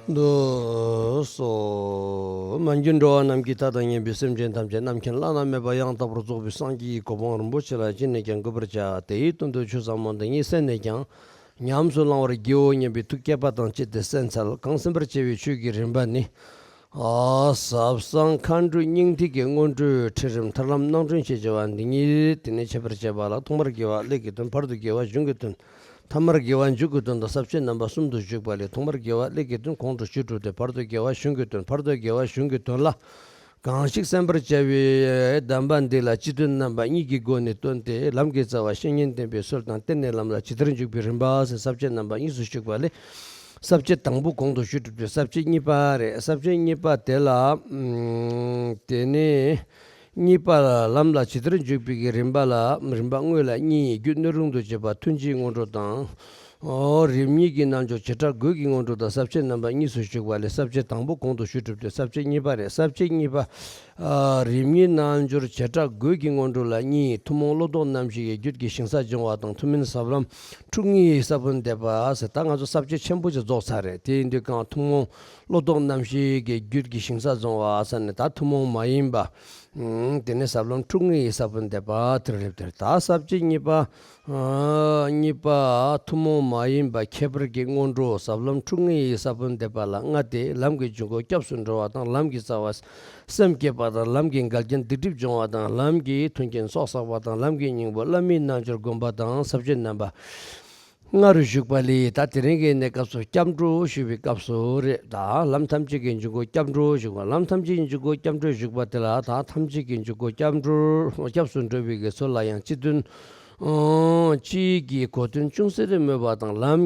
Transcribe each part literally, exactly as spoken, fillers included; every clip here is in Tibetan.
འདུག་སོ། མ་གྱུར་འགྲོ་བ་རྣམས་ཀྱི་མཐའ་དང་མཉམ་པའི་སེམས་ཅན་ཐམས་ཅད་རྣམ་མཁྱེན་བླ་ན་མེད་པ་ཡང་དག་པར་རྫོགས་པའི་སངས་རྒྱས་ཀྱི་གོ་འཕང་རིན་པོ་ཆེ་ལ་ཅི་ནས་ཀྱང་འགོད་པར་བྱ། དེའི་དོན་དུ་ཆོས་ཟབ་མོ་འདི་ཉིད་གསན་ནས་ཀྱང་ཉམས་སུ་བླང་བར་བགྱིའོ་སྙམ་པའི་ཐུགས་བསྐྱེད་པ་དང་བཅས་ཏེ་གསན་འཚལ། གང་གསན་པར་བྱ་བའི་ཆོས་ཀྱི་རིམ་པ་ནི། ཨ། ཟབ་གསང་མཁའ་འགྲོའི་སྙིང་ཐིག་གི་སྔོན་འགྲོའི་ཁྲིད་རིམ་ཐར་ལམ་སྣང་སྒྲོན་ཞེས་བྱ་བ་འདི་ཉིད་དེ་ནས་འཆད་པར་བྱེད་པ་ལ། ཐོག་མར་དགེ་བ་ཀླད་ཀྱི་དོན། བར་དུ་དགེ་བ་གཞུང་གི་དོན། ཐ་མར་དགེ་བ་མཇུག་གི་དོན་དང་ས་བཅད་རྣམ་པ་གསུམ་དུ་བཞུགས་པ་ལས། ཐོག་མར་དགེ་བ་ཀླད་ཀྱི་དོན་གོང་དུ་ཞུས་གྲུབ་སྟེ། བར་དུ་དགེ་བ་གཞུང་གི་དོན། བར་དུ་དགེ་བ་གཞུང་གི་དོན་ལ་གང་ཞིག་གསན་པར་བྱ་བའི་གདམས་པ་འདི་ལ་སྤྱི་དོན་རྣམ་པ་གཉིས་ཀྱི་སྒོ་ནས་སྟོན་ཏེ། ལམ་གྱི་རྩ་བ་བཤེས་གཉེན་བསྟེན་པའི་སྲོལ་དང་། བརྟེན་ནས་ལམ་ལ་ཇི་ལྟར་འཇུག་པའི་རིམ་པ་ཟེར་ས་བཅད་རྣམ་པ་གཉིས་སུ་བཞུགས་པ་ལས། ས་བཅད་དང་པོ་གོང་དུ་ཞུས་གྲུབ་སྟེ། ས་བཅད་གཉིས་པ་རེད། ས་བཅད་གཉིས་པ་དེ་ལ། ཨམ། དེ་ནས། གཉིས་པ་ལ་ལམ་ལ་ཇི་ལྟར་འཇུག་པའི་གི་རིམ་པ་ལ། རིམ་པ་དངོས་ལ་གཉིས། རྒྱུད་སྣོད་རུང་དུ་བྱེད་པ་ཐུན་གཅིག་སྔོན་འགྲོ་དང་། ཨོ། རིམ་གཉིས་ཀྱི་རྣལ་འབྱོར་བྱེ་བྲག་དགུ་གི་སྔོན་འགྲོ་དང་ས་བཅད་རྣམ་པ་གཉིས་སུ་བཞུགས་པ་ལས། ས་བཅད་དང་པོ་གོང་དུ་ཞུས་གྲུབ་སྟེ། ས་བཅད་གཉིས་པ་རེད། ས་བཅད་གཉིས་པ། ཨ། རིམ་གཉིས་རྣལ་འབྱོར་བྱེ་བྲག་དགུ་གི་སྔོན་འགྲོ་ལ་གཉིས། ཐུན་མོང་བློ་ལྡོག་རྣམ་བཞི་ཡི་རྒྱུད་ཀྱི་ཞིང་ས་སྦྱོང་བ་དང་། ཐུན་མིན་ཟབ་ལམ་ཁྲོ་གཉེར་ས་བོན་འདེབས་པ་ཟེར། ད་ང་ཚོ་ས་བཅད་ཆེན་པོ་ཅིག་རྫོགས་ཚར་རེད། དེ་ཡིན་དུས་གང་ཐུན་མོང་བློ་ལྡོག་རྣམ་བཞི་གི་རྒྱུད་ཀྱི་ཞིང་ས་སྦྱོང་བ་ཟེར་ནས། ད་ཐུན་མོང་མ་ཡིན་པ། ཨང་། དེ་ནས་ཟབ་ལམ་ཁྲོ་གཉེར་ས་བོན་འདེབས་པ་དེ་རེད། དེར་ད་ས་བཅད་གཉིས་པ། ཨ། གཉིས་པ་ཐུན་མོང་མ་ཡིན་པ་ཁྱད་པར་གྱི་སྔོན་འགྲོ་ཟབ་ལམ་ཁྲོ་གཉེར་ས་བོན་འདེབས་པ་ལ་ལྔ་སྟེ། ལམ་གྱི་འཇུག་སྒོ་སྐྱབས་སུ་འགྲོ་བ་དང་། ལམ་གྱི་རྩ་བ་སེམས་བསྐྱེད་པ་དང་། ལམ་གྱི་འགལ་རྐྱེན་སྡིག་སྒྲིབ་སྦྱོང་བ་དང་། ལམ་གྱི་མཐུན་རྐྱེན་ཚོགས་བསགས་པ་དང་། ལམ་གྱི་སྙིང་པོ་བླ་མའི་རྣལ་འབྱོར་བསྒོམ་པ་དང་། ས་བཅད་རྣམ་པ་ལྔ་རུ་བཞུགས་པ་ལས། ད་དེ་རིང་གི་གནས་སྐབས་སུ་སྐྱབས་འགྲོ་ཞུ་བའི་སྐབས་སུ་རེད། ད་ལམ་ཐམས་ཅད་ཀྱི་འཇུག་སྒོ་སྐྱབས་འགྲོ་ཞུ་བ། ལམ་ཐམས་ཅད་ཀྱི་འཇུག་སྒོ་སྐྱབས་འགྲོ་ཞུ་བ་དེ་ལ། ད་ཐམས་ཅད་ཀྱི་འཇུག་སྒོ་སྐྱབས་འགྲོ། སྐྱབས་སུ་འགྲོ་བའི་གི་ཚུལ་ལ་ཡང་། སྤྱི་དོན། ཨང་། སྤྱིའི་གི་གོ་དོན་ཅུང་ཟད་རེ་སྨོས་པ་དང་། ལམ་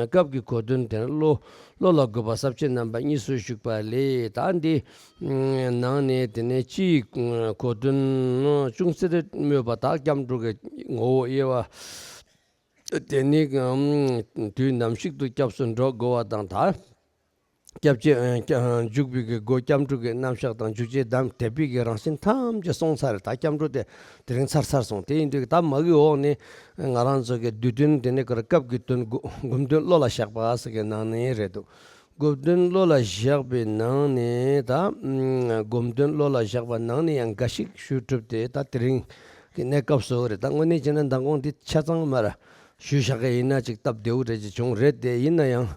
སྐབས་ཀྱི་གོ་དོན་དེ་བློ་བློ་ལ་འགོད་པ་ས་བཅད་རྣམ་པ་གཉིས་སུ་བཞུགས་པ་ལས། ད་འདི་ནང་ནས་དེ་ནས་སྤྱིའི་གོ་དོན་ཅུང་ཟད་རེ་སྨོས་པ་དང་། སྐྱབས་འགྲོ་གི་ངོ་བོ་དབྱེ་བ། དེ་ནི། ཨམ། དུས་ནམ་ཞིག་ཏུ་སྐྱབས་སུ་འགྲོ་དགོས་པ་དང་། ད་སྐྱབས་རྗེས། ཨ། འཇུག་པའི་གི་སྒོ་སྐྱབས་འགྲོ་གི་རྣམ་གཞག་དང་། འཇུག་བྱེད་དམ་དད་པའི་གི་རང་བཞིན་ཐམས་ཅད་སོང་ཚར། ད་སྐྱབས་འགྲོ་དེ་དེ་རིང་ཚར་ཚར་སོང་། དེ་ཡིན་དུས་ད་མ་གི་འོག་ནས་ང་རང་ཚོ་གི་བསྡུས་དོན་དེ་ནི་གར་སྐབས་ཀྱི་དོན་སྒོམ་དོན་བློ་ལ་བཞག་པ་ཟེར་གི་ནང་ནས་རེད་འདུག་སྒོམ་དོན་བློ་ལ་བཞག་པའི་ནང་ནས་ད། ཨམ། སྒོམ་དོན་བློ་ལ་བཞག་པ་ནང་ནས་ཡང་འགའ་ཞིག་ཞུ་གྲུབ་སྟེ། ད་དེ་རིང་གི་གནས་སྐབས་སུ་རེད། ད་དངོས་གནས་བྱས་ན་མདང་དགོང་འདི་ཆ་ཚང་མར་ཞུས་བཞག་གི་ཡིན་ན་ཅིག་སྟབས་བདེ་བོ་རེད་ཅེས་བྱུང་རེད། དེ་ཡིན་ན་ཡང་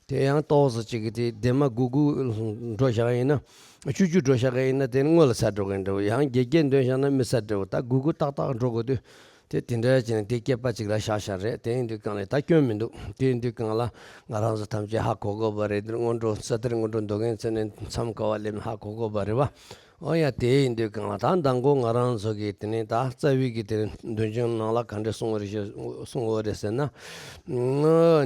དེ་ཡང་ཏོག་ཙམ་ཅིག་གི་དེ་ལྡེ་མ་སྒུག་སྒུག་འགྲོ་བཞག་གི་ཡིན་ན། བཅུ་བཅུ་འགྲོ་བཞག་གི་ཡིན་ན་དེ་ནི་སྔོན་ལ་ཚར་འགྲོ་གི་འདྲ་བོ། ཡང་རྒྱས་རྒྱས་འདོན་བཞག་ན་མི་ཚར་འདྲ་བོ། ད་སྒུག་སྒུག་ཏག་ཏག་འགྲོ་དགོས་དུས། དེ་དེ་འདྲ་བྱས་ནས་དེ་སྐྱེས་པ་ཅིག་ལ་བཞག་བཞག་རེད། དེ་ཡིན་དུས་གང་ལ་ད་སྐྱོན་མི་འདུག་དེ་ཡིན་དུས་གང་ལ་ང་རང་ཚོ་ཐམས་ཅད་ཧ་གོ་དགོས་པ་རེད། འདིར་སྔོན་འགྲོ་ས་དེར་སྔོན་འགྲོ་འདོད་མཁན་ཚོ་ནི་མཚམས་ག་བ་སླེབས་ནས་ཧ་གོ་དགོས་པ་རེད་བ། འོ་ཡ། དེ་ཡིན་དུས་གང་ལ་ད་མདང་དགོང་ང་རང་ཚོ་གི་དེ་ནས་ད་རྩ་བའི་གི་དེ་ནས་འདོན་ཆུང་ནང་ལ་ག་འདྲ་གསུང་བ་རེད་ཞེས་གསུང་བ་རེད་ཟེར་ན།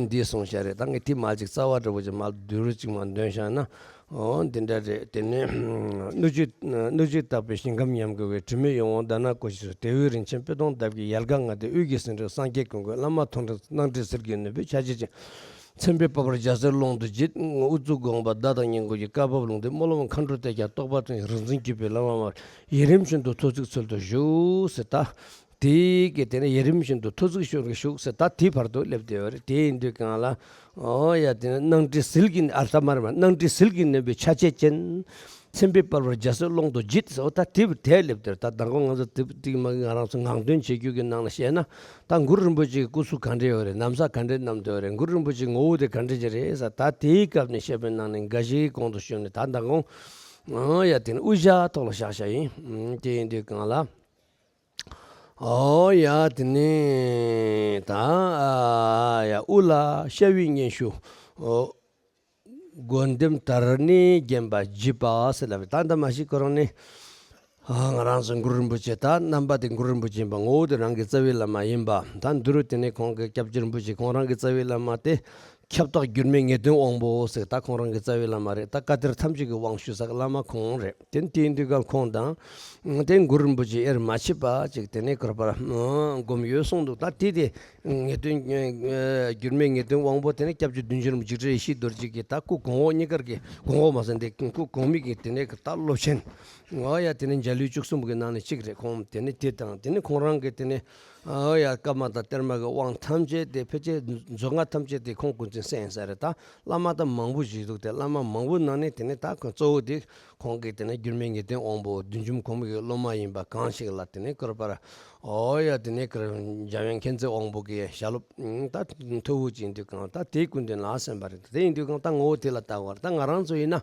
འདི་གསུང་བྱ་རེད། ད་ངས་དེ་མ་ཅིག་རྩ་བ་འདྲ་བོ་ཅིག་མ་བསྡུས་རུ་ཅིག་མ་འདོན་བཞག་ན། འོ་འདི་འདྲ་རེད། དེ་ནས་སྣོད་བཅུད་སྣོད་བཅུད་དག་པའི་ཞིང་ཁམས་ཉམས་དགའ་བའི། དྲི་མེད་ཡིད་འོང་ཟླ་ནག་སྐུ་ཞིག་སོགས། དེ་བས་རིན་ཆེན་དཔེ་སྟོང་འདབ་ཀྱི་ཡལ་ག་ལྔ་སྟེ། དབུས་ཀྱི་སེང་ལྡེང་སངས་རྒྱས་ཀུན་གྱི། བླ་མ་མཐོང་སྒྲིམ་སྣང་སྲིད་ཟིལ་གྱིས་ནོན་པའི། ཆ་བྱད་ཅན། མཚན་དཔེ་འབར་བ་འཇའ་ཟེར་ཀློང་དུ་བརྗིད། དབུ་གཙུག་དགོངས་པ་ཟླ་དང་ཉིན་གུང་གི། བཀའ་བབས་ལུང་བསྟན་སྨོན་ལམ་མཁའ་འགྲོ་གཏད་རྒྱ། རྟོགས་པ་དོན་ཡི་རང་བཙན་གྱུར་པའི་བླ་མ་མར། ཡི་རིམ་བཞིན་དུ་ཐོ་བརྩེགས་ཚུལ་དུ་བཞུགས་ཟེར། ད་དེ་གི་དེ་ནས་ཡི་རིམ་བཞིན་དུ་ཐོ་བརྩེགས་ཚུལ་དུ་བཞུགས་ཟེར། ད་དེ་བར་དུ་སླེབས་བསྡད་ཡོད་རེད། དེ་ཡིན་དུས་གང་ལ། འོ་ཡ། དེ་ནས་སྣང་སྲིད་ཟིལ་གྱིས། ཨ། ལྟ་མར་མ། སྣང་སྲིད་ཟིལ་གྱིས་ནོན་པའི་ཆ་བྱད་ཅན། མཚན་དཔེ་འབར་བ་འཇའ་ཟེར་ཀློང་དུ་བརྗིད་ཟེར། འོ་ད་དེ་བར་དེ་སླེབས་དེར། ད་མདང་དགོང་ང་ཚོ་དེ་དེ་མ་ང་རང་ཚོ་ངག་འདོན་བྱེད་རྒྱུ་གི་ནང་ལ་བཤད་ན། ད་གུ་རུ་རིན་པོ་ཆེའི་སྐུ་གཟུགས་ག་འདྲ་ཡོད་རེད། ན་བཟའ་ག་འདྲ་བསྣམས་བསྡད་ཡོད་རེད། གུ་རུ་རིན་པོ་ཆེའི་ངོ་བོ་དེ་ག་འདྲ་ཅིག་རེད་ཟེར། ད་དེའི་སྐབས་ནས་བཤད་པའི་ནང་ནས་འགའ་ཞིག་གོང་དུ་ཞུས་ནས། ད་མདང་དགོང་། འོ་ཡ། དེ་ནས་དབུ་ཞྭ་ཐོག་ལ་བཞག་བཞག་ཡིན། ཨུམ། དེ་ཡིན་དུས་གང་ལ། འོ་ཡ། དེ་ནས་ད། ཨ་ཡ། དབུ་ལ་ཤ་བའི་སྙན་ཞུ། འོ། སྒོ་ལྡེམ་དར་ནས་བརྒྱན་པ་བརྗིད་པ་ཟེར་ལབ་པའི། ད་ད་མ་གཞི་ཁོ་རང་ནི། ཨ། ང་རང་ཚོ་གུ་རུ་རིན་པོ་ཆེ། ད་རྣམ་པ་དེ་གུ་རུ་རིན་པོ་ཆེ་ཡིན་པ། ངོ་བོ་དེ་རང་གི་རྩ་བའི་བླ་མ་ཡིན་པ། ད་འདི་རུ་དེ་ནས་ཁོང་གི་སྐྱབས་རྗེ་རིན་པོ་ཆེ་ཁོང་རང་གི་རྩ་བའི་བླ་མ་དེ། ཁྱབ་བདག་འགྱུར་མེད་ངེས་དོན་དབང་པོ་ཟེར། ད་ཁོང་རང་གི་རྩ་བའི་བླ་མ་རེད། ད་བཀའ་གཏེར་ཐམས་ཅད་ཀྱི་དབང་ཞུ་ས་གི་བླ་མ་ཁོང་རེད། དེ་དེ་ཡིན་དུས་ཀ་ཁོང་དང་། དེ་གུ་རུ་རིན་པོ་ཆེ་དབྱེར་མ་ཕྱེད་པ་ཅིག་དེ་ནས་གུ་རུ་པར་སྒོམ་ཡོད་གསུངས་འདུག་ད་དེ་དེ་ངེས་དོན། འགྱུར་མེད་ངེས་དོན་དབང་པོ་དེ་ནས་སྐྱབས་རྗེ་བདུད་འཇོམས་འཇིགས་བྲལ་ཡེ་ཤེས་རྡོ་རྗེ་གི་ད་སྐུ་གོང་འོག་གཉིས་ཀར་གྱི། གོང་འོག་མ་ཟད་དེ་སྐུ་གོང་མའི་གི་དེ་ནས་ད་སློབ་ཆེན། འོ་ཡ། དེ་ནས་འཇའ་ལུས་བཅུ་གསུམ་གྱི་ནང་ནས་གཅིག་རེད། ཁོང་དེ་ནས་དེ་དང་དེ་ནས་ཁོང་རང་གི་དེ་ནས། ཨོ་ཡ། ཀརྨ་དང་གཏེར་མ་གི་དབང་ཐམས་ཅད་དེ་ཕལ་ཆེར་མཛོད་ལྔ་ཐམས་ཅད་དེ་ཁོང་ཀུན་གྱིས་གསན་ས་རེད། ད་བླ་མ་ད་མང་པོ་ཞིག་འདུག། དེ་བླ་མ་མང་པོ་ནང་ནས་དེ་ནས་ད་ཁོང་གཙོ་བོ་དེ་ཁོང་གིས་དེ་ནས་འགྱུར་མེད་ངེས་དོན་དབང་པོ་བདུད་འཇོམས་གོང་མའི་སློབ་མ་ཡིན་པ་གང་ཞིག་ལ་དེ་ནས་བསྐུར་པར། ཨོ་ཡ། དེ་ནས་བསྐུར་འཇམ་དབྱངས་མཁྱེན་བརྩེ་དབང་པོ་གི་ཞལ་སློབ་ད་མཐུ་བོ་ཅིག་འདུག་གང་ད་དེའི་སྐུ་མདུན་ལ་གསན་པ་རེད། དེ་ཡིན་དུས་གང་ད་ངོ་བོ་དེ་ལ་བལྟ་བར་ད་ང་རང་ཚོ་ཡིན་ན།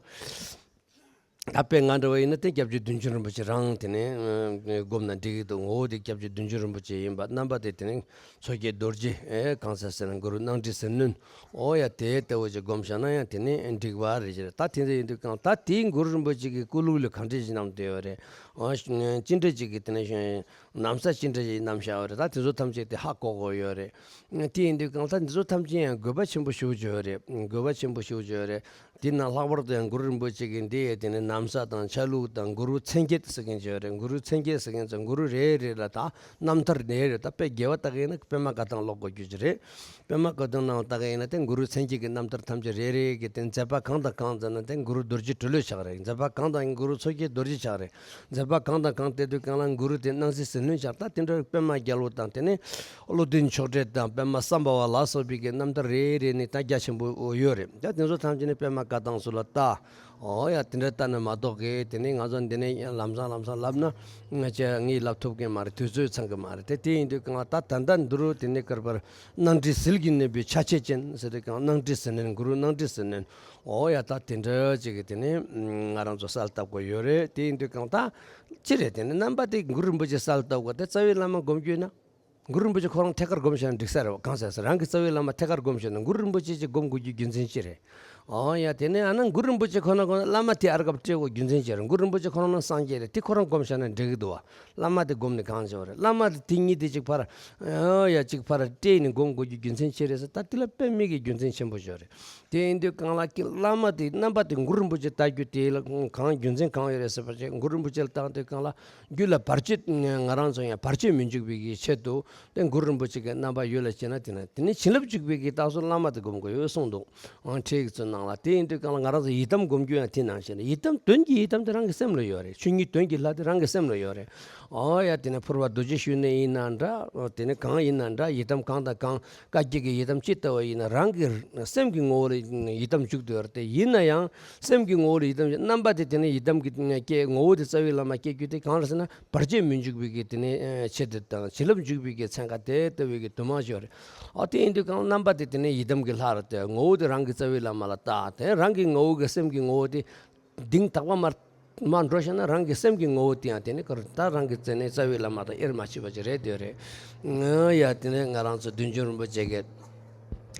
ད་དཔེ་ང་འདྲ་བ་ཡིན་ན་དེ་སྐྱབས་རྗེ་བདུད་འཇོམས་རིན་པོ་ཆེ་རང་དེ་ནས་ཨ་བསྒོམས་ན་འགྲིག་གི་འདུག། ངོ་བོ་དེ་སྐྱབས་རྗེ་བདུད་འཇོམས་རིན་པོ་ཆེ་ཡིན་པ། རྣམ་པ་དེ་དེ་ནས་མཚོ་སྐྱེས་རྡོ་རྗེ། ཨེ་གང་ཟེར་ཟེར་ན་གུ་རུ་སྣང་སྲིད་ཟིལ་གནོན། ཨོ་ཡ། དེ་ལྟ་བུ་ཅིག་བསྒོམས་བཞག་ན་ཡང་དེ་ནས་འགྲིག་པ་རེད་ཅེས། ད་དེ་འདྲ་ཡིན་དུས་གང་ད་དེའི་གུ་རུ་རིན་པོ་ཆེ་གི་སྐུ་ལུགས་ལ་གང་འདྲ་ཞིག་བསྣམས་བསྡད་ཡོད་རེད། ཨ་ཅི་འདྲ་ཅིག་གི་དེ་ནས་ན་བཟའ་ཅི་འདྲ་ཞིག་བསྣམས་བཞག་ཡོད་རེད། ད་དེ་ཚོ་ཐམས་ཅད་དེ་ཧ་གོ་གོ་ཡོད་རེད། དེ་ཡིན་དུས་གང་ད་འདི་ཚོ་ཐམས་ཅད་ཡང་དགོས་པ་ཆེན་པོ་ཞེ་པོ་ཅིག་ཡོད་རེད། དགོས་པ་ཆེན་པོ་ཞེ་པོ་ཅིག་ཡོད་རེད། དེ་ནང་ལྷག་པར་དུ་ཡང་གུ་རུ་རིན་པོ་ཆེ་གི་འདི་ཡི་དེ་ནས་ན་བཟའ་དང་ཆ་ལུགས་དང་གུ་རུ་མཚན་བརྒྱད་ཟེར་མཁན་ཅིག་ཡོད་རེད། གུ་རུ་མཚན་བརྒྱད་ཟེར་མཁན་ཚོ་གུ་རུ་རེ་རེ་ལ་ད་རྣམ་ཐར་རེ་རེ། ད་དཔེ་རྒྱས་པ་ལྟ་གི་ཡིན་ན་པད་མ་བཀའ་ཐང་ཀློག་དགོས་རྒྱུ་ཅིག་རེད། པད་མ་བཀའ་ཐང་ནང་ལྟ་གི་ཡིན་ན་དེ་གུ་རུ་མཚན་བརྒྱད་ཀྱི་རྣམ་ཐར་ཐམས་ཅད་རེ་རེ་གི་དེ་མཛད་པ་གང་དང་གང་ཟེར་ན་དེ་གུ་རུ་རྡོ་རྗེ་གྲོ་ལོད་ཆགས་རེད། མཛད་པ་གང་དང་གུ་རུ་མཚོ་སྐྱེས་རྡོ་རྗེ་ཆགས་རེད། མཛད་པ་གང་དང་གང་བལྟས་དུས་གང་ལ་གུ་རུ་དེ་སྣང་སྲིད་ཟིལ་གནོན་ཆགས། ད་དེ་འདྲ་པད་མ་རྒྱལ་པོ་དང་དེ་ནས་བློ་ལྡན་མཆོག་སྤྲུལ་དང་པད་མ་སམ་བྷ་ཝ་ལ་སོགས་པའི་གི་རྣམ་ཐར་རེ་རེ་ནས་ད་རྒྱ་ཆེན་པོ་ཡོད་རེད། ད་དེ་ཚོ་ཐམས་ཅད་ནས་པད་མ་བཀའ་ཐང་སུ་ལ་ལྟ། ཨོ་ཡ། དེ་འདྲ་ལྟ་ན་མ་གཏོགས་གི་དེ་ནས་ང་ཚོ་འདི་ནས་ལམ་སང་ལམ་སང་ལབ་ན་ང་ཅག་ངས་ལབ་ཐུབ་མཁན་མ་རེད། དུས་ཚོད་ཚང་གི་མ་རེད། དེ་དེ་ཡིན་དུས་གང་ད་ད་ལྟ་འདི་རུ་དེ་ནས་བསྐུར་པར་སྣང་སྲིད་ཟིལ་གྱིས་གནོན་པའི་ཆ་བྱད་ཅན་ཟེར་དུས་གང་སྣང་སྲིད་ཟིལ་གནོན། གུ་རུ་སྣང་སྲིད་ཟིལ་གནོན། ཨོ་ཡ། ད་དེ་འདྲ་ཅིག་གི་དེ་ནས་ང་རང་ཚོ་གསལ་བཏབ་དགོས་ཡོད་རེད། དེ་ཡིན་དུས་གང་ད་ཅི་རེད། དེ་ནས་རྣམ་པ་དེ་གུ་རུ་རིན་པོ་ཆེ་གསལ་བཏབ་དགོས། དེ་རྩ་བའི་བླ་མ་སྒོམ་རྒྱུ་ཡིན་ན། གུ་རུ་རིན་པོ་ཆེ་ཁོ་རང་ཐད་ཀར་སྒོམ་བཞག་ན་འགྲིག་ས་རེད་བ། གང་ཟེར་ཟེར་རང་གི་རྩ་བའི་བླ་མ་ཐད་ཀར་སྒོམ་བཞག་ན་གུ་རུ་རིན་པོ་ཆེ་ཅིག་སྒོམ་དགོས་རྒྱུ་རྒྱུ་མཚན་ཅི་རེད། ཨོ་ཡ། དེ་ནས་ཨ་ན་གུ་རུ་རིན་པོ་ཆེ་ཁོ་ན་ཁོ་ན་བླ་མ་དེ་ཨར་སྐབས་སྤྲད་དགོས་རྒྱུ་མཚན་ཅི་རེད། གུ་རུ་རིན་པོ་ཆེ་ཁོ་རང་ན་སངས་རྒྱས་རེད། དེ་ཁོ་རང་སྒོམ་བཞག་ན་འགྲིག་གི་འདུག་བ། བླ་མ་དེ་སྒོམ་ནས་གང་བྱེད་པ་རེད། བླ་མ་དེ་དེ་ཉིད་དེ་ཅིག་ཕར། ཨོ་ཡ། ཅིག་ཕར་སྤྲད་ནས་སྒོམ་དགོས་རྒྱུ་རྒྱུ་མཚན་ཅི་རེད་ཟེར། ད་དེ་ལ་དཔེ་མེད་ཀྱི་རྒྱུ་མཚན་ཆེན་པོ་ཞིག་རེད། དེ་ཡིན་དུས་གང་ལ་ཀྱི་བླ་མ་དེ་རྣམ་པ་དེ་གུ་རུ་རིན་པོ་ཆེ་ལྟ་རྒྱུ་དེ་ལ་གང་རྒྱུ་མཚན་གང་ཡོད་རེད་ཟེར་བ་ཅིག་གུ་རུ་རིན་པོ་ཆེ་ལ་བཏང་དུས་གང་ལ་རྒྱུད་ལ་བར་ཆད། ང་རང་ཚོ་ཡང་བར་ཆད་མི་འཇུག་པའི་གི་ཆེད་དུ་དེ་གུ་རུ་རིན་པོ་ཆེ་གི་རྣམ་པ་ཡོད་ལ་བྱས་ན། དེ་ན་དེ་ནི་བྱིན་རླབས་འཇུག་པའི་གི་རྟགས་སུ་བླ་མ་དེ་སྒོམ་དགོས་ཡོད་གསུངས་འདུག། ཨང་། ཁྲིད་ཀྱི་ཚུལ་ནང་ལ། དེ་ཡིན་དུས་གང་ལ་ང་རང་ཚོ་ཡི་དམ་སྒོམ་རྒྱུ་ཡང་དེ་ནང་བཞིན་རེད། ཡི་དམ་དོན་གྱི་ཡི་དམ་དེ་རང་གི་སེམས་ལ་ཡོད་རེད། ཆོས་ཉིད་དོན་གྱི་ལྷ་དེ་རང་གི་སེམས་ལ་ཡོད་རེད། ཨོ་ཡ། དེ་ནས་ཕུར་པ་རྡོ་རྗེ་གཞོན་ནུ་ཡིན་ན་འདྲ། དེ་ནས་གང་ཡིན་ན་འདྲ། ཡི་དམ་གང་དང་གང་། བཀའ་བརྒྱད་ཀྱི་ཡི་དམ་ཅི་ལྟ་བུ་ཡིན་ན་རང་གི་སེམས་ཀྱི་ངོ་བོ་ལ་ཡི་དམ་འཇུག་ཏུ་ཡོད་རེད། དེ་ཡིན་ན་ཡང་སེམས་ཀྱི་ངོ་བོ་ལ་ཡི་དམ་རྣམ་པ་དེ་དེ་ནས་ཡི་དམ་གྱི་སྐྱེ་ངོ་བོ་དེ་རྩ་བའི་བླ་མ་སྐྱེ་རྒྱུ་དེ་གང་རེད་ཟེར་ན། བར་ཆད་མི་འཇུག་པའི་གི་དེ་ནས་ཆེད་དུ་དང་བྱིན་རླབས་འཇུག་པའི་གི་ཚན་ཁ་དེ་ལྟ་བུའི་གི་དུ་མ་ཞིག་ཡོད་རེད། ཨ་དེ་ཡིན་དུས་གང་རྣམ་པ་དེ་དེ་ནས་ཡི་དམ་གྱི་ལྷ་རེད། དེ་ངོ་བོ་དེ་རང་གི་རྩ་བའི་བླ་མ་ལ་བལྟ། དེ་རང་གི་ངོ་བོ་གི་སེམས་ཀྱི་ངོ་བོ་དེ་གདེང་དག་པ་མར་མར་འགྲོ་ཤེས་ན་རང་གི་སེམས་ཀྱི་ངོ་བོ་དེ་ཡང་དེ་ནི་ཀར་ད་རང་གི་རྩ་ནས་རྩ་བའི་བླ་མ་དང་དབྱེར་མ་ཕྱེ་བ་ཅིག་རེད་དེ་རེད། ཨོ་ཡ། དེ་ནས་ང་རང་ཚོ་བདུད་འཇོམས་རིན་པོ་ཆེ་གིས་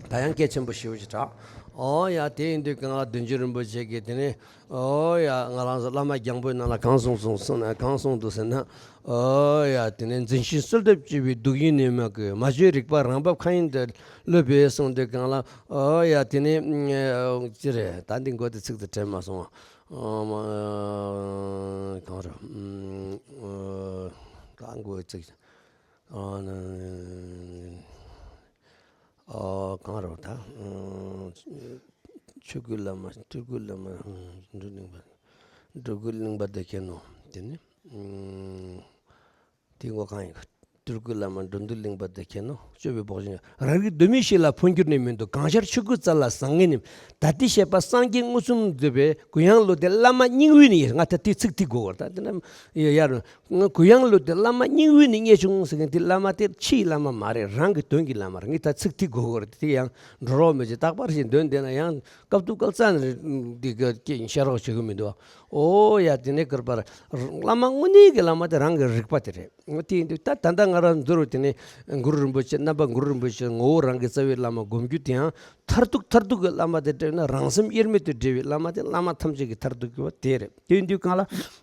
ད་ཡང་གལ་ཆེན་པོ་ཞེ་པོ་ཅིག་གྲགས། ཨོ་ཡ། དེ་ཡིན་དུས་གང་ལ་བདུད་འཇོམས་རིན་པོ་ཆེ་གིས་དེ་ནས་ཨོ་ཡ། ང་རང་ཚོ་བླ་མ་རྒྱང་པོའི་ནང་ལ་གང་གསུངས་སོང་གསུངས་ན་གང་གསུངས་འདུག་ཟེར་ན། ཨོ་ཡ། དེ་ནས་འཛིན་ཞེན་གསོལ་འདེབས་བྱེད་པའི་སྡུག་བསྔལ་ནི་མ་གོས། མ་བཅོས་རིག་པ་རང་བབས་མཁའ་དབྱིངས་དེར་ལྷོད་པས་གསུངས་དུས་གང་ལ། ཨོ་ཡ། དེ་ནས་ཅི་རེད། ད་འདི་མགོ་དེ་ཚིག་དེ་དྲན་མ་སོང་། ཨ་མ། གང་རེད། ཨ་ད་མགོ་ཚིག་ཨ་ན། ཨ་གང་རེད་ད། ཨ་ཆོས་སྐུའི་བླ་མ། སྤྲུལ་སྐུའི་བླ་མ། ཨ་འབྲུག་གླིང་པ། འབྲུག་གླིང་པ་དེ་ཁྱེད་ནོ། དེ་ནི། ཨ་དེ་མགོ་གང་ཡིན། སྤྲུལ་སྐུའི་བླ་མ་འགྲོ་འདུལ་གླིང་པ་དེ་ཁྱེད་ནོ། སྤྱོད་པའི་བོགས་ཆེན། རང་རིག་གདོད་མའི་གཤིས་ལ་འཕོ་འགྱུར་ནི་མིན་འདུག། གང་ཤར་ཆོས་སྐུའི་རྩལ་ལ་བཟང་ངན་ནི། ད་ལྟའི་བཤད་པ་སངས་རྒྱས་མངོན་སུམ་འདུས་པས། གུ་ཡངས་བློ་ལྡན་བླ་མ་སྙིང་དབུས་ནས། ང་ད་དེ་ཚིག་དེ་གོ་བར་ད་དེ་ན་ཡར། གུ་ཡངས་བློ་ལྡན་བླ་མ་སྙིང་དབུས་ནས་རྙེད་བྱུང་ཟེར་མཁན་དེ་བླ་མ་དེ་ཕྱིའི་བླ་མ་མ་རེད། རང་གི་དོན་གྱི་བླ་མ་རེད། ངས་ད་ཚིག་དེ་གོ་གོ་རེད། དེ་ཡང་འགྲོ་རོགས་མི་བྱེད། རྟག་པར་ཞིག་འདོན་བསྡད་ན་ཡང་སྐབས་དུས་སྐབས་རྩ་ནས་འདི་ག་སྐད་བཤད་རོགས་བྱེད་གི་མི་འདུག། ཨོ་ཡ། དེ་ནས་བསྐུར་པར་བླ་མ་དངོས་གནས་ཀྱི་བླ་མ་དེ་རང་གི་རིག་པ་དེ་རེད། དེ་ཡིན་དུས་ད་ད་ལྟ་ང་རང་འདི་རུ་དེ་ནས་གུ་རུ་རིན་པོ་ཆེ་རྣམ་པ་གུ་རུ་རིན་པོ་ཆེ་ངོ་བོ་རང་གི་རྩ་བའི་བླ་མ་སྒོམ་རྒྱུ་དེ་ཡང་མཐར་ཐུག་མཐར་ཐུག་གི་བླ་མ་དེ་བསྒྲལ་ན་རང་སེམས་དབྱེར་མེད་དུ་འབྲེལ་བའི་བླ་མ་དེ་བླ་མ་ཐམས་ཅད་ཀྱི་མཐར་ཐུག་གི་བ་དེ་རེད། དེ་ཡིན་དུས་གང་ལ་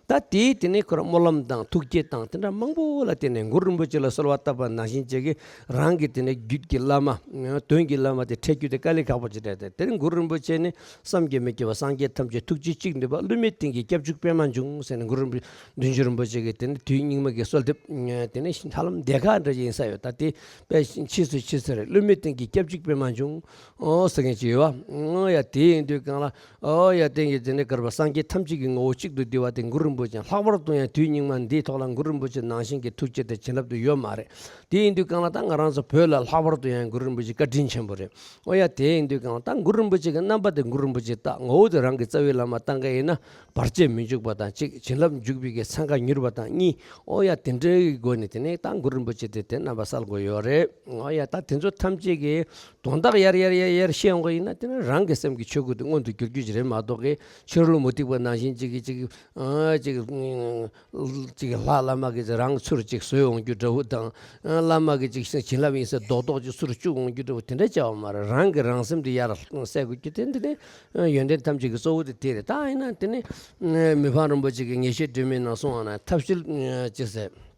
ད་དེའི་དེ་ནས་ཁོ་རང་སྨོན་ལམ་དང་ཐུགས་བསྐྱེད་དང་དེ་འདྲ་མང་པོ་ལ་བརྟེན་ནས་གུ་རུ་རིན་པོ་ཆེ་ལ་གསོལ་བ་བཏབ་པ་ནང་བཞིན་བྱས་ཀྱི་རང་གི་དེ་ནས་རྒྱུད་ཀྱི་བླ་མ་དོན་གྱི་བླ་མ་དེ་འཕྲད་རྒྱུ་དེ་དཀའ་ལས་ཁག་པོ་ཅིག་རེད་དེ། དེ་ནས་གུ་རུ་རིན་པོ་ཆེ་ནི་བསམ་གྱིས་མི་ཁྱབ་པ་སངས་རྒྱས་ཐམས་ཅད་ཐུགས་རྗེ་གཅིག་འདུས་པ། བསླུ་མེད་རྟེན་གྱི་སྐྱབས་འཇུག་པད་མ་འབྱུང་ཟེར་ནས་གུ་རུ་རིན་པོ་བདུད་འཇོམས་རིན་པོ་ཆེ་གི་དེ་ནས་དུས་སྙིགས་མ་གི་གསོལ་འདེབས་དེ་ནས་ཧ་ལམ་འདས་ཁ་འདྲ་ཅིག་ཡིན་ས་ཡོད། ད་དེ་དཔེ་ཕྱིས་སུ་ཕྱིས་སུ་རེད། བསླུ་མེད་རྟེན་གྱི་སྐྱབས་འཇུག་པད་མ་འབྱུང་། ཨོ་ཟེར་མཁན་ཅིག་ཡོད་བ། ཨོ་ཡ་དེ་ཡིན་དུས་གང་ལ། ཨོ་ཡ་དེ་ཡིན་དེ་ནི་གར་པ་སངས་རྒྱས་ཐམས་ཅད་ཀྱི་ངོ་བོ་གཅིག་ཏུ་བསྡུས་པ་དེ་གུ་རུ་རིན་པོ་ཆེ། ལྷག་པར་དུ་ཡང་དུས་སྙིགས་མ་འདིའི་ཐོག་ལ་གུ་རུ་རིན་པོ་ཆེ་ནང་བཞིན་གྱི་ཐུགས་རྗེ་དང་བྱིན་རླབས་དེ་ཡོད་མ་རེད། དེ་ཡིན་དུས་གང་ལ་ད་ང་རང་ཚོ་བོད་ལ་ལྷག་པར་དུ་ཡང་གུ་རུ་རིན་པོ་ཆེ་བཀའ་དྲིན་ཆེན་པོ་རེད། ཨོ་ཡ་དེ་ཡིན་དུས་གང་ལ་ད་གུ་རུ་རིན་པོ་ཆེ་གི་རྣམ་པ་དེ་གུ་རུ་རིན་པོ་ཆེ་ད་ངོ་བོ་དེ་རང་གི་རྩ་བའི་བླ་མ་བཏང་མཁན་ཡིན་ན། བར་ཆད་མི་འཇུག་པ་དང་གཅིག་བྱིན་རླབས་འཇུག་པའི་གི་ཚན་ཁ་མྱུར་བ་དང་གཉིས། ཨོ་ཡ་དེ་འདྲའི་སྒོ་ནས་དེ་ནས་ད་གུ་རུ་རིན་པོ་ཆེ་དེ་དེ་རྣམ་པ་གསལ་དགོས་ཡོད་རེད། ཨོ་ཡ་ད་དེ་ཚོ་ཐམས་ཅད་ཀྱི་དོན་དག་ཡར་ཡར་ཡར་ཡར་ཤེས་ཡོང་གི་ཡིན་ན། དེ་ནི་རང་གི་སེམས་ཀྱི་ཆོས་སྐུ་དེ་མངོན་དུ་གྱུར་རྒྱུ་ཞིག་རེད་མ་གཏོགས་གི། ཕྱི་རོལ་མུ་སྟེགས་པ་ནང་བཞིན་ཅིག་གིས་ཅིག་ཨ་ཅིག་ཅིག་ལྷ་བླ་མ་གིས་རང་ཚུར་ཅིག་བཟོས་འོང་རྒྱུ་འདྲ་བོ་དང་། ཨ་བླ་མ་གིས་ཅིག་བྱིན་རླབས་ཡིན་ཟེར་རྡོག་རྡོག་ཅིག་ཚུར་བཅུག་འོང་རྒྱུ་འདྲ་བོ་དེ་འདྲ་བྱ་བ་མ་རེད། རང་གི་རང་སེམས་དེ་ཡར་གསལ་དགོས་རྒྱུ་དེ་འདི་ནི་ཡོན་ཏན་ཐམས་ཅད་ཀྱི་གཙོ་བོ་དེ་དེ་རེད། ད་ཡིན་ན་དེ་ནི་མི་ཕམ་རིན་པོ་ཆེ་གིས་ངེས་ཤེས་སྒྲོན་མེའི་ནང་གསུངས་པ་ན་ཐབས་ཤེས་ཅི་ཟེར།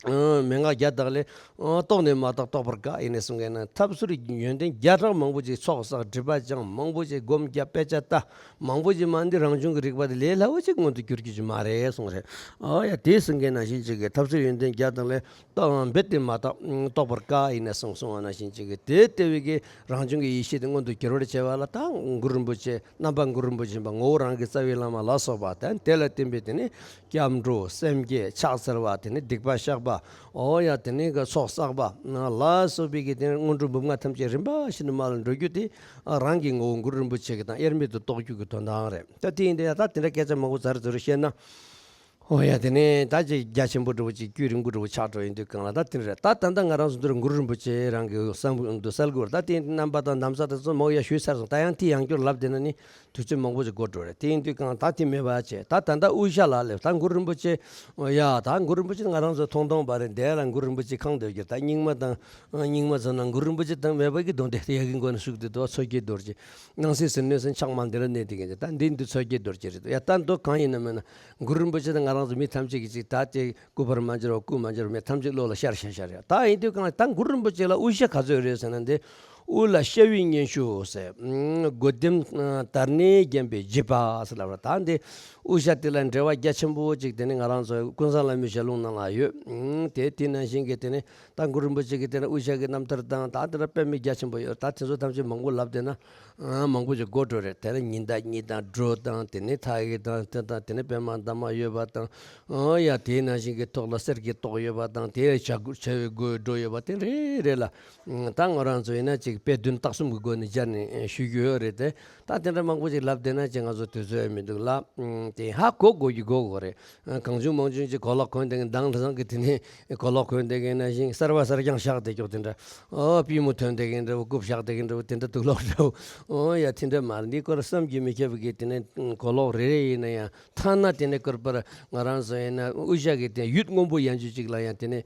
ཨ་མན་ངག་བརྒྱ་དག་ལས། ཨ་རྟོགས་ནས་མ་བརྟགས་རྟོགས་པར་དཀའ་ཡིན་ནས་གསུང་མཁན་ན། ཐབས་ཚུལ་ཡོན་ཏན་བརྒྱ་ཕྲག་མང་པོ་ཅིག་ཚོགས་བསགས། སྒྲིབ་པ་སྦྱང་། མང་པོ་ཅིག་སྒོམ་རྒྱབ། དཔེ་ཆ་ལྟ། མང་པོ་ཅིག་མ་འདི་རང་བྱུང་གི་རིག་པ་དེ་ལས་སླ་བོ་ཅིག་མངོན་དུ་གྱུར་རྒྱུ་ཅིག་མ་རེད་གསུངས་རེད། ཨ་ཡ་དེ་གསུང་མཁན་ནང་བཞིན་ཅིག་གི་ཐབས་ཚུལ་ཡོན་ཏན་བརྒྱ་དག་ལས། རྟོགས་རྦད་དེ་མ་བརྟགས་རྟོགས་པར་དཀའ་ཡིན་ནས་གསུངས་གསུངས་པ་ནང་བཞིན་ཅིག་གི་དེ་ལྟ་བུའི་གི་རང་བྱུང་གི་ཡེ་ཤེས་དེ་མངོན་དུ་གྱུར་པར་བྱེད་པ་ལ་ད་གུ་རུ་རིན་པོ་ཆེ། རྣམ་པ་གུ་རུ་རིན་པོ་ཆེ་ཡིན་པ། ངོ་བོ་རང་གི་རྩ་བའི་བླ་མ་ལ་སོགས་པ་དང་། དེ་ལ་བརྟེན་པའི་དེ་ནི་སྐྱབས་འགྲོ། སེམས་བསྐྱེད། ཕྱག་འཚལ་བ། དེ་ནི་སྡིག་པ་བཤགས་པ། ཨོ་ཡ་དེ་ནི་གི་ཚོགས་བསགས་པ་ལ་སོགས་པའི་གི་དེ་ནི་སྔོན་འགྲོ་འབུམ་ལྔ་ཐམས་ཅད་རིམ་པ་བཞིན་དུ་མར་ལ་འགྲོ་རྒྱུ་དེ་རང་གི་ངོ་བོ་གུ་རུ་རིན་པོ་ཆེ་གི་དང་དབྱེར་མེད་དུ་རྟོགས་རྒྱུ་གི་དོན་དག་རེད། ད་དེ་ཡིན་དུས་ཡ་ད་དེ་འདྲ་སྐད་ཆ་མང་པོ་ཛ་རེ་ཛ་རེ་བཤད་ན། ཨོ་ཡ་དེ་ནས་ད་ཅིག་རྒྱ་ཆེན་པོ་འདྲ་བོ་ཅིག་རྒྱུན་རིང་པོ་འདྲ་བོ་ཆགས་འགྲོ་ཡིན་དུས་གང་ལ་ད་དེ་རེད། ད་ད་ལྟ་ང་རང་ཚོ་འདིར་གུ་རུ་རིན་པོ་ཆེ་རང་གི་བསམ་དུ་གསལ་དགོས་རེད། ད་དེ་རྣམ་པ་དང་ན་བཟའ་དང་ཚོ་མོ་ཡ་ཞུས་ཚར་སོང་། ད་ཡང་དེ་ཡང་བསྐྱར་ལབ་བསྡད་ན་ནི་དུས་ཚོད་མང་པོ་ཅིག་འགོར་འགྲོ་རེད། དེ་ཡིན་དུས་གང་ད་དེ་མེད་པ་བྱས། ད་ད་ལྟ་དབུ་ཞྭ་ལ་སླེབས། ད་གུ་རུ་རིན་པོ་ཆེ། ཨོ་ཡ་ད་གུ་རུ་རིན་པོ་ཆེ་ང་རང་ཚོ་མཐོང་མཐོང་པ་རེད། འདས་ལ་གུ་རུ་རིན་པོ་ཆེ་གང་སྡོད་ཀྱི། ད་རྙིང་མ་དང་རྙིང་མ་ཚོ་ནང་གུ་རུ་རིན་པོ་ཆེ་དང་མེད་པ་གི་དོན་དེ་དེ་ཡ་གི་མགོ་ནས་ཤུགས་དེ་དོ་མཚོ་སྐྱེས་རྡོ་རྗེ། སྣང་སྲིད་ཟིལ་གནོན་ཟིན་ཆགས་མ་འདི་ལ་གནས་དེ་གི་ད་འདི་འདི་མཚོ་སྐྱེས་རྡོ་རྗེ་རེད་དོ། ཡ་ད་མདོ་གང་ཡིན་ན་མིན་ན། གུ་རུ་རིན་པོ་ཆེ་དང་ང་རང་ཚོ་མི་ཐམས་ཅད་ཀྱིས་ཅིག་ད་ལྟའི་སྐུ་པར་མ་འབྱོར་བ་སྐུ་མ་འབྱོར་བ་མི་ཐམས་ཅད་བློ་ལ་ཤར་ཤར་ཤར་ཡ། ད་ཡིན་དུས་གང་ལ་ད་གུ་རུ་རིན་པོ་ཆེ་ལ་དབུ་ཞྭ་ག་ཚོད་རེད་ཟེར་ན། འདི་དབུ་ལ་ཤ་བའི་སྙན་ཞུ་ཟེར། ཨུམ། དགོས་ལྡན་དར་སྣས་བརྒྱན་པའི་འཇིབ་པ་ཟེར་ལབ་ར། ད་འདི་དབུ་ཞྭ་དེ་ལ་འགྲེལ་བ་རྒྱ་ཆེན་པོ་ཅིག་དེ་ནི་ང་རང་ཚོ་ཀུན་བཟང་བླ་མའི་ཞལ་ལུང་ནང་ལ་ཡོད། ཨུམ། དེ་དེ་ནང་བཞིན་གྱི་དེ་ནི་ད་གུ་རུ་རིན་པོ་ཆེ་གི་དེ་ནི་དབུ་ཞྭ་གི་རྣམ་ཐར་དང་ད་དེ་འདྲ་དཔེ་མི་རྒྱ་ཆེན་པོ་ཡོད། ད་དེ་ཚོ་ཐམས་ཅད་མང་པོ་ལབ་བསྡད་ན། ཨ་མང་པོ་ཞིག་འགོར་འགྲོ་རེད། དེ་ནས་ཉི་ཟླ་གཉིས་དང་འགྲོས་དང་དེ་ནས་མཐའ་ཡས་དང་དེ་དང་དེ་ནས་པད་མ་འདབ་མ་ཡོད་པ་དང་། ཨོ་ཡ་དེའི་ནང་བཞིན་གྱི་ཐོག་ལ་གསེར་གྱི་ཏོག་ཡོད་པ་དང་། དེའི་བྱ་སྒོ་བྱ་བའི་སྒོའི་འགྲོས་ཡོད་པ་དེ་རེ་རེ་ལ། ཨ་ད་ང་རང་ཚོ་ཡིན་ན་ཅིག་དཔེ་བདུན་རྟགས་གསུམ་གྱི་སྒོ་ནས་སྦྱར་ནས་ཞུ་རྒྱུ་ཡོད་རེད་དེ། ད་དེ་འདྲ་མང་པོ་ཞིག་ལབ་བསྡད་ན་ཅིག་ང་ཚོ་དུས་ཚོད་ཡང་མི་འདུག་ལ། ཨ་དེ་ཧ་གོ་དགོས་ཀྱི་དགོས་དགོས་རེད། ཨ་གང་བྱུང་མང་བྱུང་ཅིག་གོ་ལོག་གོན་བསྡད་མཁན་དང་དེང་སང་གི་དེ་ནས་གོ་ལོག་གོན་བསྡད་མཁན་ནང་བཞིན་གསར་པ་གསར་རྐྱང་བཞག་བསྡད་ཀྱོག་དེ་འདྲ། ཨོ་པུས་མོ་ཐོན་བསྡད་མཁན་འདྲ་བོ། རྐུབ་བཞག་བསྡད་མཁན་འདྲ་བོ། དེ་འདྲ་དུག་ལོག་འདྲ་བོ། ཨོ་ཡ་དེ་འདྲ་མ་རེད། འདི་སྐོར་བསམ་གྱིས་མི་ཁྱབ་པའི་གི་དེ་ནས་གོ་ལོག་རེ་རེ་ཡིན་ན་ཡང་ཐ་ན་དེ་ནས་སྐོར་པར་ང་རང་ཚོ་ཡིན་ན་དབུ་ཞྭ་གི་དེ་ཡུད་སྔོན་པོ་ཡན་ཆོད་ཅིག་ལ་ཡང་དེ་ནས་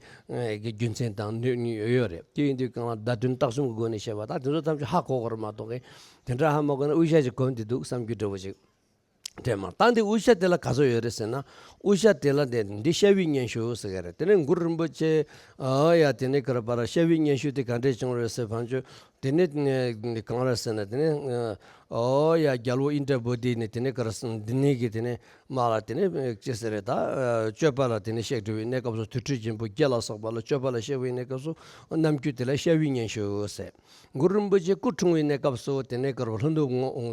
གི་རྒྱུ་མཚན་དང་ནུས་ནུས་ཡོད་ཡོད་རེད། དེ་ཡིན་དུས་གང་ལ་བརྡ་དོན་རྟགས་གསུམ་གྱི་སྒོ་ནས་བཤད་པ་ད་དེ་ཚོ་ཐམས་ཅད་ཧ་གོ་དགོས་རེད་མ་གཏོགས་གི། དེ་འདྲ་ཧ་མ་གོ་ན་དབུ་ཞྭ་ཞིག་གོན་བསྡད་འདུག་བསམ་རྒྱུ་འདྲ་བོ་ཞིག་དེ་མ་ད་འདི་དབུ་ཞྭ་དེ་ལ་ག་ཚོད་ཡོད་རེད་ཟེར་ན། དབུ་ཞྭ་དེ་ལ་དེ་འདི་ཤ་བའི་སྙན་ཞུ་ཟེར་གི་རེད། དེ་ནས་གུ་རུ་རིན་པོ་ཆེ། ཨ་ཡ་དེ་ནས་ག་རེ་བར་ཤ་བའི་སྙན་ཞུ་དེ་ག་འདྲས་བྱུང་རེད་ཟེར་བ་ཅོ། དེ་ནས་གང་རེད་ཟེར་ན་དེ་ནས། ཨོ་ཡ་རྒྱལ་པོ་ཨིནྡྲ་བྷུ་ཏི་ནས་དེ་ནས་ག་རེ་ཟེར་འདི་ནས་གི་དེ་ནས་མ་ལ་དེ་ནས་ཅི་ཟེར་རེད། ད་སྤྱོད་པ་ལ་དེ་ནས་གཤེགས་འགྲོ་བའི་གནས་སྐབས་སུ་དུར་ཁྲོད་ཆེན་པོ་བརྒྱད་ལ་སོགས་པ་ལ་སྤྱོད་པ་ལ་གཤེགས་པའི་གནས་སྐབས་སུ་རྣམ་འགྱུར་དེ་ལ་ཤ་བའི་སྙན་ཞུ་ཟེར། གུ་རུ་རིན་པོ་ཆེ་སྐུ་འཁྲུངས་པའི་གནས་སྐབས་སུ་དེ་ནས་གར་ལྷུན་གྲུབ་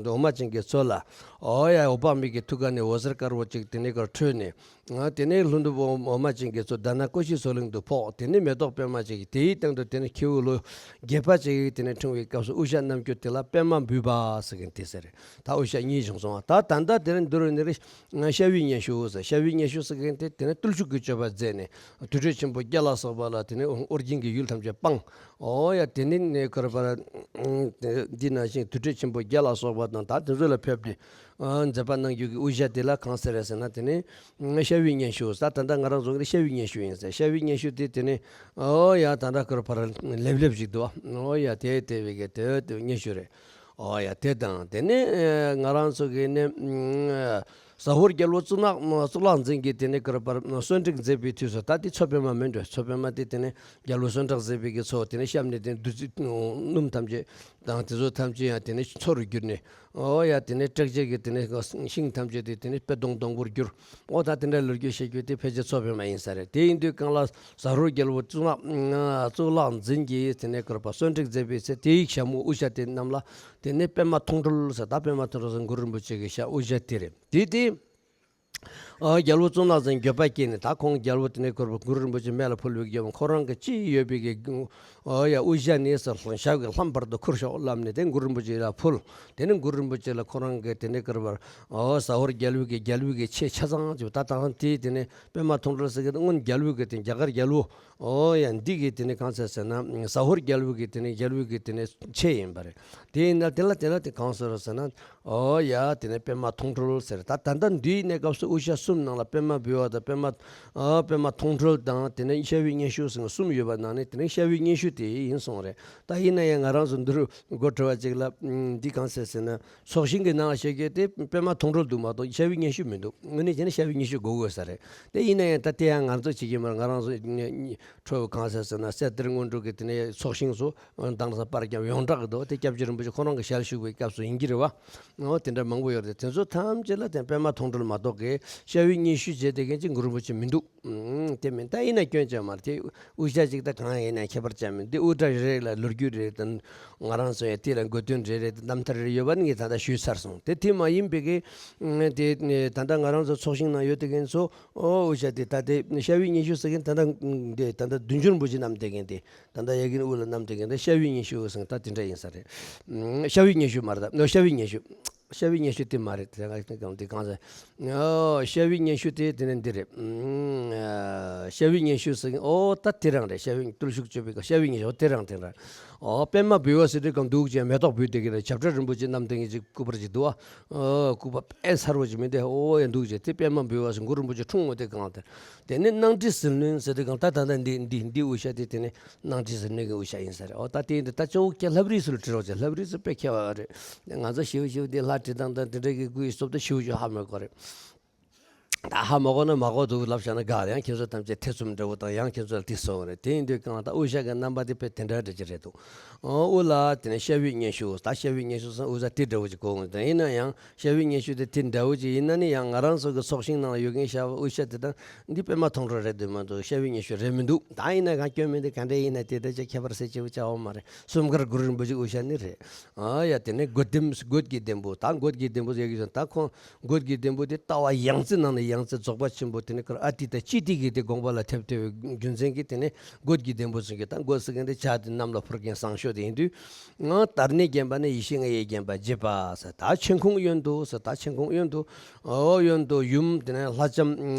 འོ་མ་ཅན་གྱི་མཚོ་ལ། ཨོ་ཡ་འོད་དཔག་མེད་ཀྱི་ཐུགས་ཀ་ནས་འོད་ཟེར་དཀར་པོ་ཅིག་དེ་ནས་གར་འཕྲོས་ནས། ཨ་དེ་ནས་ལྷུན་གྲུབ་འོ་མ་ཅན་གྱི་མཚོ་དྷ་ན་ཀོ་ཤའི་མཚོ་གླིང་དུ་ཕོག་དེ་ནས་མེ་ཏོག་པད་མ་ཅིག་དེའི་སྟེང་དུ་དེ་ནས་ཁྱེའུ་ལོ་བརྒྱད་པ་ཅིག་དེ་ནས་འཁྲུངས་པའི་སྐབས་སུ་དབུ་ཞྭ་རྣམ་འགྱུར་དེ་ལ་པད་མ་འབུལ་བ་ཟེར་མཁན་དེ་ཟེར། ད་དབུ་ཞྭ་གཉིས་བྱུང་སོང་བ། ད་ད་ལྟ་དེ་ནས་འདི་རུ་ནི་རེ། ཤ་བའི་སྙན་ཞུ་ཟེར། ཤ་བའི་སྙན་ཞུ་ཟེར་མཁན་དེ་དེ་ནས་བརྟུལ་ཞུགས་ཀྱི་སྤྱོད་པ་མཛད་ནས་དུར་ཁྲོད་ཆེན་པོ་བརྒྱད་ལ་སོགས་པ་ལ་དེ་ནས་ཨོ་རྒྱན་གྱི་ཡུལ་ཐམས་ཅད་སྤངས། ཨོ་ཡ་དེ་ནས་ནས་ཁར་བར་འདི་ནང་བཞིན་དུར་ཁྲོད་ཆེན་པོ་བརྒྱད་ལ་སོགས་པ་དང་ད་དེ་ཚོ་ལ་ཕེབས་ཏེ་མཛད་པ་གནང་རྒྱུ་གི་དབུ་ཞྭ་དེ་ལ་གང་ཟེར་རེད་ཟེར་ན། དེ་ནས་ཤ་བའི་སྙན་ཞུ་ཟེར། ད་ལྟ་ང་རང་ཚོ་གི་ཤ་བའི་སྙན་ཞུ་ཡིན་ཟེར། ཤ་བའི་སྙན་ཞུ་དེ་དེ་ནས་ཨོ་ཡ་ད་ལྟ་ཁར་བར་ལེབ་ལེབ་ཞིག་འདུག་ཨོ་ཡ་དེ་དེ་བའི་གི་དེ་དེ་སྙན་ཞུ་རེད། ཨོ་ཡ་དེ་དང་དེ་ནས་ང་རང་ཚོ་གི་ནས། ཟ་ཧོར་རྒྱལ་པོ་གཙུག་ན་གཙུག་ལག་འཛིན་གྱིས་དེ་ནས་ཀར་པར་གསོལ་འདེབས་མཛད་པའི་དུས་སུ། ད་དེ་མཚོ་པདྨ་མིན་འགྲོ། མཚོ་པདྨ་དེ་དེ་ནས་རྒྱལ་པོ་གསོན་བསྲེགས་མཛད་པའི་གི་མཚོ། དེ་ནས་གཤམ་ནས་དེ་བདུད་རྩི་སྣུམ་ཐམས་ཅད་དང་དེ་ཚོ་ཐམས་ཅད་ཡང་དེ་ནས་མཚོ་རུ་གྱུར་ནས། ཨོ་ཡ། དེ་ནས་བསྲེགས་བཅད་ཀྱི་དེ་ནས་ཤིང་ཐམས་ཅད་དེ་དེ་ནས་དཔེ་སྡོང་སྡོང་པོར་གྱུར། ཨོ་ད་དེ་འདྲ་ལོ་རྒྱུས་བཤད་རྒྱུ་དེ་ཕལ་ཆེར་མཚོ་པདྨ་ཡིན་ས་རེད། དེ་ཡིན་དུས་གང་ལ་ཟ་ཧོར་རྒྱལ་པོ་གཙུག་ལག་གཙུག་ལག་འཛིན་གྱིས་དེ་ནས་ཀར་པར་གསོལ་འདེབས་མཛད་པའི་ཚེ། དེའི་ཞྭ་མོ་དབུ་ཞྭ་དེ་རྣམས་ལ་དེ་ནས་པདྨ་མཐོང་གྲོལ་ཟེར། ད་པདྨ་མཐོང་གྲོལ་ཟེར་གུ་རུ་རིན་པོ་ཆེ་གི་ཞྭ་དབུ་ཞྭ་དེ་རེད། དེ་དེ། ཨ། རྒྱལ་པོ་གཙུག་ལག་འཛིན་འགྱོད་པ་སྐྱེས་ནས། ད་ཁོང་རྒྱལ་པོ་དེ་ནས་ཀར་པར་གུ་རུ་རིན་པོ་ཆེ་མེ་ལ་ཕུལ་བའི་རྒྱལ་པོ་ཁོ་རང་གི་ཅི་ཡོད་པའི་གི། ཨོ་ཡ། དབུ་ཞྭ་ནི་ཟེར། ཞབས་ཀྱི་ལྷམ་བར་དུ་ཁུར་ཤོག་ལབ་ནས་དེ་གུ་རུ་རིན་པོ་ཆེ་ལ་ཕུལ། དེ་ནས་གུ་རུ་རིན་པོ་ཆེ་ལ་ཁོ་རང་གི་དེ་ནས་ཀར་པར། ཨོ་ཟ་ཧོར་རྒྱལ་པོའི་གི་རྒྱལ་པོའི་གི་ཆས་ཆ་ཚང་ཅིག་ད་ད་དེ་དེ་ནས་པདྨ་མཐོང་གྲོལ་ཟེར་གི་སྔོན་རྒྱལ་པོའི་གི་དེ་རྒྱ་གར་རྒྱལ་པོ། ཨོ་ཡ། འདི་གི་དེ་ནས་གང་ཟེར་ཟེར་ན་ཟ་ཧོར་རྒྱལ་པོའི་གི་དེ་ནས་རྒྱལ་པོའི་གི་དེ་ནས་ཆས་ཡིན་པ་རེད། དེ་ཡིན་ན་དེ་ལ་དེ་ལ་དེ་གང་ཟེར་ཟེར་ན། ཨོ་ཡ། དེ་ནས་པདྨ་མཐོང་གྲོལ་ཟེར། ད་ད་ལྟ་འདིའི་གནས་སྐབས་སུ་དབུ་ཞྭ་གསུམ་ནང་ལ་པདྨ་འབུལ་བ་དང་། པདྨ། ཨ། པདྨ་མཐོང་གྲོལ་དང་། དེ་ནས་ཤ་བའི་སྙན་ཞུ་ཟེར་གསུམ་ཡོད་པ་ནང་ནས་དེ་ནས་ཤ་བའི་སྙན་ཞུ་དེ་ཡིན་གསུངས་རེད། ད་ཡིན་ན་ཡང་ང་རང་ཚོ་འདི་རུ་སྒོ་ཁྲི་བ་ཅིག་ལ་འདི་གང་ཟེར་ཟེར་ན། ཚོགས་ཞིང་གི་ནང་བཤད་རྒྱུ་དེ་པདྨ་མཐོང་གྲོལ་འདུག་མ་གཏོགས་ཤ་བའི་སྙན་ཞུ་མི་འདུག། དངོས་གནས་བྱས་ན་ཤ་བའི་སྙན་ཞུ་དགོས་དགོས་ས་རེད། དེ་ཡིན་ན་ཡང་ད་དེ་ཡང་ང་ཚོ་བྱེད་ཀྱི་མ་རེད། ང་རང་ཚོ་ཁྲོ་བོ་གང་ཟེར་ཟེར་ན་གསེར་གཏེར་སྔོན་འགྲོ་གི་དེ་ནས་ཚོགས་ཞིང་སུ། ཨོ། དེང་སང་པར་རྒྱབ་ཡོངས་གྲགས་ཀྱི་འདུག། དེ་སྐྱབས་རྗེ་རིན་པོ་ཆེ་ཁོ་རང་གི་ཞལ་བཞུགས་པའི་སྐབས་སུ་ཡིན་གྱི་རེད་བ། ཨོ། དེ་འདྲ་མང་པོ་ཡོད་རེད། དེ་ཚོ་ཐམས་ཅད་ལ་དེ་པདྨ་མཐོང་གྲོལ་མ་གཏོགས་ཀྱི་ཤ་བའི་སྙན་ཞུ་བྱས་དེ་མཁན་གྱི་གུ་རུ་རིན་པོ་ཆེ་མི་འདུག། ཨང་། དེ་མིན་ད་ཡིན་ན་སྐྱོན་ཅང་མ་རེད། དེ་དབུ་ཞྭ་ཅིག་ད་གང་ཡིན་ན་ཁྱད་པར་ཅང་མེད། འདི་དབུ་སྐྲ་རེ་རེ་ལ་ལོ་རྒྱུས་རེ་དང་། ང་རང་ཚོ་ཡང་དེ་ལ་དགོས་དོན་རེ་རེ་དང་རྣམ་ཐར་རེ་ཡོད་པ་ནི་ངས་ད་ལྟ་ཞུས་ཚར་སོང་། དེ་དེ་མ་ཡིན་པའི་གི་དེ་ད་ལྟ་ང་རང་ཚོ་ཚོགས་ཞིང་ནང་ཡོད་དེ་མཁན་ཚོ། ཨོ། དབུ་ཞྭ་དེ་ད་དེ་ཤ་བའི་སྙན་ཞུ་ཟེར་མཁན་ད་ལྟ་འདི་ད་ལྟ་བདུད་འཇོམས་རིན་པོ་ཆེ་བསྣམས་བསྡད་མཁན་དེ། ད་ལྟ་ཡ་གིན་དབུ་ལ་བསྣམས་བསྡད་མཁན་དེ་ཤ་བའི་སྙན་ཞུ་ཟེར་མཁན་ད་དེ་འདྲ་ཡིན་ས་རེད། ཨུམ། ཤ་བའི་སྙན་ཞུ་མ་རེད་ད། ནོ། ཤ་བའི་སྙན་ཞུ། ཤ་བའི་སྙན་ཞུ་དེ་མ་རེད། དེ་གང་དེ་གང་ཟེར། ཨོ། ཤ་བའི་སྙན་ཞུ་དེ་དེ་ནས་འདི་རེད། ཨུམ། ཤ་བའི་སྙན་ཞུ་ཟེར་མཁན། ཨོ། ད་དེ་རང་རེད། ཤ་བའི་བརྟུལ་ཞུགས་སྤྱོད་པའི་སྐབས་ཤ་བའི་སྙན་ཞུ། ཨོ། དེ་རང་དེ་རང་། ཨོ། པདྨ་འབུལ་བ་ཟེར་དུས་གང་འདུག་ཅེས་མེ་ཏོག་འབུལ་བསྡད་ཀྱི་རེད། བྱ་བྲལ་རིན་པོ་ཆེ་བསྣམས་བསྡད་མཁན་ཅིག་སྐུ་པར་ཅིག་འདུག་ཨ། ཨོ། སྐུ་པར་དཔེ་མཚར་པོ་ཅིག་མི་འདུག། ཨོ་ཡ། འདུག་ཅེས་དེ་པདྨ་འབུལ་བ་ཟེར་གུ་རུ་རིན་པོ་ཆེ་འཁྲུངས་ཡོད་དེ་གང་དེ། དེ་ནས་སྣང་སྲིད་ཟིལ་གནོན་ཟེར་དུས་གང་ད་ད་ལྟ་འདི་འདི་འདི་དབུ་ཞྭ་དེ་དེ་ནས་སྣང་སྲིད་ཟིལ་གནོན་གྱི་དབུ་ཞྭ་ཡིན་ས་རེད། ཨོ། ད་དེ་འདི་ད་ཅོག་ཀྱ་ལྷ་བྲིས་སུ་ལ་བྲི་རོགས་བྱས། ལྷ་བྲིས་སུ་དཔེ་མཁས་པ་རེད། ང་ཚོ་ཞིའུ་ཞིའུ་འདི་ལྷ་བྲིས་སྟངས་དང་དེ་འདྲ་གི་སྐུ་ཡི་སོབ་ད་ཞིའུ་ཞིའུ་ཧ་མ་གོ་རེད། ད་ཧ་མ་གོ་ན་མ་གོ་འདུག་ལབ་བཞག་ན་དགའ། ཡང་ཁྱེད་ཚོ་ཐམས་ཅད་ཐེ་ཚོམ་འདྲ་བོ་དང་། ཡང་ཁྱེད་ཚོ་ལ་དེ་སོང་རེད། དེ་ཡིན་དུས་གང་ད་དབུ་ཞྭ་གི་རྣམ་པ་དེ་དཔེ་དེ་འདྲ་འདྲ་ཅིག་རེད་འདུག། ཨོ། དབུ་ལ་དེ་ནས་ཤ་བའི་སྙན་ཞུ། ད་ཤ་བའི་སྙན་ཞུ་ཟེར་དབུ་ཞྭ་དེ་འདྲ་བོ་ཅིག་གོ་འོང་། དེ་ཡིན་ན་ཡང་ཤ་བའི་སྙན་ཞུ་དེ་དེ་འདྲ་བོ་ཅིག་ཡིན་ན་ནི་ཡང་ང་རང་ཚོ་གི་ཚོགས་ཞིང་ནང་ལ་ཡོད་མཁན་ཤ་བ་དབུ་ཞྭ་དེ་དང་འདི་པདྨ་མཐོང་གྲོལ་རེད་འདུག་མ་གཏོགས་ཤ་བའི་སྙན་ཞུ་རེད་མི་འདུག། ད་ཡིན་ན་གང་སྐྱོན་མེད་དེ། ག་འདྲ་ཡིན་ན་དེ་ད་ཅིག་ཁྱད་པར་ཟེར་ཅིག་བྱ་བ་མ་རེད། སུམ་མཁར་གུ་རུ་རིན་པོ་ཆེ་དབུ་ཞྭ་ནི་རེད། ཨ་ཡ། དེ་ནས་རྒོད་ལྡེམ། རྒོད་ཀྱི་ལྡེམ་པོ། ད་རྒོད་ཀྱི་ལྡེམ་པོ་ཟེར་གི་སོང་། ད་ཁོང་རྒོད་ཀྱི་ལྡེམ་པོ་དེ་ལྟ་བ་ཡང་རྩེ་ནང་ནས་ཡང་རྩེ་རྫོགས་པ་ཆེན་པོ་དེ་ནས་ཀར་ཨ་ཏི་ད་ཅི་ཏི་གི་དེ་དགོངས་པ་ལ་ཐེབས་ཐེབས་པའི་རྒྱུ་མཚན་གྱིས་དེ་ནས་རྒོད་ཀྱི་ལྡེམ་པོ་ཟེར་གི། ད་རྒོད་ཟེར་མཁན་དེ་ཇ་དེ་གནམ་ལ་འཕུར་མཁན་བཟང་ཤོས་དེ་ཡིན་དུས། ང་དར་ནས་བརྒྱན་པ་ནི་ཡེ་ཤེས་ལྔ་ཡིས་བརྒྱན་པ་བརྗིད་པ་ཟེར། ད་མཆན་ཁུང་གཡོན་དུ་ཟེར། ད་མཆན་ཁུང་གཡོན་དུ། ཨོ། གཡོན་དུ་ཡུམ་དེ་ནས་ལྷ་ལྕམ་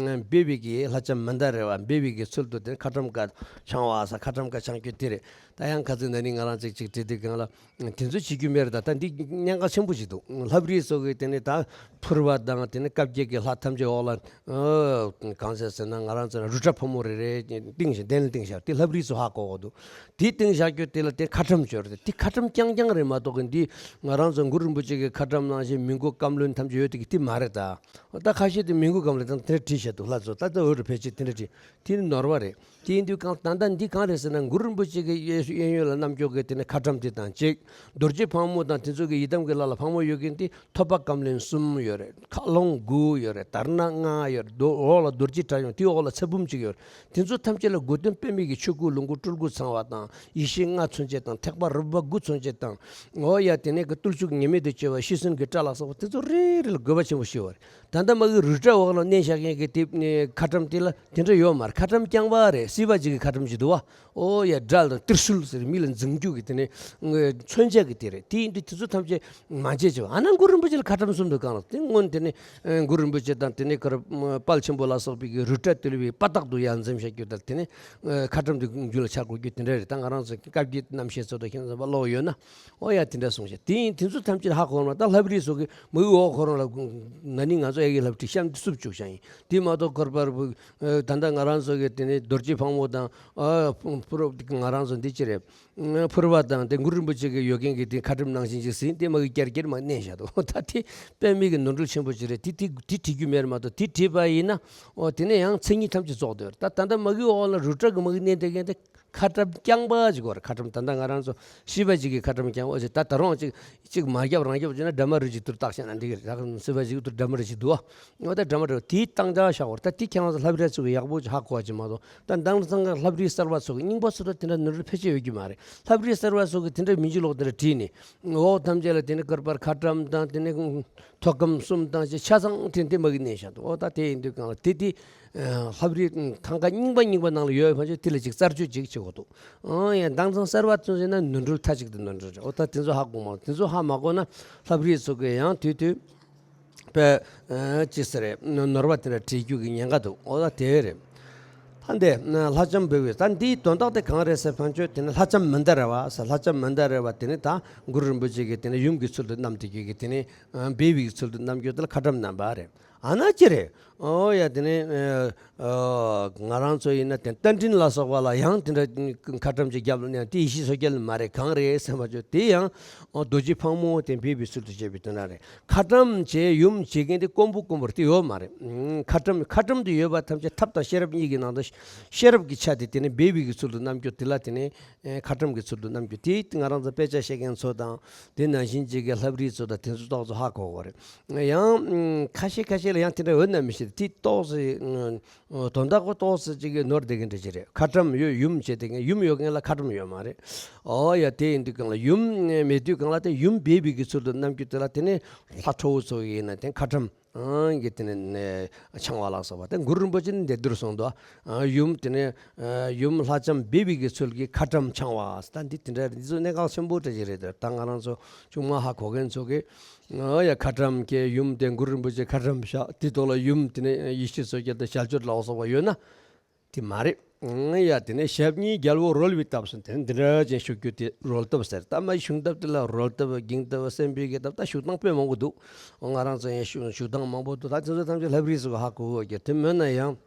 འབེབས་པའི་གི། ལྷ་ལྕམ་མན་དཱ་ར་བ་འབེབས་པའི་གི་ཚུལ་དུ་དེ་ནས་ཁ་ཊྭཱཾ་ཀ་འཆང་བ་ཟེར། ཁ་ཊྭཱཾ་ཀ་འཆང་རྒྱུ་དེ་རེད། ད་ཡང་ཁ་ཚིག་ན་ནིང་ང་རང་ཅིག་ཅིག་བྲིས་དུས་གང་ལ། དེ་ཚོ་བྱེད་རྒྱུ་མེད་རེད། ད་ད་འདི་གནད་འགག་ཆེན་པོ་ཞིག་འདུག། ལྷ་བྲིས་སོགས་ཀྱི་དེ་ནས་ད་ཕུར་བ་དང་དེ་ནས་བཀའ་བརྒྱད་ཀྱི་ལྷ་ཐམས་ཅད་འོག་ལ། ཨ། གང་ཟེར་ཟེར་ན་ང་རང་ཚོ་ན་རུ་ཏྲ་ཕོ་མོ་རེ་རེ་བཏིང་ཞིང་གདན་ལ་བཏིང་བཞག། དེ་ལྷ་བྲིས་སུ་ཧ་གོ་གོ་འདུག། དེ་བཏིང་བཞག་རྒྱུ་དེ་ལ་དེ་ཁ་ཊྭཱཾ་ཅིག་ཡོད་རེད། དེ་ཁ་ཊྭཱཾ་རྐྱང་རྐྱང་རེད་མ་གཏོགས་གི་འདི་ང་རང་ཚོ་གུ་རུ་རིན་པོ་ཆེ་གི་ཁ་ཊྭཱཾ་ནང་བཞིན་མི་མགོ་བཀའ་བློན་ཐམས་ཅད་ཡོད་དེ་གི་དེ་མ་རེད་ད། ད་ཁ་ཤས་དེ་མི་མགོ་བཀའ་བློན་དང་དེ་འདྲ་བྲིས་བཞག་འདུག། ལྷ་ཚོ་ད་ལྟ་འོ་རེད། ཕལ་ཆེར་དེ་འདྲ་བྲིས། དེ་ནི་ནོར་བ་རེད། དེ་ཡིན་དུས་གང་ད་ལྟ་འདི་གང་རེད་ཟེར་ན། གུ་རུ་རིན་པོ་ཆེ་གི་གཡས་གཡས་གཡོན་ལ་རྣམ་འགྱུར་གྱི་དེ་ནས་ཁ་ཊྭཱཾ་དེ་དང་གཅིག། རྡོ་རྗེ་ཕག་མོ་དང་དེ་ཚོ་གི་ཡི་དམ་གྱི་ལྷ་ལ་ཕག་མོ་ཡོད་མཁན་དེ་ཐོད་པ་བཀའ་བློན་གསུམ་ཡོད་རེད། མཁའ་ཀློང་དགུ་ཡོད་རེད། དར་ནག་ལྔ་ཡོད་རེད། རྡོ་འོག་ལ་རྡོ་རྗེ་གྲགས་ཡང་དེའི་འོག་ལ་ཚེ་བུམ་གཅིག་ཡོད་རེད། དེ་ཚོ་ཐམས་ཅད་ལ་དགོས་དོན་དཔེ་མེད་ཀྱི་ཆོས་སྐུ་ལོངས་སྐུ་སྤྲུལ་སྐུ་ཚང་བ་དང་། ཡེ་ཤེས་ལྔ་མཚོན་བྱེད་དང་། ཐེག་པ་རིམ་པ་དགུ་མཚོན་བྱེད་དང་། འོ་ཡ། དེ་ནས་ཀྱི་བརྟུལ་ཞུགས་ཉེས་མེད་དུ་སྤྱོད་པ། ཤི་གསོན་གྱི་བཀྲ་ལ་སོགས་པ་དེ་ཚོ་རེ་རེ་ལ་དགོས་པ་ཆེན་པོ་ཞིག་ཡོད་རེད། ད་ལྟ་མ་གི་རུ་ཏྲ་འོག་ལ་མནན་བཞག་མཁན་གྱི་དེ་ཁ་ཊྭཱཾ་དེ་ལ་དེ་འདྲ་ཡོད་མ་རེད། ཁ་ཊྭཱཾ་རྐྱང་པ་རེད། སྲིད་པ་ཅིག་གི་ཁ་ཊྭཱཾ་ཅིག་འདུག་བ། ཨོ་ཡ། དགྲ་དང་ཏྲི་ཤུལ་ཟེར་མི་ལ་འཛིང་རྒྱུ་གི་དེ་ནས་མཚོན་ཆ་གི་དེ་རེད། དེ་ཡིན་དུས་དེ་ཚོ་ཐམས་ཅད་མ་བྱེད་ཅེས་པ། ཨ་ན་གུ་རུ་རིན་པོ་ཆེ་ལ་ཁ་ཊྭཱཾ་གསུམ་འདུག་གང་ལ། དེ་སྔོན་དེ་ནས་གུ་རུ་རིན་པོ་ཆེ་དང་དེ་ནས་ཀར་དཔལ་ཆེན་པོ་ལ་སོགས་པའི་གི་རུ་ཏྲ་བརྟུལ་བའི་དཔའ་རྟགས་དུ་ཡང་འཛིན་བྱ་རྒྱུ་དང་། དེ་ནས་ཁ་ཊྭཱཾ་དེ་རྒྱུད་ལ་ཆགས་དགོས་རྒྱུ་དེ་འདྲ་རེད། ད་ང་རང་ཚོ་སྐབས་ཀྱི་རྣམ་བཤད་ཚོ་དང་ཁྱེད་ཚོ་ལ་ཀློག་ཡོད་ན། ཨོ་ཡ། དེ་འདྲ་གསུངས་ཤག། དེ་ཡིན་དེ་ཚོ་ཐམས་ཅད་ཧ་གོ་རང་ལ། ད་ལྷ་བྲིས་སོགས་ཀྱི་མ་གི་འོག་ཁོ་རང་ལ་ན་ནིང་ང་ཚོ་ ཚོ་ཡི་ལྷ་བྲིས་གཤམ་དུ་བསུབ་བཅུག་བཞག་ཡིན། དེ་མ་གཏོགས་ཀར་པར་བུ་ད་ལྟ་ང་རང་ཚོ་གི་དེ་ནས་རྡོ་རྗེ་ཕག་མོ་དང་ཨ་ཕུ་རོ་ང་རང་ཚོ་འདི་ཅི་རེད། ཕུར་བ་དང་དེ་གུ་རུ་རིན་པོ་ཆེ་གི་ཡོད་མཁན་གྱི་དེ་ཁ་བཀྲམ་ནང་བཞིན་ཅིག་ཟིན་དེ་མ་གི་བསྐྱར་བསྐྱར་མ་གནས་བཞག་འདུག་ད་དེ་དཔེ་མེད་ཀྱི་ནོར་འཁྲུལ་ཆེན་པོ་ཅིག་རེད། དེ་དེ་དེ་བྲིས་རྒྱུ་མེད་མ་གཏོགས་དེ་བྲིས་པ་ཡིན་ན་ཨོ་དེ་ནས་ཡང་མཚན་ཉིད་ཐམས་ཅད་རྫོགས་འདུག་ད་ད་ལྟ་མ་གི་འོག་ལ་རུ་ཏྲ་གི་མ་གི་གནས་དེ་གན་དེ་ཁ་བཀྲམ་རྐྱང་པ་ཅིག་གོ་རེད། ཁ་བཀྲམ་ད་ལྟ་ང་རང་ཚོ་ཤི་བ་ཅིག་གི་ཁ་བཀྲམ་རྐྱང་པ་ཅིག་ད་ད་རུང་ཅིག་ཅིག་མ་རྒྱབ་རང་རྒྱབ་བྱས་ན་འདྲ་མ་རུ་ཅིག་དུར་བཏགས་བྱས་ན་འགྲིག་གི་རེད། ད་ཤི་བ་ཅིག་དུར་འདྲ་མ་རུ་ཅིག་འདུག་ཨ། ཨོ་ད་འདྲ་མ་རུ་དེའི་སྟངས་འཇགས་བཞག་གོ་རེད། ད་དེ་ཁྱེད་རང་ཚོ་ལྷ་བྲིས་ཚོ་གི་ཡག་པོ་ཅིག་ཧ་གོ་བ་ཅིག་མ་གཏོགས། ད་དེང་སང་གི་ལྷ་བྲིས་གསར་བ་ཚོ་གི་རྙིང་པ་ཚོ་ད་དེ་འདྲ་ནོར་འཁྲུལ་ཕལ་ཆེར་ཡོད་ཀྱི་མ་རེད། ལྷ་བྲིས་གསར་བ་ཚོ་གི་དེ་འདྲ་མིང་ཅི་ལོག་དེ་འདྲ་བྲིས་ནས་འོག་ཐམས་ཅད་ལ་དེ་ནི་ཀར་པར་ཁ་བཀྲམ་དང་དེ་ནི་ཐོག་སྐམ་གསུམ་དང་ཅི་ཆ་ཚང་དེ་འདི་མ་གི་གནས་བཞག་འདུག་ཨོ་ད་དེ་ཡིན་དུས་གང་ལ་དེ་དེ་ལྷ་བྲིས་ཐང་ག་རྙིང་པ་རྙིང་པ་ནང་ལ་ཡོད་ཕན་ཆད་དེ་ལ་ཅིག་རྩར་གཅོད་ཅིག་བྱེད་དགོས་འདུག་ཨོ་ཡ་དེང་སང་གསར་བ་ཚོ་ཡིན་ན་ནོར་འཁྲུལ་མཐའ་གཅིག་ཏུ་ནོར་འཁྲུལ་རེད། ཨོ་ད་དེ་ཚོ་ཧ་གོ་མ་དེ་ཚོ་ཧ་མ་གོ་ན་ལྷ་བྲིས་ཚོ་གི་ཡང་དུས་དུས། པའི་ཅི་ཟེར་རེད། ནོར་བ་དེ་འདྲ་བྲིས་རྒྱུ་གི་ཉེན་ཁ་འདུག་ཨོ་ད་དེ་རེད། ད་འདི་ལྷ་ལྕམ་འབེབས་པའི་ད་འདིའི་དོན་དག་དེ་གང་རེད་ཟེར་ཕན་ཆོད་དེ་ནི་ལྷ་ལྕམ་མན་དཱ་ར་བ་ཟེར། ལྷ་ལྕམ་མན་དཱ་ར་བ་དེ་ནི་ད་གུ་རུ་རིན་པོ་ཆེ་གི་དེ་ནི་ཡུམ་གྱི་ཚུལ་དུ་བསྣམས་ཏེ་གི་དེ་ནི་འབེབས་པའི་ཚུལ་དུ་བསྣམས་རྒྱུ་དེ་ལ་ཁ་བཀྲམ་བསྣམས་པ་རེད། ཨ་ན་ཅི་རེད། ཨོ་ཡ་དེ་ནི་ང་རང་ཚོ་ཡིན་ན་དེ་རྟ་མགྲིན་ལ་སོགས་པ་ལ་ཡང་དེ་འདྲ་ཁ་བཀྲམ་ཅིག་རྒྱབ་ལ་ནས་དེ་ཡེ་ཤེས་མཚོ་རྒྱལ་མ་རེད། གང་རེད་ཟེར་མ་བྱོས་དེ་ཡང་རྡོ་རྗེ་ཕག་མོ་དེ་འབེབས་པའི་ཚུལ་དུ་བྱས་པའི་དོན་དག་རེད། ཁ་བཀྲམ་བྱས་ཡུམ་བྱེད་མཁན་དེ་དཀོན་པོ་དཀོན་པོར་དེ་ཡོད་མ་རེད། ཁ་བཀྲམ་ཁ་བཀྲམ་དུ་ཡོད་པ་ཐམས་ཅད་ཐབས་དང་ཤེས་རབ་གཉིས་ཀྱི་ནང་དུ་ཤེས་རབ་ཀྱི་ཆ་དེ་དེ་ནི་འབེབས་པའི་གི་ཚུལ་དུ་བསྣམས་རྒྱུ་དེ་ལ་དེ་ནི་ཁ་བཀྲམ་གྱི་ཚུལ་དུ་བསྣམས་རྒྱུ་དེ་ང་རང་ཚོ་དཔེ་ཆ་ཤེས་མཁན་ཚོ་དང་དེ་ནང་བཞིན་ཅིག་གི་ལྷ་བྲིས་ཚོ་དང་དེ་ཚོ་ཏོག་ཙམ་ཧ་གོ་གི་རེད། ཡང་ཁ་ཤས་ཁ་ཤས་ལ་ཡང་དེ་འདྲ་ཡོད་ན་མི་ཤེས། དེ་ཏོག་ཙམ་དོན་དག་གོ་ཏོག་ཙམ་ཅིག་གི་ནོར་བསྡད་མཁན་འདྲ་ཅིག་རེད། ཁ་བཀྲམ་ཡོད་ཡུམ་བྱེད་བསྡད་མཁན་ཡུམ་ཡོད་མཁན་ལ་ཁ་བཀྲམ་ཡོད་མ་རེད། ཨོ་ཡ་དེ་ཡིན་དུས་གང་ལ་ཡུམ་མེད་དུས་གང་ལ་དེ་ཡུམ་འབེབས་པའི་གི་ཚུལ་དུ་བསྣམས་རྒྱུ་དེ་ལ་དེ་ནི་ལྷ་ཁྲོ་བོ་ཚོ་ཡིན་ན་དེ་ཁ་བཀྲམ། གི་དེ་ནས་འཆང་བ་ལ་སོགས་པ་དེ་གུ་རུ་རིན་པོ་ཆེ་ནི་འདི་བསྡུར་སོང་དོ། ཡུམ་དེ་ནས་ཡུམ་ལྷ་ལྕམ་འབེབས་པའི་གི་ཚུལ་གྱི་ཁ་བཀྲམ་འཆང་བ་ད་འདི་དེ་འདྲ་འདི་ཚོ་གནད་འགག་ཆེན་པོ་འདྲ་ཞིག་རེད། ད་ང་རང་ཚོ་ཆུང་མ་ཧ་གོ་མཁན་ཚོ་གི་ཡ་ཁ་བཀྲམ་གྱི་ཡུམ་དེ་གུ་རུ་རིན་པོ་ཆེ་ཁ་བཀྲམ་བཞག་དེ་ཐོག་ལ་ཡུམ་དེ་ནས་ཡེ་ཤེས་མཚོ་རྒྱལ་དང་ཞལ་སྦྱོར་ལ་སོགས་པ་ཡོད་ན། དེ་མ་རེད། ཡ་དེ་ནས་ཞབས་གཉིས་རྒྱལ་པོ་རོལ་བའི་སྟབས་སུ་དེ་འདི་འདྲ་ཅན་བཞུགས་རྒྱུ་དེ་རོལ་སྟབས་ཟེར། ད་མ་བཞུགས་སྟབས་དེ་ལ་རོལ་སྟབས་འགྱིང་སྟབས་སེམས་པའི་གི་སྟབས་ད་བཞུགས་སྟངས་དཔེ་མང་པོ་འདུག་ང་རང་ཚོ་ཡང་བཞུགས་བཞུགས་སྟངས་མང་པོ་འདུག་ད་དེ་ཚོ་ཐམས་ཅད་ལྷ་བྲིས་སུ་ཧ་གོ་གོ་གི་དེ་མོད་ན་ཡང་།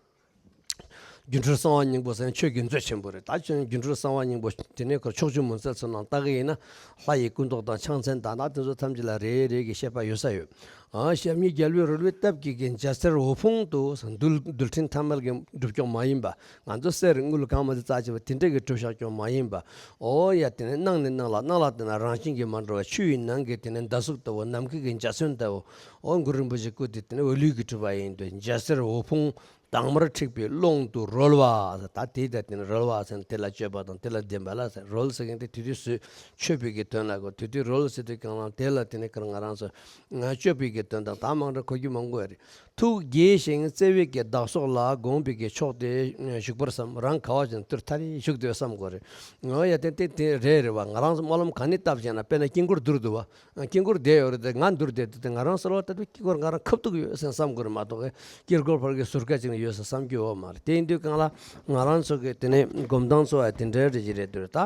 སྒྱུ་འཕྲུལ་གསང་བ་སྙིང་པོ་ཟེར་ན་ཆོས་ཀྱི་མཛོད་ཆེན་པོ་རེད། ད་ཆོས་སྒྱུ་འཕྲུལ་གསང་བ་སྙིང་པོ་དེ་ནས་ཁོ་ཕྱོགས་བཅུའི་མུན་སེལ་ཚོ་ནང་ལྟ་གི་ཡིན་ན་ལྷ་ཡི་སྐུ་མདོག་དང་ཕྱག་མཚན་དང་ད་དེ་ཚོ་ཐམས་ཅད་ལ་རེ་རེ་གི་བཤད་པ་ཡོད་ས་ཡོད། ཨ་ཞབས་གཉིས་རྒྱལ་པོའི་རོལ་པའི་སྟབས་ཀྱིས་ཀྱི་འཇའ་ཟེར་འོད་ཕུང་དུ་རྡུལ་རྡུལ་ཕྲན་ཐ་མལ་གྱི་སྒྲུབ་སྐྱོང་མ་ཡིན་པ། ང་ཚོ་གསེར་དངུལ་གང་མ་དེ་རྩ་ཆེ་བ་དེ་འདྲ་གི་གྲུབ་བཞག་ཀྱང་མ་ཡིན་པ། ཨོ་ཡ་དེ་ནས་སྣང་ནས་སྣང་ལ་སྣང་ལ་དེ་ན་རང་བཞིན་གྱིས་མ་འགྲོ་བ་ཆུ་ཡི་ནང་གི་དེ་ནས་ཟླ་གཟུགས་ལྟ་བུ་ནམ་མཁའི་གི་འཇའ་ཚོན་ལྟ་བུ། ཨོ་གུ་རུ་རིན་པོ་ཆེ་སྐུ་དེ་དེ་ནས་འོད་ལུས་ཀྱིས་གྲུབ་པ་ཡིན་དུས་འཇའ་ཟེར་འོད་ཕུང་དྭངས་མར་འཁྲིགས་པའི་ཀློང་དུ་རོལ་བ། ད་དེ་ད་དེ་ནས་རོལ་བ་ཟེར་ན་དེ་ལ་སྤྱོད་པ་དང་དེ་ལ་ལྡན་པ་ལ་ཟེར། རོལ་ཟེར་མཁན་དེ་དེ་དུས་སུ་མཆོད་པའི་གི་དོན་ལ་གོ་དེ་དུས་རོལ་ཟེར་དུས་གང་ལ་དེ་ལ་དེ་ནས་ཀར་ང་རང་ཚོ་སྤྱོད་པའི་གི་དོན་དང་ད་མང་དྲགས་གོ་རྒྱུ་མང་པོ་རེད། ཐུགས་དགྱེས་ཤིང་བརྩེ་བའི་གི་བདག་སོགས་ལ་དགོངས་པའི་གི་ཕྱོགས་དེ་བཞུགས་པར་བསམ། རང་ག་བ་ཅིག་ན་དུར་ཐ་རེ་བཞུགས་དུས་བསམ་དགོས་རེད། ཨོ་ཡ་དེ་དེ་དེ་རེད་རེད་བ། ང་རང་ཚོ་སྨོན་ལམ་ག་ནས་བཏབ་བྱས་ན་དཔེར་ན་དཀྱིལ་འཁོར་བསྡུར་འདུག་བ། དཀྱིལ་འཁོར་བསྡད་ཡོད་རེད་དེ་ང་འདུར་བསྡད་དུས་དེ་ང་རང་གསོལ་བ་བཏབ་དུས་དཀྱིལ་འཁོར་ང་རང་ཁ་ཐུག་ཡོད་ཟེར་བསམ་དགོས་རེད་མ་གཏོགས་དཀྱིལ་འཁོར་ཕར་གི་ཟུར་ཁ་ཅིག་ན་ཡོད་ཟེར་བསམ་རྒྱུ་ཡོད་མ་རེད། དེ་ཡིན་དུས་གང་ལ་ང་རང་ཚོ་གི་དེ་ནས་སྒོམ་སྟངས་ཚོ་ཡ་དེ་འདྲའི་རེད་ཅིག་རེད་འདུག་ད་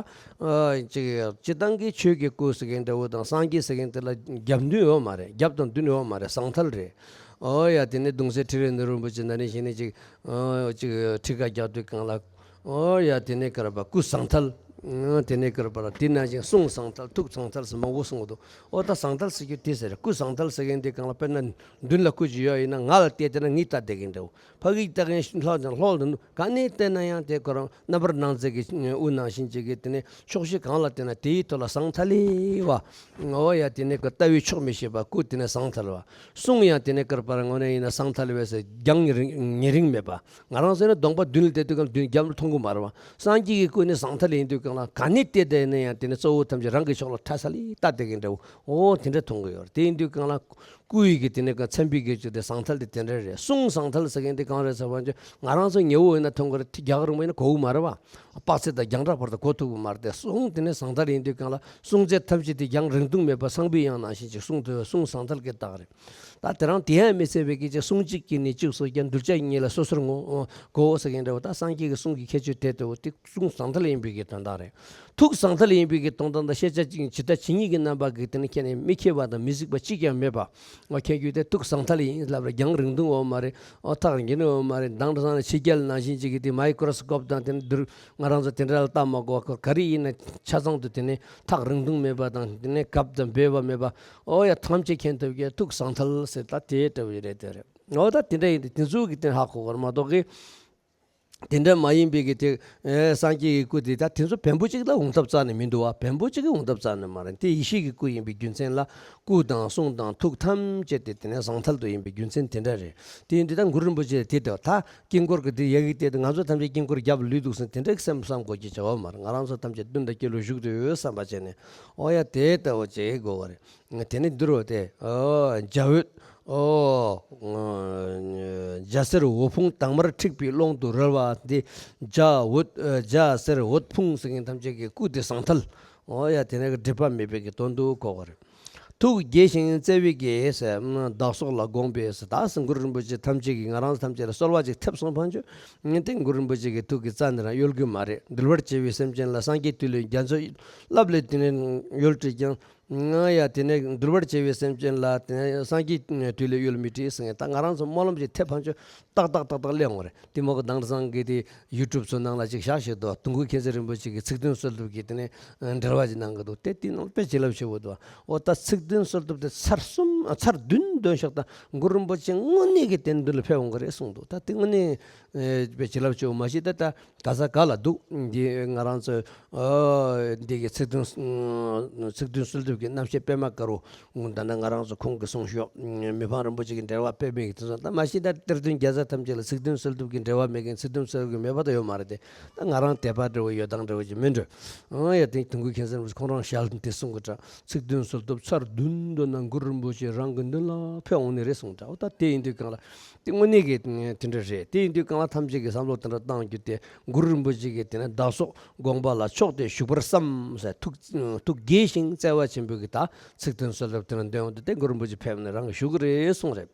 ཅིག་སྤྱི་བཏང་གི་ཆོས་ཀྱི་སྐུ་ཟེར་མཁན་འདྲ་བོ་དང་སངས་རྒྱས་ཟེར་མཁན་དེ་ལ་རྒྱབ་མདུན་ཡོད་མ་རེད། རྒྱབ་དང་མདུན་ཡོད་མ་རེད། ཟང་ཐལ་རེད། ཨོ་ཡ་དེ་ནས་གདུང་སྲས་ཁྲི་རལ་ནུ་རིན་པོ་ཆེ་ན་ནི་ཞིག་ནི་ཅིག་ཅིག་ཁྲི་ཁ་རྒྱག་དུས་གང་ལ། ཨོ་ཡ་དེ་ནས་ཀར་པ་སྐུ་ཟང་ཐལ། དེ་ནས་ཀར་པ་དེ་ནང་བཞིན་གསུང་ཟང་ཐལ་ཐུགས་ཟང་ཐལ་ཟེར་མང་པོ་གསུང་གི་འདུག་ཨོ་ད་ཟང་ཐལ་ཟེར་རྒྱུ་དེ་ཟེར། སྐུ་ཟང་ཐལ་ཟེར་མཁན་དེ་གང་ལ་དཔེར་ན་མདུན་ལ་སྐུ་ཅིག་ཡོད་ཡིན་ན་ང་ལ་བལྟས་བལྟས་ན་ངས་ལྟ་བསྡད་མཁན་འདྲ་བོ། ཕ་གིས་ལྟ་མཁན་ལྷག་ཀྱང་ལྷོག་ཏུ་ག་ནས་བལྟས་ན་ཡང་དེ་ཁོ་རང་རྣམ་པར་སྣང་མཛད་ཀྱི་དབུ་ནང་བཞིན་ཅིག་གི་དེ་ནས་ཕྱོགས་བཞི་གང་ལ་བལྟས་ན་དེའི་ཐོག་ལ་ཟང་ཐལ་ལི་བ། ཨོ་ཡ་དེ་ནས་ཀར་ལྟ་བས་ཆོག་མི་ཤེས་པ། སྐུ་དེ་ནས་ཟང་ཐལ་བ། གསུང་ཡང་དེ་ནས་ཀར་པར་དངོས་གནས་ཡིན་ན་ཟང་ཐལ་བས་ཟེར་རྒྱང་ཉེ་རིང་ཉེ་རིང་མེད་པ། ང་རང་ཚོ་ནི་གདོང་པ་མདུན་ལ་བསྡད་དུས་སྒང་མདུན་རྒྱབ་ལ་མཐོང་གི་མ་རེད་བ། སངས་རྒྱས་ཀྱི་སྐུ་ནི་ཟང་ཐལ་ཡིན་དུས་སྒང་ལ་ག་ནས་བལྟས་བསྡད་ན་ཡང་དེ་ནི་གཙོ་བོ་ཐམས་ཅད་རང་གི་ཕྱོགས་ལ་ཐལ་ས་ལི་ལྟ་བསྡད་མཁན་འདྲ་བོ། ཨོ་དེ་འདྲ་མཐོང་གི་ཡོད་རེད། དེ་ཡིན་དུས་སྒང་ལ་སྐུ་ཡི་གི་དེ་ནི་མཚན་དཔེའི་གི་ཅིག་དེ་ཟང་ཐལ་དེ་དེ་འདྲ་རེད། གསུང་ཟང་ཐལ་ཟེར་མཁན་དེ་གང་རེད་ཟེར་བ་ཅིག་ང་རང་ཚོ་ཉེ་བོ་ཡིན་ན་མཐོང་གི་རེད། དེ་རྒྱག་རིང་པོ་ཡིན་ན་གོ་གི་མ་རེད་བ། དཔག་ཚད་དང་རྒྱང་གྲགས་བར་དུ་གོ་ཐུབ་ཀྱི་མ་རེད་དེ། གསུང་དེ་ནི་ཟང་ཐལ་ཡིན་དུས་སྒང་ལ་གསུང་ཚད་ཐམས་ཅད་དེ་རྒྱང་རིང་ཐུང་མེད་པར་སང་ཕོད་ཡང་ནང་བཞིན་ཅིག་གསུང་ཐུབ་པའི་གསུང་ཟང་ཐལ་གྱི་རྟགས་རེད། ད་དེ་རང་དེ་ཡང་མི་ཚད་པའི་སྐད་ཆ་གསུང་གཅིག་གིས་ནི་གཅིག་སོགས་ཀྱང་གདུལ་བྱ་ཉིད་ལ་སོ་སོར་ངོ་གོ་ཟེར་མཁན་འདྲ་བོ། ད་སངས་རྒྱས་ཀྱི་གསུང་གི་ཁྱད་ཆོས་དེ་ལྟ་བུ་དེ་གསུང་ཟང་ཐལ་ཡིན་པའི་གི་དོན་དག་རེད། ཐུགས་ཟང་ཐལ་ཡིན་པའི་གི་དོན་དག་དང་ཤེས་བྱ་གཅིག་ཇི་ལྟ་ཇི་སྙེད་ཀྱི་རྣམ་པ་གིས་དེ་ནི་ཁྱེད་ནི་མི་ཁྱེད་པ་དང་མི་གཟིགས་པ་གཅིག་ཀྱང་མེད་པ། ཨོ་མཁྱེན་རྒྱུ་དེ་ཐུགས་ཟང་ཐལ་ཡིན་ལབ་ར། རྒྱང་རིང་ཐུང་འོ་མ་རེད། ཨོ་ཐག་རིང་རྒྱུ་འོ་མ་རེད། དེང་སང་ཕྱི་རྒྱལ་ནང་བཞིན་ཅིག་གི་དེ་མའི་ཀྲོ་སི་ཀོབ་དང་དེ་འདུར་ང་རང་ཚོ་དེ་འདྲ་ལ་ལྟ་མ་དགོས་པ། ག་རེ་ཡིན་ན་ཆ་ཚང་དུ་དེ་ནས་ཐག་རིང་ཐུང་མེད་པ་དང་། དེ་ནས་གབ་དང་སྦས་པ་མེད་པ། ཨོ་ཡ་ཐམས་ཅད་མཁྱེན་ཐུབ་མཁན་ཐུགས་ཟང་ཐལ་ཟེར། ད་དེ་འདྲ་བོ་རེད། དེ་རེད། ཨོ་ད་དེ་འདྲ་ཡིན་དུས་དེ་ཚོ་གི་དེ་ཧ་གོ་བར་མ་གཏོགས་གི་དེ་འདྲ་མ་ཡིན་པའི་གི་དེ། ཨེ་སངས་རྒྱས་ཀྱི་སྐུ་དེ་ད་དེ་ཚོ་བེམ་པོ་གཅིག་ལ་འོང་ཐབས་རྩ་ནས་མི་འདུག་བ། བེམ་པོ་གཅིག་གིས་འོང་ཐབས་རྩ་ནས་མ་རེད། དེ་ཡེ་ཤེས་ཀྱི་སྐུ་ཡིན་པའི་རྒྱུ་མཚན་ལ་སྐུ་དང་གསུང་དང་ཐུགས་ཐམས་ཅད་དེ་དེ་ནས་ཟང་ཐལ་དུ་ཡིན་པའི་རྒྱུ་མཚན་དེ་འདྲ་རེད། དེ་ཡིན་དུས་ད་གུ་རུ་རིན་པོ་ཆེ་དེ་ལྟ་བུ་ད་དཀྱིལ་འཁོར་གྱི་དེ་ཡ་གི་དེ་ང་ཚོ་ཐམས་ཅད་དཀྱིལ་འཁོར་རྒྱབ་ལུས་འདུག་ཟེར་དེ་འདྲ་བསམ་བསམ་དགོས་ཀྱི་བྱ་བ་མ་རེད། ང་རང་ཚོ་ཐམས་ཅད་མདུན་དང་དཀྱིལ་ལ་བཞུགས་ཏེ་ཡོད་བསམ་པ་བྱས་ནས། ཨོ་ཡ་དེ་ལྟ་བུ་བྱེད་དགོས་པ་རེད། དེ་ནས་འདུལ་བ་དེ། ཨོ་འཇའ་འོད། ཨོ་འཇའ་ཟེར་འོད་ཕུང་དྭངས་མར་འཁྲིགས་པའི་ཀློང་དུ་རོལ་བ་འདི། འཇའ་འོད། འཇའ་ཟེར་འོད་ཕུང་ཟེར་མཁན་ཐམས་ཅད་ཀྱི་སྐུ་དེ་ཟང་ཐལ། ཨོ་ཡ་དེ་ནས་སྒྲིབ་པ་མེད་པའི་གི་དོན་དུ་གོ་བ་རེད། ཐུགས་དགྱེས་ཤིང་བརྩེ་བའི་གི་ཟེར། བདག་སོགས་ལ་དགོངས་པའི་ཟེར། ད་ཟེར་གུ་རུ་རིན་པོ་ཆེ་ཐམས་ཅད་ཀྱིས་ང་རང་ཐམས་ཅད་ལ་གསོལ་བ་ཅིག་ཐེབས་སོང་ཕན་ཆོད། ངས་དེ་གུ་རུ་རིན་པོ་ཆེ་གི་ཐུགས་ཀྱི་རྩ་ནས་རང་གཡོལ་གི་མ་རེད། འདུལ་བར་བྱེད་པའི་སེམས་ཅན་ལ་སངས་རྒྱས་དུས་ལས་རྒྱ་མཚོ་རླབས་ལས་དེ་ནས་གཡོལ་བྲིས་ཀྱང་། ང་ཡ་དེ་ནས་འདུལ་བར་བྱེད་པའི་སེམས་ཅན་ལ་དེ་ནས་སངས་རྒྱས་དུས་ལས་གཡོལ་མི་བྲིས་ཟེར་ངས་ད་ང་རང་ཚོ་སྨོན་ལམ་ཞིག་ཐེབས་ཕན་ཆོད་ཏག་ཏག་ཏག་ཏག་སླེབས་འོང་རེད། དེ་མོ་གི་དེང་སང་གི་དེ་ཡུ་ཊུབ་ཚོ་ནང་ལ་ཅིག་བཞག་བཞག་འདུག་དུང་སྐུ་མཁྱེན་བརྩེ་རིན་པོ་ཆེ་གི་ཚིག་བདུན་གསོལ་འདེབས་ཀྱི་དེ་ནས་འགྲེལ་བ་ཞིག་གནང་གི་འདུག་དེ་དེ་ནང་དཔེ་བྱིན་རླབས་ཆེ་བོ་འདུག་ཨོ་ད་ཚིག་བདུན་གསོལ་འདེབས་དེ་ཚར་གསུམ་ཚར་བདུན་འདོན་ཤོག་ད་གུ་རུ་རིན་པོ་ཆེ་དངོས་གནས་ཀྱི་དེ་མདུན་ལ་ཕེབས་འོང་གི་རེད་གསུངས་འདུག་ད་དེ་དངོས་གནས་དཔེ་བྱིན་རླབས་ཆེ་བོ་མ་གཞི་ད་ད། ག་ས་ག་ལ་འདུག་འདི་ང་རང་ཚོ་ཨ་འདི་གི་ཚིག་བདུན་ཚིག་བདུན་གསོལ་འདེབས་ཀྱི་རྣམ་བཤད་པད་མ་དཀར་པོ། ད་ལྟ་ང་རང་ཚོ་ཁོང་གི་གསུང་ཤོག་མི་ཕམ་རིན་པོ་ཆེ་གི་འགྲེལ་པ་དཔེ་མེད་ཀྱི་དེ་ཚོ་ད་མ་གཞི་ད་གཏེར་སྟོན་བརྒྱ་རྩ་ཐམས་ཅད་ལ་ཚིག་བདུན་གསོལ་འདེབས་ཀྱི་འགྲེལ་པ་མེད་མཁན་ཚིག་བདུན་གསོལ་འདེབས་ཀྱི་མེད་པ་ད་ཡོད་མ་རེད་དེ། ད་ང་རང་དད་པ་འདྲ་བོ་ཡོད་སྟངས་འདྲ་བོ་ཅིག་མིན་འགྲོ། ཨང་ཡ་དེ་དུང་སྐུ་མཁྱེན་བརྩེ་རིན་པོ་ཆེ་ཁོང་རང་ཞལ་འདི་གསུང་གི་འདྲ། ཚིག་བདུན་གསོལ་འདེབས་ཚར་བདུན་འདོན་ན་གུ་རུ་རིན་པོ་ཆེ་རང་གི་མདུན་ལ་ཕེབས་འོང་ནི་རེད་གསུངས་འདྲ། ཨོ་ད་དེ་ཡིན་དུས་གང་ལ། དེ་དངོས་གནས་ཀྱི་དེ་འདྲ་རེད། དེ་ཡིན་དུས་གང་ལ་ཐམས་ཅད་ཀྱིས་བསམ་བློ་དེ་འདྲ་བཏང་རྒྱུ་དེ་གུ་རུ་རིན་པོ་ཆེ་གིས་དེ་ནས་བདག་སོགས་དགོངས་པ་ལ་ཕྱོགས་ཏེ་བཞུགས་པར་བསམ་ཟེར་ཐུགས་ཐུགས་དགྱེས་ཤིང་བརྩེ་བ་ཆེན་པོས་ཀྱི་ད་ཚིག་བདུན་གསོལ་འདེབས་དེ་འདྲ་འདོན་འོང་དུས་དེ་གུ་རུ་རིན་པོ་ཆེ་ཕེབས་ནས་རང་གི་བཞུགས་ཀྱི་རེད་གསུངས་རེད།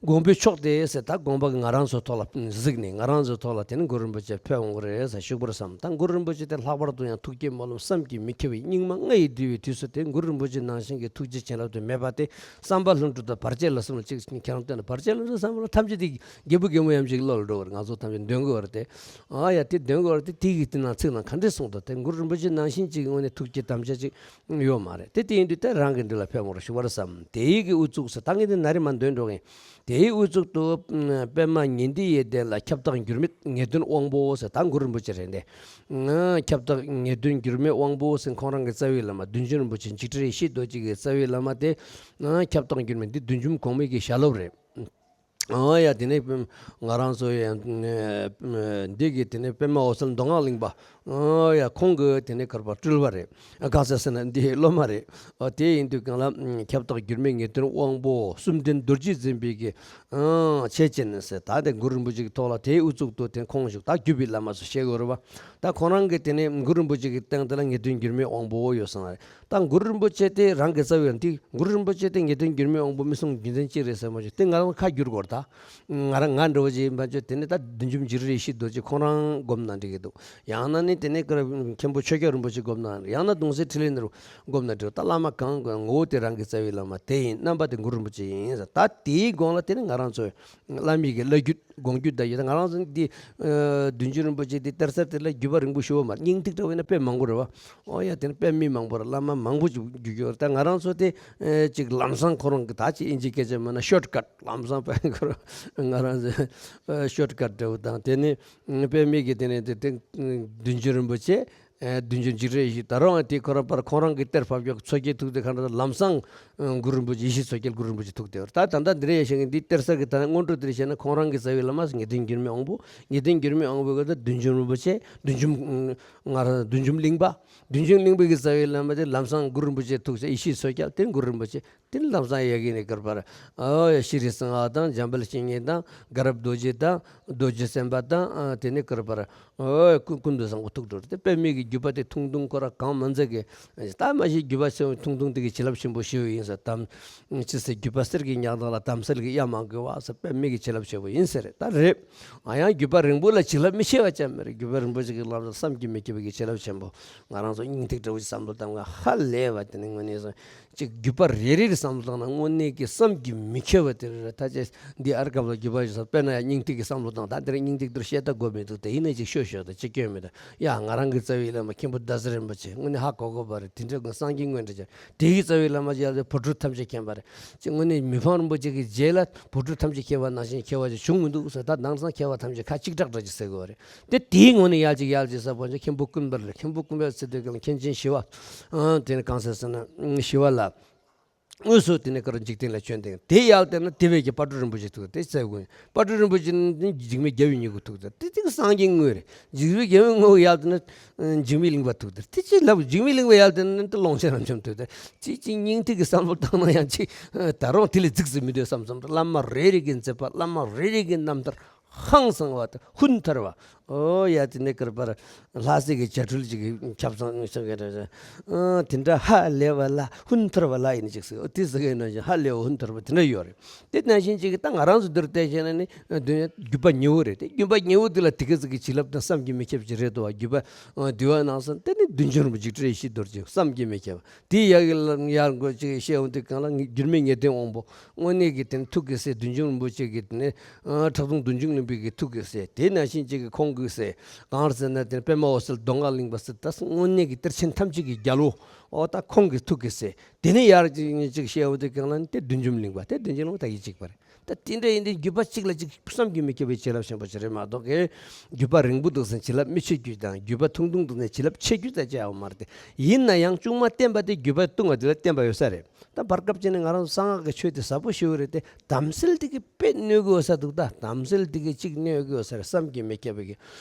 དགོངས་པའི་ཕྱོགས་ཏེ་ཟེར་ད་དགོངས་པ་གི་ང་རང་ཚོའི་ཐོག་ལ་གཟིགས་ནས་ང་རང་ཚོའི་ཐོག་ལ་དེ་ནས་གུ་རུ་རིན་པོ་ཆེ་ཕེབས་འོང་གི་རེད་ཟེར་བཞུགས་པར་བསམ། ད་གུ་རུ་རིན་པོ་ཆེ་དེ་ལྷག་པར་དུ་ཡང་ཐུགས་བསྐྱེད་སྨོན་ལམ་བསམ་གྱིས་མི་ཁྱབ་པའི་སྙིགས་མ་ལྔ་ཡིས་བསྡུས་པའི་དུས་སུ་དེ་གུ་རུ་རིན་པོ་ཆེ་ནང་བཞིན་གྱི་ཐུགས་རྗེ་བྱིན་རླབས་དེ་མེད་པ་དེ་བསམ་པ་ལྷུན་གྲུབ་དང་བར་ཆད་ལ་གསུམ་ལ་གཅིག་ཁྱེད་རང་བསྟན་ན་བར་ཆད་ལ་གསུམ་བསམ་པ་ལ་ཐམས་ཅད་དེ་རྒད་པོ་རྒད་མོ་ཡམ་ཞིག་བློ་ལ་འགྲོ་བར་ང་ཚོ་ཐམས་ཅད་འདོན་དགོས་བར་དེ། ཨ་ཡ་དེ་འདོན་དགོས་བར་དེ་དེ་གི་དེ་ནང་ཚིག་ནང་ག་འདྲས་གསུངས་འདུག་དེ་གུ་རུ་རིན་པོ་ཆེ་ནང་བཞིན་གཅིག་དངོས་གནས་ཐུགས་རྗེ་དམ་བཅའ་གཅིག་ཡོད་མ་རེད་དེ། དེ་ཡིན་དུས་དེ་རང་གི་འདི་ལ་ཕེབས་འོང་རོགས་ཞུ་བར་བསམ། དེའི་གི་དབུ་གཙུག་ཟེར་ད་ངས་དེ་ན་རེ་མ་འདོན་འགྲོ་གིན། དེའི་དབུ་གཙུག་ཏུ་པདྨ་ཉི་ཟླའི་གདན་ལ་ཁྱབ་བདག་འགྱུར་མེད་ངེས་དོན་དབང་པོ་ཟེར་ད་གུ་རུ་རིན་པོ་ཆེ་རེད་དེ། ཁྱབ་བདག་ངེས་དོན་འགྱུར་མེད་དབང་པོ་ཟེར་ཁོང་རང་གི་རྩ་བའི་བླ་མ་བདུད་འཇོམས་རིན་པོ་ཆེ་འཇིགས་བྲལ་ཡེ་ཤེས་རྡོ་རྗེ་གི་རྩ་བའི་བླ་མ་དེ། ཁྱབ་བདག་འགྱུར་མེད་འདི་བདུད་འཇོམས་གོང་མའི་གི་ཞལ་སློབ་རེད། ཨོ་ཡ་དེ་ནས་ང་རང་ཚོ་ཡང་འདི་གི་དེ་ནས་པདྨ་འོད་གསལ་མདོ་སྔགས་གླིང་པ། ཨོ་ཡ་ཁོང་གི་དེ་ནས་གར་པ་སྤྲུལ་བ་རེད། ག་ས་ཟེར་ན་འདི་སློབ་མ་རེད། ཨོ་དེ་ཡིན་དུས་གང་ལ་ཁྱབ་བདག་འགྱུར་མེད་ངེས་དོན་དབང་པོ་གསུམ་ལྡན་རྡོ་རྗེ་འཛིན་པའི་གི་ཆས་ཅན་ཟེར་ད་དེ་གུ་རུ་རིན་པོ་ཆེ་གི་ཐོག་ལ་དེའི་དབུ་གཙུག་ཏུ་དེ་ཁོང་བཞུགས་ད་བརྒྱུད་པའི་བླ་མ་ཚོ་བཤད་དགོས་རེད་བ། ད་ཁོང་རང་གི་དེ་ནས་གུ་རུ་རིན་པོ་ཆེ་གི་སྟེང་དེ་ལ་ངེས་དོན་འགྱུར་མེད་དབང་པོ་ཡོད་སོང་བ་རེད། ད་གུ་རུ་རིན་པོ་ཆེ་དེ་རང་གི་རྩ་བའི་འདི་གུ་རུ་རིན་པོ་ཆེ་དེ་ངེས་དོན་འགྱུར་མེད་དབང་པོ་མི་གསུང་རྒྱུ་མཚན་ཅི་རེད་ཟེར་མ་བྱུང་དེ་ང་རང་ཁ་བསྒྱུར་དགོས་རེད་ད། ང་རང་ང་འདྲ་བོ་ཅིག་ཡིན་པ་བྱས་དེ་ནས་ད་བདུད་འཇོམས་འཇིགས་བྲལ་ཡེ་ཤེས་རྡོ་རྗེ་ཁོང་རང་སྒོམ་ན་འགྲིག་གི་འདུག་ཡང་ན་ནི་དེ་ནས་ཀར་མཁན་པོ་ཆོས་རྒྱལ་རིན་པོ་ཆེ་སྒོམ་ན་ཡང་ན་གདུང་སྲས་འཕྲིན་ལས་ནོར་བུ་སྒོམ་ན་འགྲིག་ད་བླ་མ་གང་དགོས་ངོ་བོ་དེ་རང་གི་རྩ་བའི་བླ་མ་དེ་ཡིན་རྣམ་པ་དེ་གུ་རུ་རིན་པོ་ཆེ་ཡིན་ཟེར་ད་དེའི་དགོངས་ལ་དེ་ནས་ང་རང་ཚོས་བླ་མའི་གི་བླ་བརྒྱུད་དགོངས་བརྒྱུད་ད་ཡོད་ད་ང་རང་ཚོ་འདི་བདུད་འཇོམས་རིན་པོ་ཆེ་འདི་གཏེར་གསར་དེ་ལ་བརྒྱུད་པ་རིང་པོ་ཞུ་བ་མ་རེད། སྙིང་ཐིག་འདྲ་བོ་ཡིན་ན་དཔེ་མང་པོ་རེད་བ། ཨོ་ཡ་དེ་ནི་དཔེ་མི་མང་པོ་རེད། བླ་མ་མང་པོ་ཅིག་བརྒྱུད་ཡོད་རེད། ད་ང་རང་ཚོ་དེ་ཅིག་ལམ་སང་ཁོ་རང་གི་ད་ཅིག་ཨིན་ཇི་སྐད་ཆ་མ་ན་ཤོཊ་ཀཊ་ལམ་སང་དཔེ་ཁོ་རང་ང་རང་ཚོ་ཤོཊ་ཀཊ་འདྲ་བོ་དང་དེ་ནི་དཔེ་མི་གི་དེ་ནི་དེ་བདུད་འཇོམས་རིན་པོ་ཆེ་བདུད་འཇོམས་འཇིགས་བྲལ་ཡེ་ཤེས་ད་རུང་དེ་ཁོ་རང་པར་ཁོང་རང་གི་གཏེར་ཕབ་ཀྱོག་མཚོ་སྐྱེས་ཐུགས་དེ་ག་འདྲ་ལམ་སང་གུ་རུ་རིན་པོ་ཆེ་ཡེ་ཤེས་མཚོ་སྐྱེས་གུ་རུ་རིན་པོ་ཆེ་ཐུགས་དེ་བར་ད་ད་ལྟ་འདི་རེ་ཡ་ཤེས་ཀྱི་འདི་གཏེར་གསར་གྱི་ད་སྔོན་འགྲོ་འདི་རེ་བཤད་ན་ཁོང་རང་གི་རྩ་བའི་བླ་མ་ངེས་དོན་འགྱུར་མེད་དབང་པོ། ངེས་དོན་འགྱུར་མེད་དབང་པོའི་སྐབས་དུ་བདུད་འཇོམས་རིན་པོ་ཆེ། བདུད་འཇོམས་ང་རང་བདུད་འཇོམས་གླིང་པ། བདུད་འཇོམས་གླིང་པའི་གི་རྩ་བའི་བླ་མ་དེ་ལམ་སང་གུ་རུ་རིན་པོ་ཆེ་ཐུགས་སྲས་ཡེ་ཤེས་མཚོ་སྐྱེས་དེ་གུ་རུ་རིན་པོ་ཆེ་དེ་ལམ་སང་ཡ་གི་ནས་ཀར་པར་ཨོ་ཡ་ཤྲཱི་སིང་ཧ་དང་འཇམ་དཔལ་བཤེས་གཉེན་དང་ག་རབ་རྡོ་རྗེ་དང་རྡོ་རྗེ་སེམས་དཔའ་དང་དེ་ནས་ཀར་པར། ཨོ་ཀུན་ཀུན་ཏུ་བཟང་པོ་ཐུགས་སྒྲུབ་དེ་དཔེ་མེད་ཀྱི་བརྒྱུད་པ་དེ་ཐུང་ཐུང་ཁོ་ར་གང་མ་འཛེག་གི་ད་མ་གཞི་བརྒྱུད་པ་ཆེ་བ་ཐུང་ཐུང་དེ་གི་བྱིན་རླབས་ཆེན་པོ་ཞེ་པོ་ཡིན་ཟེར་དམ་ཅི་ཟེར་བརྒྱུད་པ་གསེར་གྱི་ཉག་ཐག་ལ་དམ་སེལ་གྱི་གཡའ་མང་དགོས་བ་ཟེར་དཔེ་མེད་ཀྱི་བྱིན་རླབས་ཆེ་བོ་ཡིན་ཟེར་རེད་ད་རེད། ཨ་ཡང་བརྒྱུད་པ་རིང་པོ་ལ་བྱིན་རླབས་མི་ཆེ་བ་ཅན་མ་རེད། བརྒྱུད་པ་རིན་པོ་ཆེ་གི་བསླབ་བྱ་བསམ་གྱིས་མི་ཁྱབ་པའི་གི་བྱིན་རླབས་ཆེན་པོ་ང་རང་ཚོ་སྙིང་ཐིག་འདྲ་བོ་ཞིག་བསམ་བློ་བཏང་བ་ཧ་ལས་བ་དེ་ནི་དངོས་གནས་སོང་ཅིག་བརྒྱུད་པ་རེ་རེ་རེ་ བསམ་བློ་བཏང་ན་དངོས་གནས་ཀྱི་བསམ་གྱིས་མི་ཁྱབ་པ་དེ་རེད། ད་ཅེས་འདི་ཨར་སྐབས་ལ་རྒྱུད་པ་ཡོད་ས། དཔེར་ན་ཡང་སྙིང་ཐིག་གི་བསམ་བློ་བཏང་། ད་འདིར་སྙིང་ཐིག་དུ་བཤད་ད་དགོས་མི་འདུག་དེ་ཡིན་ནས་ཅིག་ཤོད་ཤོད་ད་ཅིག་སྐྱོན་མི་འདུག་ཡ་ང་རང་གི་རྩ་བའི་བླ་མ་མཁན་པོ་ཟླ་ཟེར་རིན་པོ་ཆེ་དངོས་གནས་ཧ་གོ་དགོས་པ་རེད། དེ་འདྲ་གི་སངས་རྒྱས་དངོས་འདྲ་ཅན་དེ་གི་རྩ་བའི་བླ་མ་ཅིག་ཡར་བུ་ཕྲུག་ཐམས་ཅད་མཁྱེན་པ་རེད། ཅིག་དངོས་གནས་མི་ཕམ་རིན་པོ་ཆེ་གི་རྗེས་ལ་བུ་ཕྲུག་ཐམས་ཅད་མཁྱེན་པ་ནང་བཞིན་མཁས་པ་ཅིག་བྱུང་མི་འདུག་ཟེར། ད་དེང་སང་མཁས་པ་ཐམས་ཅད་ཁ་གཅིག་གྲགས་འདྲ་ཅིག་ཟེར་དགོས་པ་རེད། དེ་དེའི་ངོས་ནས་ཡར་ཅིག་ཡར་ཅིག་ཟེར་བ་ཅིག་མཁན་པོ་ཀུན་དཔལ་རེད། མཁན་པོ་ཀུན་དཔལ་ཟེར་དུས་གང་ལ་མཁན་ཆེན་ཞི་བ། ཨང་དེ་ནི་གང་ཟེར་ཟེར་ན་ཞི་བ་ལྷ། དངོས་སུ་དེ་ནས་ཀར་འཇིག་རྟེན་ལ་བྱོན་ཏེ། དེ་ཡར་བལྟས་ན་དེ་བས་ཀྱི་དཔལ་སྤྲུལ་རིན་པོ་ཆེ་ཐུག་དེ་ཚེ་དགོན། དཔལ་སྤྲུལ་རིན་པོ་ཆེ་ནི་འཇིགས་མེད་རྒྱལ་བའི་མྱུ་གུ་ཐུག་དེ་དེ་དེ་སངས་རྒྱས་དངོས་རེད། འཇིགས་མེད་རྒྱལ་བའི་དངོས་ཡར་བལྟས་ན་འཇིགས་མེད་གླིང་པ་ཐུག་དེ་དེ་ཅི་ལབ། འཇིགས་མེད་གླིང་པ་ཡར་བལྟས་ན་དེ་ཀློང་ཆེན་རབ་འབྱམས་ཐུག་དེ་ཅི་ཅི་སྙིང་ཐིག་གི་བསམ་བློ་བཏང་ན་ཡང་ཅི་ད་རུང་དེ་ལས་རྫིག་ཟིག་མི་འདོད་བསམ་བསམ། བླ་མ་རེ་རེ་གི་མཛད་པ། བླ་མ་རེ་རེ་གི་རྣམ་ཐར། ཧང་སང་བ་དང་ཧུན་ཐར་བ། ཨོ་ཡ་དེ་ནས་ཀར་པར་ལྷ་སྲས་ཀྱི་བྱ་འཕྲུལ་ཅིག་ཁྱབ་སང་ཤང་ག་རེ་རེ། ཨ་དེ་འདྲ་ཧ་ལས་བ་ལ་ཧུན་ཐར་བ་ལ་ཡིན་ཅིག་ཟེར། ཨོ་དེ་ཟེར་གི་ནང་བཞིན་ཧ་ལས་བ་ཧུན་ཐར་བ་དེ་འདྲ་ཡོད་རེད། དེ་ནང་བཞིན་ཅིག་ད་ང་རང་ཚོ་འདིར་བལྟས་བྱས་ན་ནི་འདི་རྒྱུད་པ་ཉེ་བོ་རེད། དེ་རྒྱུད་པ་ཉེ་བོ་འདི་ལ་དེ་ག་ཟིག་གི་བྱིན་རླབས་དང་བསམ་གྱིས་མི་ཁྱབ་ཅིག་རེད་དོ། རྒྱུད་པ་འདུལ་བ་ནང་གསན་དེ་ནི་བདུད་འཇོམས་རིན་པོ་ཆེ་འཇིགས་བྲལ་ཡེ་ཤེས་རྡོ་རྗེ་བསམ་གྱིས་མི་ཁྱབ། དེའི་ཡ་གི་ལ་ཡར་འགོ་ཅིག་བཤད་འོང་དུས་གང་ལ་འགྱུར་མེད་ངེས་དོན་དབང་པོ་དངོས་གནས་ཀྱི་དེ་ནི་ཐུགས་ཀྱི་སྲས་བདུད་འཇོམས་རིན་པོ་ཆེ་གི་དེ་ནི་ཁྲག་འཐུང་བདུད་འཇོམས་གླིང་པའི་གི་ཐུགས་ཀྱི་སྲས། དེ་ནང་བཞིན་ཅིག་གི་ཁོང་གི་སྲས་གང་རེད་ཟེར་ན་དེ་ནི་པདྨ་འོད་གསལ་མདོ་སྔགས་གླིང་པ་ཟེར། ད་དངོས་གནས་ཀྱི་གཏེར་ཆེན་ཐམས་ཅད་ཀྱི་རྒྱལ་པོ། ཨོ་ད་ཁོང་གི་ཐུགས་ཀྱི་སྲས། དེ་ནི་ཡར་ཅིག་ཅིག་བཤད་འོང་དུས་གང་ལ་ནི་དེ་བདུད་འཇོམས་གླིང་པ། དེ་བདུད་འཇོམས་གླིང་པ་ད་ཡིད་གཅིག་པ་རེད། ད་དེ་འདྲ་ཡིན་དུས་རྒྱུད་པ་གཅིག་ལ་གཅིག་བསམ་གྱིས་མི་ཁྱབ་པའི་བྱིན་རླབས་ཆེན་པོ་ཞིག་རེད་མ་གཏོགས་ཀྱི། རྒྱུད་པ་རིང་པོ་འདུག་ཟེར་ན་བྱིན་རླབས་མི་ཆེ་རྒྱུ་དང་། རྒྱུད་པ་ཐུང་ཐུང་འདུག་ཟེར་ན་བྱིན་རླབས་ཆེ་རྒྱུ་ད་ཅི་ཡང་མ་རེད་དེ། ཡིན་ན་ཡང་ཅུང་མ་བརྟན་པ་དེ་རྒྱུད་པ་ཐུང་བ་དེ་ལ་བརྟན་པ་ཡོད་ས་རེད། ད་བར་སྐབས་ཅིག་ནས་ང་རང་ཚོ་གསང་སྔགས་ཀྱི་ཆོས་དེ་ཟབ་པོ་ཞེ་པོ་རེད་དེ། དམ་སེལ་དེ་གི་དཔེ་གནོད་གི་ཡོད་ས་འདུག་ད་དམ་སེལ་དེ་གི་གཅིག་གནོད་གི་ཡོད་ས་རེད། བསམ་གྱིས་མི་ཁྱབ་པའི་གི་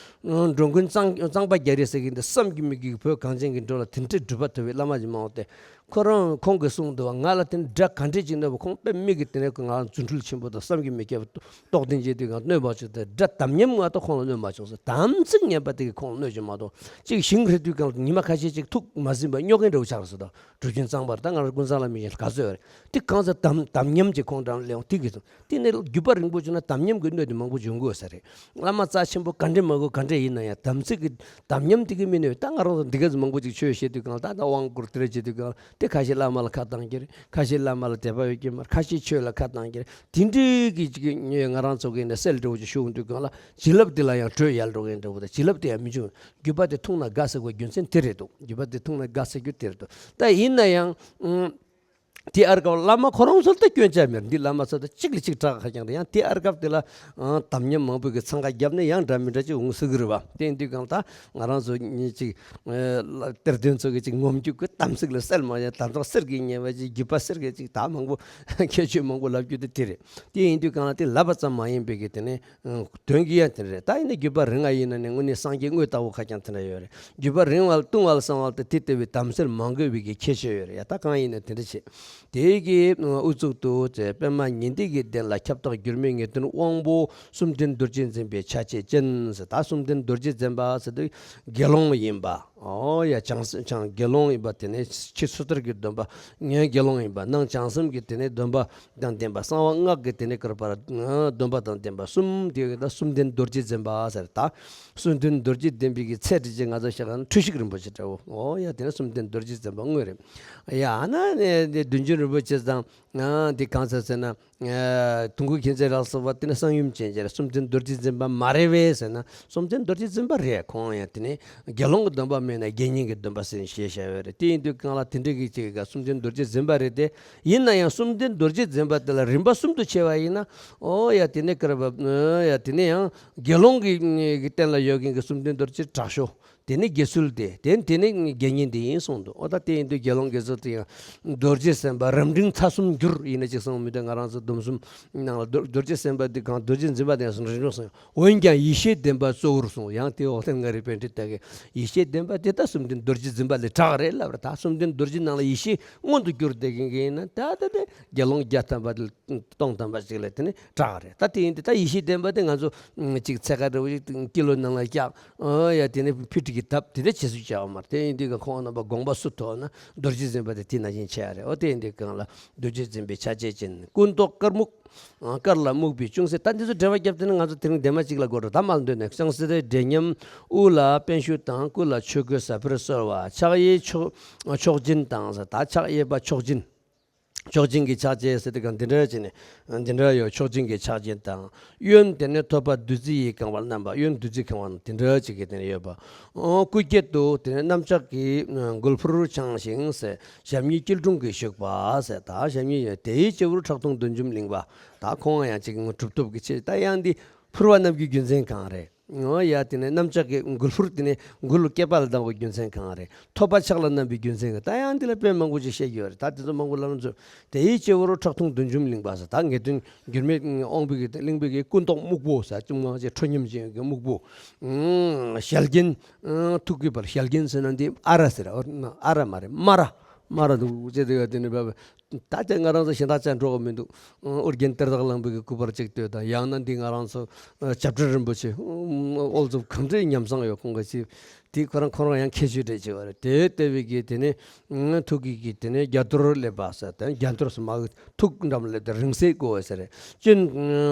འགྲོ་མགོན་གཙང་གཙང་པ་རྒྱ་རས་ཟེར་གི་འདི་བསམ་གྱིས་མི་ཁྱབ་པའི་བོད་གངས་ཅན་གྱི་འགྲོ་ལ་དེ་འདྲའི་གྲུབ་པ་ཐོབ་པའི་བླ་མ་ཅིག་མང་བོ་སྟེ། ཁོ་རང་ཁོང་གིས་གསུངས་འདུག་བ། ང་ལ་དེ་འདྲ་ག་འདྲས་ཅིག་གནོད་པ། ཁོང་དཔེ་མི་སྲིད་དེ་ནས་ང་རང་རྫུ་འཕྲུལ་ཆེན་པོ་དང་བསམ་གྱིས་མི་ཁྱབ་པ་རྟོགས་ལྡན་བྱེད་དུས་གང་གནོད་མ་བྱུང་སྟེ། དགྲ་དམ་ཉམས་ང་ད་ཁོང་ལ་གནོད་མ་བྱུང་ཟེར། དམ་ཚིག་ངན་པ་དེ་གིས་ཁོང་ལ་གནོད་ཀྱི་མ་གཏོགས། གཅིག་ཞིང་རེ་དུས་གང་ལ་ཉི་མ་ཁ་ཤས་ཅིག་ཐུག་མ་ཟིན་པ་སྨྱོ་མཁན་འདྲ་བོ་ཆགས་རེད་ཟེར། ད་གྲུབ་ཆེན་གཙང་པར་ད་ང་རང་ཀུན་བཟང་བླ་མའི་ཞལ་ག་ཚོད་རེད། དེ་གང་ཟེར་དམ་དམ་ཉམས་ཀྱི་ཁོང་རང་ལེའུ་དེ་གིས་སོང་། དེ་ནས་རྒྱུད་པ་རིང་པོ་བྱུང་ན་དམ་ཉམས་ཀྱི་གནོད་དེ་མང་པོ་འབྱུང་གི་ཡོད་ས་རེད། བླ་མ་རྩ་ཆེན་པོ་ག་འདྲས་མང་པོ་ག་འདྲས་ཡིན་ན་ཡང་དམ་ཚིག་གི་དམ་ཉམས་དེ་གིས་མི་གནོད། ད་ང་རང་ཚོ་འདི་ག་ཚོད་མང་པོ་ཅིག་ཆོས་བཤད་དུས་གང་ལ་ད་ད་དབང་བསྐུར་དེ་འདྲ་བྱེད་དུས་གང་ལ་དེ་ཁ་ཤས་བླ་མ་ལ་ཁ་བཏང་གི་རེད། ཁ་ཤས་བླ་མ་ལ་དད་པ་ཡོད་ཀྱི་མ་རེད། ཁ་ཤས་ཆོས་ལ་ཁ་བཏང་གི་རེད། དེ་འདྲའི་གི་ཅིག་ང་རང་ཚོ་གི་ནས་སེལ་འདྲ་བོ་ཅིག་ཞུགས་དུས་གང་ལ་བྱིན་རླབས་དེ་ལ་ཡང་དྲོད་ཡལ་འགྲོ་མཁན་འདྲ་བོ་དང་། བྱིན་རླབས་དེ་ཡང་མི་འབྱུང་། རྒྱུད་པ་དེ་ཐུང་ན་དགའ་ཟེར་བའི་རྒྱུ་མཚན་དེ་རེད་འདུག་རྒྱུད་པ་དེ་ཐུང་ན་དགའ་ཟེར་རྒྱུ་དེ་རེད་འདུག་ད་ཡིན་ན་ཡང་ཨང་། དེ་ཨར་སྐབས་བླ་མ་ཁོ་རང་ཚོ་ལ་ད་སྐྱོན་ཆ་མེད། འདི་བླ་མ་ཚོ་ད་གཅིག་ལ་གཅིག་དྲག་ཁ་རྐྱང་རེད། ཡང་དེ་ཨར་སྐབས་དེ་ལ་ཨང་དམ་ཉམས་མང་པོ་གི་འཚང་ཁ་བརྒྱབ་ནས་ཡང་འདྲ་མི་འདྲ་ཅིག་འོང་སྲིད་གི་རེད་བ། དེ་ཡིན་དུས་གང་ལྟར་ང་རང་ཚོ་གཉིས་ཅིག་ཨ་གཏེར་སྟོན་ཚོ་གི་ཅིག་ངོམ་རྒྱུ་གི་དམ་ཚིག་ལ་སེལ་མ་ཡང་དམ་ཚིག་གསེར་གྱི་ཉེ་བ་ཅིག་རྒྱུད་པ་གསེར་གྱི་ཅིག་ད་མང་པོ་ཁྱད་ཆོས་མང་པོ་ལབ་རྒྱུ་དེ་དེ་རེད། དེ་ཡིན་དུས་གང་ལ་དེ་ལབ་པ་ཙམ་མ་ཡིན་པའི་གི་དེ་ནས་དོན་གྱི་ཡང་དེ་རེད། ད་ཡིན་ན་རྒྱུད་པ་རིང་བ་ཡིན་ན་ནི་དངོས་གནས་སངས་རྒྱས་དངོས་ལྟ་བུ་ཁ་རྐྱང་དེ་འདྲ་ཡོད་རེད། རྒྱུད་པ་རིང་བ་ལ་ཐུང་བ་ལ་སོང་བ་དེ་དེ་ལྟ་བུའི་དམ་སེལ་མང་དགོས་པའི་གི་ཁྱད་ཆོས་ཡོད་རེད་ཡ། ད་གང་ཡིན་ན་དེ་འདྲ་བྱེད། དེ་གི་དབུ་གཙུག་ཏུ་བྱས་པདྨ་ཉི་ཟླའི་གི་གདན་ལ་ཁྱབ་བདག་འགྱུར་མེད་ངེས་དོན་དབང་པོ་གསུམ་ལྡན་རྡོ་རྗེ་འཛིན་པའི་ཕྱག་རྒྱ་ཅན་ཟེར། ད་གསུམ་ལྡན་རྡོ་རྗེ་འཛིན་པ་ཟེར་དུས་དགེ་སློང་ཡིན་པ། ཨོ་ཡ་བྱང་སེམས་བྱང་དགེ་སློང་ཡིན་པ། དེ་ནས་ཕྱི་སོ་ཐར་གྱི་སྡོམ་པ་ངས་དགེ་སློང་ཡིན་པ། ནང་བྱང་སེམས་ཀྱི་དེ་ནས་སྡོམ་པ་དང་ལྡན་པ། གསང་བ་སྔགས་ཀྱི་དེ་ནས་ཀར་པར་སྡོམ་པ་དང་ལྡན་པ་གསུམ། དེ་ཡོད་ད་གསུམ་ལྡན་རྡོ་རྗེ་འཛིན་པ་ཟེར། ད་གསུམ་ལྡན་རྡོ་རྗེ་འཛིན་པའི་གི་ཚད་དེ་ཅིག་ང་ཚོ་ཤེས་ག་ན་འཁྲུལ་ཞིག་རིན་པོ་ཆེ་འདྲ་བོ། ཨོ་ཡ་དེ་ནས་གསུམ་ལྡན་རྡོ་རྗེ་འཛིན་པ་དངོས་རེད། ཡ་ཨ་ན་ནས་དེ་བདུད་འཇོམས་རིན་པོ་ཆེ་དང་ཨ་དེ་གང་ཟེར་ཟེར་ན། ཨ་དུང་སྐུ་མཁྱེན་བརྩེ་རབ་གསལ་བ་དེ་ནི་གསང་ཡུམ་ཅན་གྱི་རེད། གསུམ་ལྡན་རྡོ་རྗེ་འཛིན་པ་མ་རེད་པས་ཟེར་ན། གསུམ་ལྡན་རྡོ་རྗེ་འཛིན་པ་རེད། ཁོང་ཡང་དེ་ནི་དགེ་སློང་གི་སྡོམ་པ་མེད་ན་དགེ་བསྙེན་གྱི་སྡོམ་པ་ཟེར་ནས་བཤད་བྱ་བ་རེད། དེ་ཡིན་དུས་གང་ལ་དེ་འདྲ་གི་ཅིག་ག་གསུམ་ལྡན་རྡོ་རྗེ་འཛིན་པ་རེད་དེ། ཡིན་ན་ཡང་གསུམ་ལྡན་རྡོ་རྗེ་འཛིན་པ་དེ་ལ་རིམ་པ་གསུམ་དུ་ཕྱེ་བ་ཡིན་ན། ཨོ་ཡ་དེ་ནི་ཀར་བ་ཨོ་ཡ་དེ་ནི་ཡང་དགེ་སློང་གི་གི་སྟེང་ལ་ཡོད་མཁན་གྱི་གསུམ་ལྡན་རྡོ་རྗེ་དྲག་ཤོས། དེ་ནི་དགེ་ཚུལ་ཏེ། དེ་དེ་ནི་དགེ་བསྙེན་དེ་ཡིན་གསུངས་འདུག་ཨོ་ད་དེ་ཡིན་དུས་དགེ་སློང་དགེ་ཚུལ་དེ་ཡང་རྡོ་རྗེ་སེམས་དཔའ་རབ་འབྲིང་ཐ་གསུམ་འགྱུར་ཡིན་ན་ཅིག་གསུངས་མི་འདུག་ང་རང་ཚོ་སྡོམ་གསུམ་ནང་ལ་རྡོ་རྡོ་རྗེ་སེམས་དཔའ་དེ་གང་རྡོ་རྗེ་འཛིན་པ་དེ་ཡང་གསུངས་རིམ་གྲོ་གསུངས། འོན་ཀྱང་ཡེ་ཤེས་ལྡན་པ་གཙོ་བོར་གསུངས། ཡང་དེ་འོག་ཐེངས་ང་རེ་པཎྜི་ཏ་གིས་ཡེ་ཤེས་ལྡན་པ་དེ་ད་གསུམ་ལྡན་རྡོ་རྗེ་འཛིན་པ་ལས་དྲག་རེད་ལབ་རེད། ད་གསུམ་ལྡན་རྡོ་རྗེ་ནང་ལ་ཡེ་ཤེས་མངོན་དུ་གྱུར་བསྡད་མཁན་གྱི་ཡིན་ན་ད་ད་དེ་དགེ་སློང་བརྒྱ་ཐམ་པ་དེ། སྟོང་ཐམ་པ་ཅིག་ལ་དེ་ནི་དྲག་རེད། ད་དེ་ཡིན་དུས་ད་ཡེ་ཤེས་ལྡན་པ་དེ་ང་ཚོ་ཅིག་ཚད་ཀ་འདྲ་བོ་ཅིག་ཀི་ལོ་ནང་ལ་བཀྱག་ཨ་ཡ་དེ་ནི་ཕི་ཊི་གི་ཐབ་དེ་འདྲ་བྱེད་སུ་བྱ་བ་མ་རེད། དེ་ཡིན་དུས་ཀ་ཁོང་རྣམ་པ་དགོངས་པ་སུ་ཐོབ་ན་རྡོ་རྗེ་འཛིན་པ་དེ་དེ་ནང་བཞིན་བྱེད་ཡ་རེད། འོ་དེ་ཡིན་དུས་གང་ལ་རྡོ་རྗེ་འཛིན་པའི་ཕྱག་རྒྱ་ཅན། སྐུ་མདོག་དཀར་སྨུག་ཨ་དཀར་ལ་སྨུག་པའི་ཅུང་ཟད། ད་འདི་ཚོ་འགྲེལ་པ་བརྒྱབ་དེ་ནི་ང་ཚོ་དེ་རིང་འདན་མ་གཅིག་ལ་གོ་འགྲོ། ད་མ་འདོད་ནས་ཅུང་ཟད་འདྲེ་སྙོམས། དབུ་ལ་པད་ཞུ་དང་སྐུ་ལ་ཆོས་གོས་ཟ་འཕུར་གསོལ་བ། ཕྱག་གཡས་མཆོག་མཆོག་སྦྱིན་དང་ཟེར། ད་ཕྱག་གཡས་པ་མཆོག་སྦྱིན། མཆོག་སྦྱིན་གྱི་ཕྱག་རྒྱ་ཟེར་དུས་གང་འདི་འདྲ་བྱས་ནས་འདི་འདྲ་ཡོད། མཆོག་སྦྱིན་གྱི་ཕྱག་རྒྱ་དང་། གཡོན་དེ་ནས་ཐོད་པ་བདུད་རྩི་ཡིས་གང་བར་མནན་པ། གཡོན་བདུད་རྩིས་གང་བ་དེ་འདྲ་ཅིག་གི་དེ་ནས་ཡོད་པ། ཨོ། སྐུ་སྐེད་དུ་དེ་ནས་གནམ་ལྕགས་ཀྱི་མགུལ་ཕུར་འཕྱང་ཞིང་ཟེར། ཞབས་གཉིས་སྐྱིལ་ཀྲུང་གིས་བཞུགས་པ་ཟེར། ད་ཞབས་གཉིས་ཡོད། དེའི་སྤྱི་བོར་ཁྲག་འཐུང་བདུད་འཇོམས་གླིང་པ། ད་ཁོང་ཡང་ཅིག་གྲུབ་ཐོབ་ཀྱི་ཆེད། ད་ཡང་འདི་ཕུར་བ་རྣམས་ཀྱི་རྒྱུ་མཚན་གང་རེད། ཨོ་ཡ། དེ་ནས་གནམ་ལྕགས་ཀྱི་མགུལ་ཕུར། དེ་ནས་མགུལ་སྐེད་པ་ལ་བསྡམས་པའི་རྒྱུ་མཚན་གང་རེད། ཐོད་པ་ཕྱག་ལ་བསྣམས་པའི་རྒྱུ་མཚན་གང་། ད་ཡང་འདི་ལ་དཔེ་མང་པོ་ཅིག་བཤད་ཀྱི་ཡོད་རེད། ད་དེ་ཚོ་མང་པོ་ལབ་ན་ཚོ། དེའི་སྤྱི་བོར་ཁྲག་འཐུང་བདུད་འཇོམས་གླིང་པ་ཟེར། ད་ངེས་དོན་འགྱུར་མེད་དབང་པོའི་གི་གླིང་པའི་གི་སྐུ་མདོག་སྨུག་པོ་ཟེར། ཅུང་མང་ཆེ་ཁྲོ་སྙོམས་ཅན་གྱི་སྨུག་པོ། ཨང་། ཞལ་རྒྱན། ཨང་། ཐུགས་ཀྱི་བར་ཞལ་རྒྱན་ཟེར་ན་འདི་ཨ་ར་ཟེར། ཨ་ར་མ་རེད། སྨ་ར། སྨ་ར་འདུག་ཅེས་དེ་ག་དེ་ནས་བབས། ད་ལྟ་ང་རང་ཚོ་གཞན་དག་ཅག་འགྲོ་གི་མི་འདུག་ཨོ་རྒྱན་གཏེར་བདག་གླང་པོ་གི་སྐུ་པར་གཅིག་ལྟོས་དང་། ཡང་ན་འདི་ང་རང་ཚོ་ཨ་བྱ་བྲལ་རིན་པོ་ཆེ། ཨོ་ཙམ་གང་འདྲའི་ཉམས་བཟང་ཡོད། ཁོང་གི་ཅིག་དེ་ཁོ་རང་ཁོ་རང་ཡང་ཁྱད་ཆོས་འདྲ་ཅིག་ཡོད་རེད། དེ་ལྟ་བུའི་གི་དེ་ནས་ཨ་ཐུགས་ཀྱི་གི་དེ་ནས་རྒྱ་གཏོར་ལས་པ་ཟེར། དེ་རྒྱ་གཏོར་ཟེར་མ་གི་ཐུགས་འགྲམ་ལ་དེ་རིང་བསྲེལ་བགོ་བ་ཟེར་རེད། སྤྱན་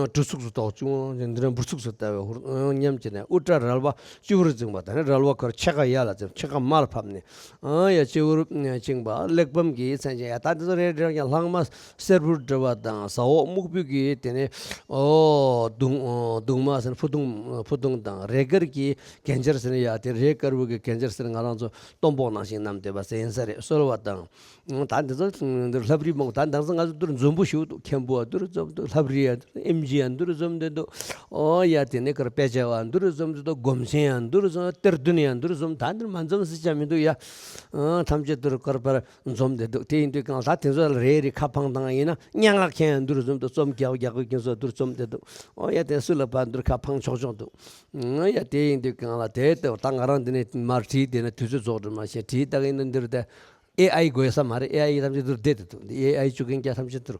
གྲི་གུག་ཏུ་གཏོགས། ཅུང་འདི་འདྲ་འབུར་ཚུགས་སུ་ལྟ་བའི་ཧུར་སྙམ་བྱས་ནས། དབུ་སྐྲ་རལ་པ་སྤྱི་བོར་འཛིངས་པ། དེ་ནས་རལ་པ་ཁོར་ཕྱེད་ཀ་ཡར་ལ་འཛིངས། ཕྱེད་ཀ་མར་ཕབ་ནས། ཨ་ཡ། སྤྱི་བོར་བཅིངས་པ། གླེགས་བམ་གྱི་མཚན་ཅན། ཡ། ད་འདི་ཚོ་རེ་རེ་ཀྱང་ལྷག་མ་སེར་པོར་བྲི་བ་དང་། ཟ་འོག་སྨུག་པོའི་གི་དེ་ནས་ཨོ་གདུང་། ཨོ་གདུང་མ་ཟེར་ན་ཕུ་ཐུང་། ཕུ་ཐུང་དང་། རས་དཀར་གྱི་གན་རྐྱལ་ཟེར་ན། ཡ། དེ་རས་དཀར་པོ་གི་གན་རྐྱལ་ཟེར་ན་ང་རང་ཚོ་གཏོང་པོག་ནང་བཞིན་བསྣམས་བསྡད་པ་ཟེར་ཡིན་ས་རེད། གསོལ་བ་དང་། ད་འདི་ཚོ་འདིར་ལྷ་བྲིས་མང་པོ། ད་འདང་ས་ང་ཚོ་འདིར་འཛོམས་པོ་ཞིག་འདུག་མཁན་པོ་ཡང་འདིར་འཛོམས་འདུག་ལྷ་བྲིས་ཡང་འདིར། ཨེམ་ཆི་ཡང་འདིར་འཛོམས་བསྡད་འདུག་ཨོ་ཡ། དེ་ནས་ཀར་དཔེ་ཆ་བ་འདིར་འཛོམས་བསྡད་འདུག་སྒོམ་ཆེན་ཡང་འདིར་འཛོམས། གཏེར་སྟོན་ཡང་འདིར་འཛོམས། ད་འདིར་མ་འཛོམས་ས་ཆ་མི་འདུག་ཡ། ཨ་ཐམས་ཅད་འདིར་ཀར་པར་འཛོམས་བསྡད་འདུག་དེ་ཡིན་དུས་གང་ལ་ད་དེ་ཚོ་ལ་རེ་རེ་ཁ་འཕངས་བཏང་ཡིན་ན། སྙན་ངག་མཁན་ཡང་འདིར་འཛོམས་འདུག་རྩོམ་རྒྱག་རྒྱག་པའི་ཁྱོད་ཚོ་འདིར་འཛོམས་བསྡད་འདུག་ཨོ་ཡ། དེ་སུ་ལ་ཕར་འདིར་ཁ་འཕངས་ཆོག་ཆོག་འདུག་ཨོ་ཡ། དེ་ཡིན་དུས་གང་ལ་དེ་ལྟ་བུ་ད་ང་རང་འདི་ནས་མར་བྲིས། དེ་ནས་དུས་ཚོད་རྫོགས་འགྲོ་མ་ཤེས། བྲིས་ད་གིན་ན་འདིར་དེ། ཨེ་ཨའི་དགོས་ས་མ་རེད། ཨེ་ཨའི་ཐམས་ཅད་འདིར་བསྡད་དེ་འདུག་འདི་ཨེ་ཨའི་བཅུག་མཁན་རྒྱ་ཐམས་ཅད་འདིར།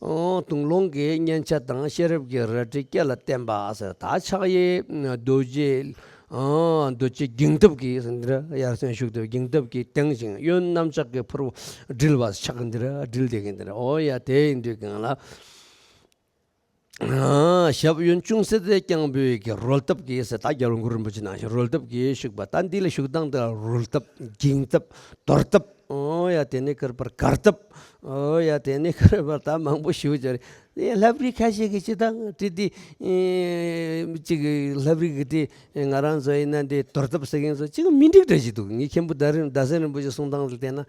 ཨོ། དུང་སློང་གི་སྙན་ཆ་དང་། ཤེས་རབ་ཀྱི་རལ་གྲི་སྐེ་ལ་བསྟན་པ་ཟེར། ད་ཕྱག་གཡས་རྡོ་རྗེ། ཨོ། རྡོ་རྗེ་འགྱིང་སྟབས་ཀྱིས་འདིར་ཡར་སེང་བཞུགས་ཏེ། འགྱིང་སྟབས་ཀྱིས་དེངས་ཤིང་། གཡོན་གནམ་ལྕགས་ཀྱི་ཕུར་བུ་དྲིལ་བ། ཕྱག་འདིར་དྲིལ་བསྡད་མཁན་འདིར། ཨོ་ཡ། དེ་ཡིན་དུས་གང་ལ། ཨ་ཞབས་གཡོན་ཅུང་ཟད་དེ་རྐྱང་པོའི་གི་རོལ་སྟབས་ཀྱིས་ཟེར། ད་རྒྱལ་བ་གུ་རུ་རིན་པོ་ཆེ་ནང་བཞིན་རོལ་སྟབས་ཀྱིས་བཞུགས་པ། ད་འདི་ལ་བཞུགས་སྟངས་དེ་ལ་རོལ་སྟབས། འགྱིང་སྟབས། དོར་སྟབས། ཨོ་ཡ། དེ་ནས་ཀར་པར་གར་སྟབས། ཨོ་ཡ། དེ་ནས་ཀར་པར་ད་མང་པོ་ཞུ་བྱ་རེད། ཨེ་ལྷ་བྲིས་ཁ་ཤས་ཀྱིས་ཅི་ད་བྲིས་ཏེ། ཨེ་ཅིག་ལྷ་བྲིས་ཀྱི་དེ་ང་རང་ཚོ་ཡིན་ན་འདི་དོར་སྟབས་ཟེར་མཁན་ཚོ་ཅིག་མི་འགྲིག་འདྲ་ཞིག་འདུག་ངའི་མཁན་པོ་རྡ་རམ་རྡ་སེ་རིན་པོ་ཆེ་གསུང་སྟངས་ལ་བལྟས་ན།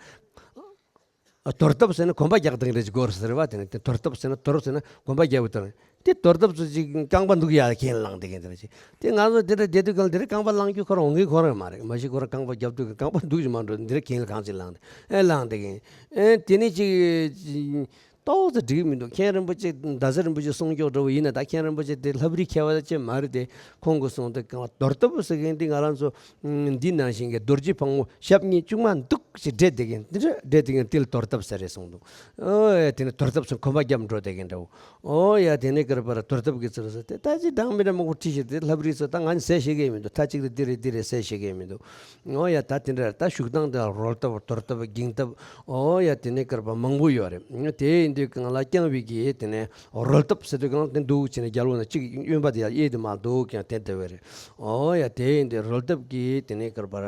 ཨ། དོར་སྟབས་ཟེར་ན་གོམ་པ་རྒྱག་སྟངས་རེད་ཅིག་གོ་རེད་ཟེར་བ། དེ་ནས་དེ་དོར་སྟབས་ཟེར་ན། དོར་ཟེར་ན་གོམ་པ་རྒྱག་པའི་དོར། དེ་དོར་སྟབས་ཚོ་ཅིག་རྐང་པ་འདུག་ཡ་གྱེན་ལངས་བསྡད་མཁན་དེ་འདྲ་ཅིག་དེ་ང་ཚོ་དེ་འདྲ་བསྡད་དུས་གང་དེ་འདྲ་རྐང་པ་ལངས་རྒྱུ་ཁོ་རང་འོང་གི་ཁོ་རང་མ་རེད། མ་གཞི་ཁོ་རང་རྐང་པ་རྒྱབ་དུས་རྐང་པ་འདུག་ཅིག་མ་འགྲོ། འདི་འདྲ་གྱེན་ལ་གང་ཅིག་ལངས་ཏེ་ཨེ་ལངས་བསྡད་མཁན། ཨེ་དེ་ནས་ཅིག་ཏོག་ཙམ་འགྲིག་མི་འདུག་མཁན་རིན་པོ་ཆེ། རྡ་ས་རིན་པོ་ཆེ་གསུང་སྐྱོག་འདྲ་བོ་ཡིན་ན། ད་མཁན་རིན་པོ་ཆེ་དེ་ལྷ་བྲིས་མཁས་པ་ཅིག་མ་རེད་དེ། ཁོང་གིས་གསུངས་དེ་གང་དོར་སྟབས་ཟེར་མཁན་འདི་ང་རང་ཚོ་འདི་ནང་བཞིན་གྱི་རྡོ་རྗེ་ཕག་མོ་ཞབས་གཉིས་ཅུང་མ་འདུག་ཅིག་སྦྲེལ་བསྡད་མཁན། འདི་འདྲ་སྦྲེལ་བསྡད་མཁན་དེ་ལ་དོར་སྟབས་ཟེར་རེད་གསུངས་འདུག་ཨོ་ཡ། དེ་ནས་དོར་སྟབས་ཟེར་གོམ་པ་རྒྱབ་འགྲོ་བསྡད་མཁན་འདྲ་བོ། ཨོ་ཡ། དེ་ནས་ཀར་པར་དོར་སྟབས་ཀྱིས་ཟེར་ཟེར་ཏེ། ད་ཅི་འདྲ་མི་འདྲ་མང་པོ་བྲིས་ཤག་དེ་ལྷ་བྲིས་ཚོ་ད་ང་ཟེར་ཤེས་ཀྱི་མི་འདུག་མཐའ་གཅིག་ཏུ་འདི་རེད་འདི་རེད་ཟེར་ཤེས་ཀྱི་མི་འདུག་ཨོ་ཡ། ད་དེ་འདྲ་ད་བཞུགས་སྟངས་དེ་ལ་རོལ་སྟབས། དོར་སྟབས། འགྱིང་སྟབས། ཨོ་ཡ། དེ་ནས་ཀར་པར་མང་པོ་ཡོད་རེད། དེ་ཡིན་དུས་གང་ལ་རྐྱང་པའི་གི་དེ་ནས་རོལ་སྟབས་ཟེར་དུས་གང་ལ་དེ་འདུག་བྱས་ནས་རྒྱབ་ལོགས་ན་གཅིག་གཡོན་པ་དེ་ཡར་གཡས་དེ་མར་འདུག་ཀྱང་དེ་བསྡད་པ་རེད། ཨོ་ཡ། དེ་ཡིན་དུས་རོལ་སྟབས་ཀྱིས་དེ་ནས་ཀར་པར།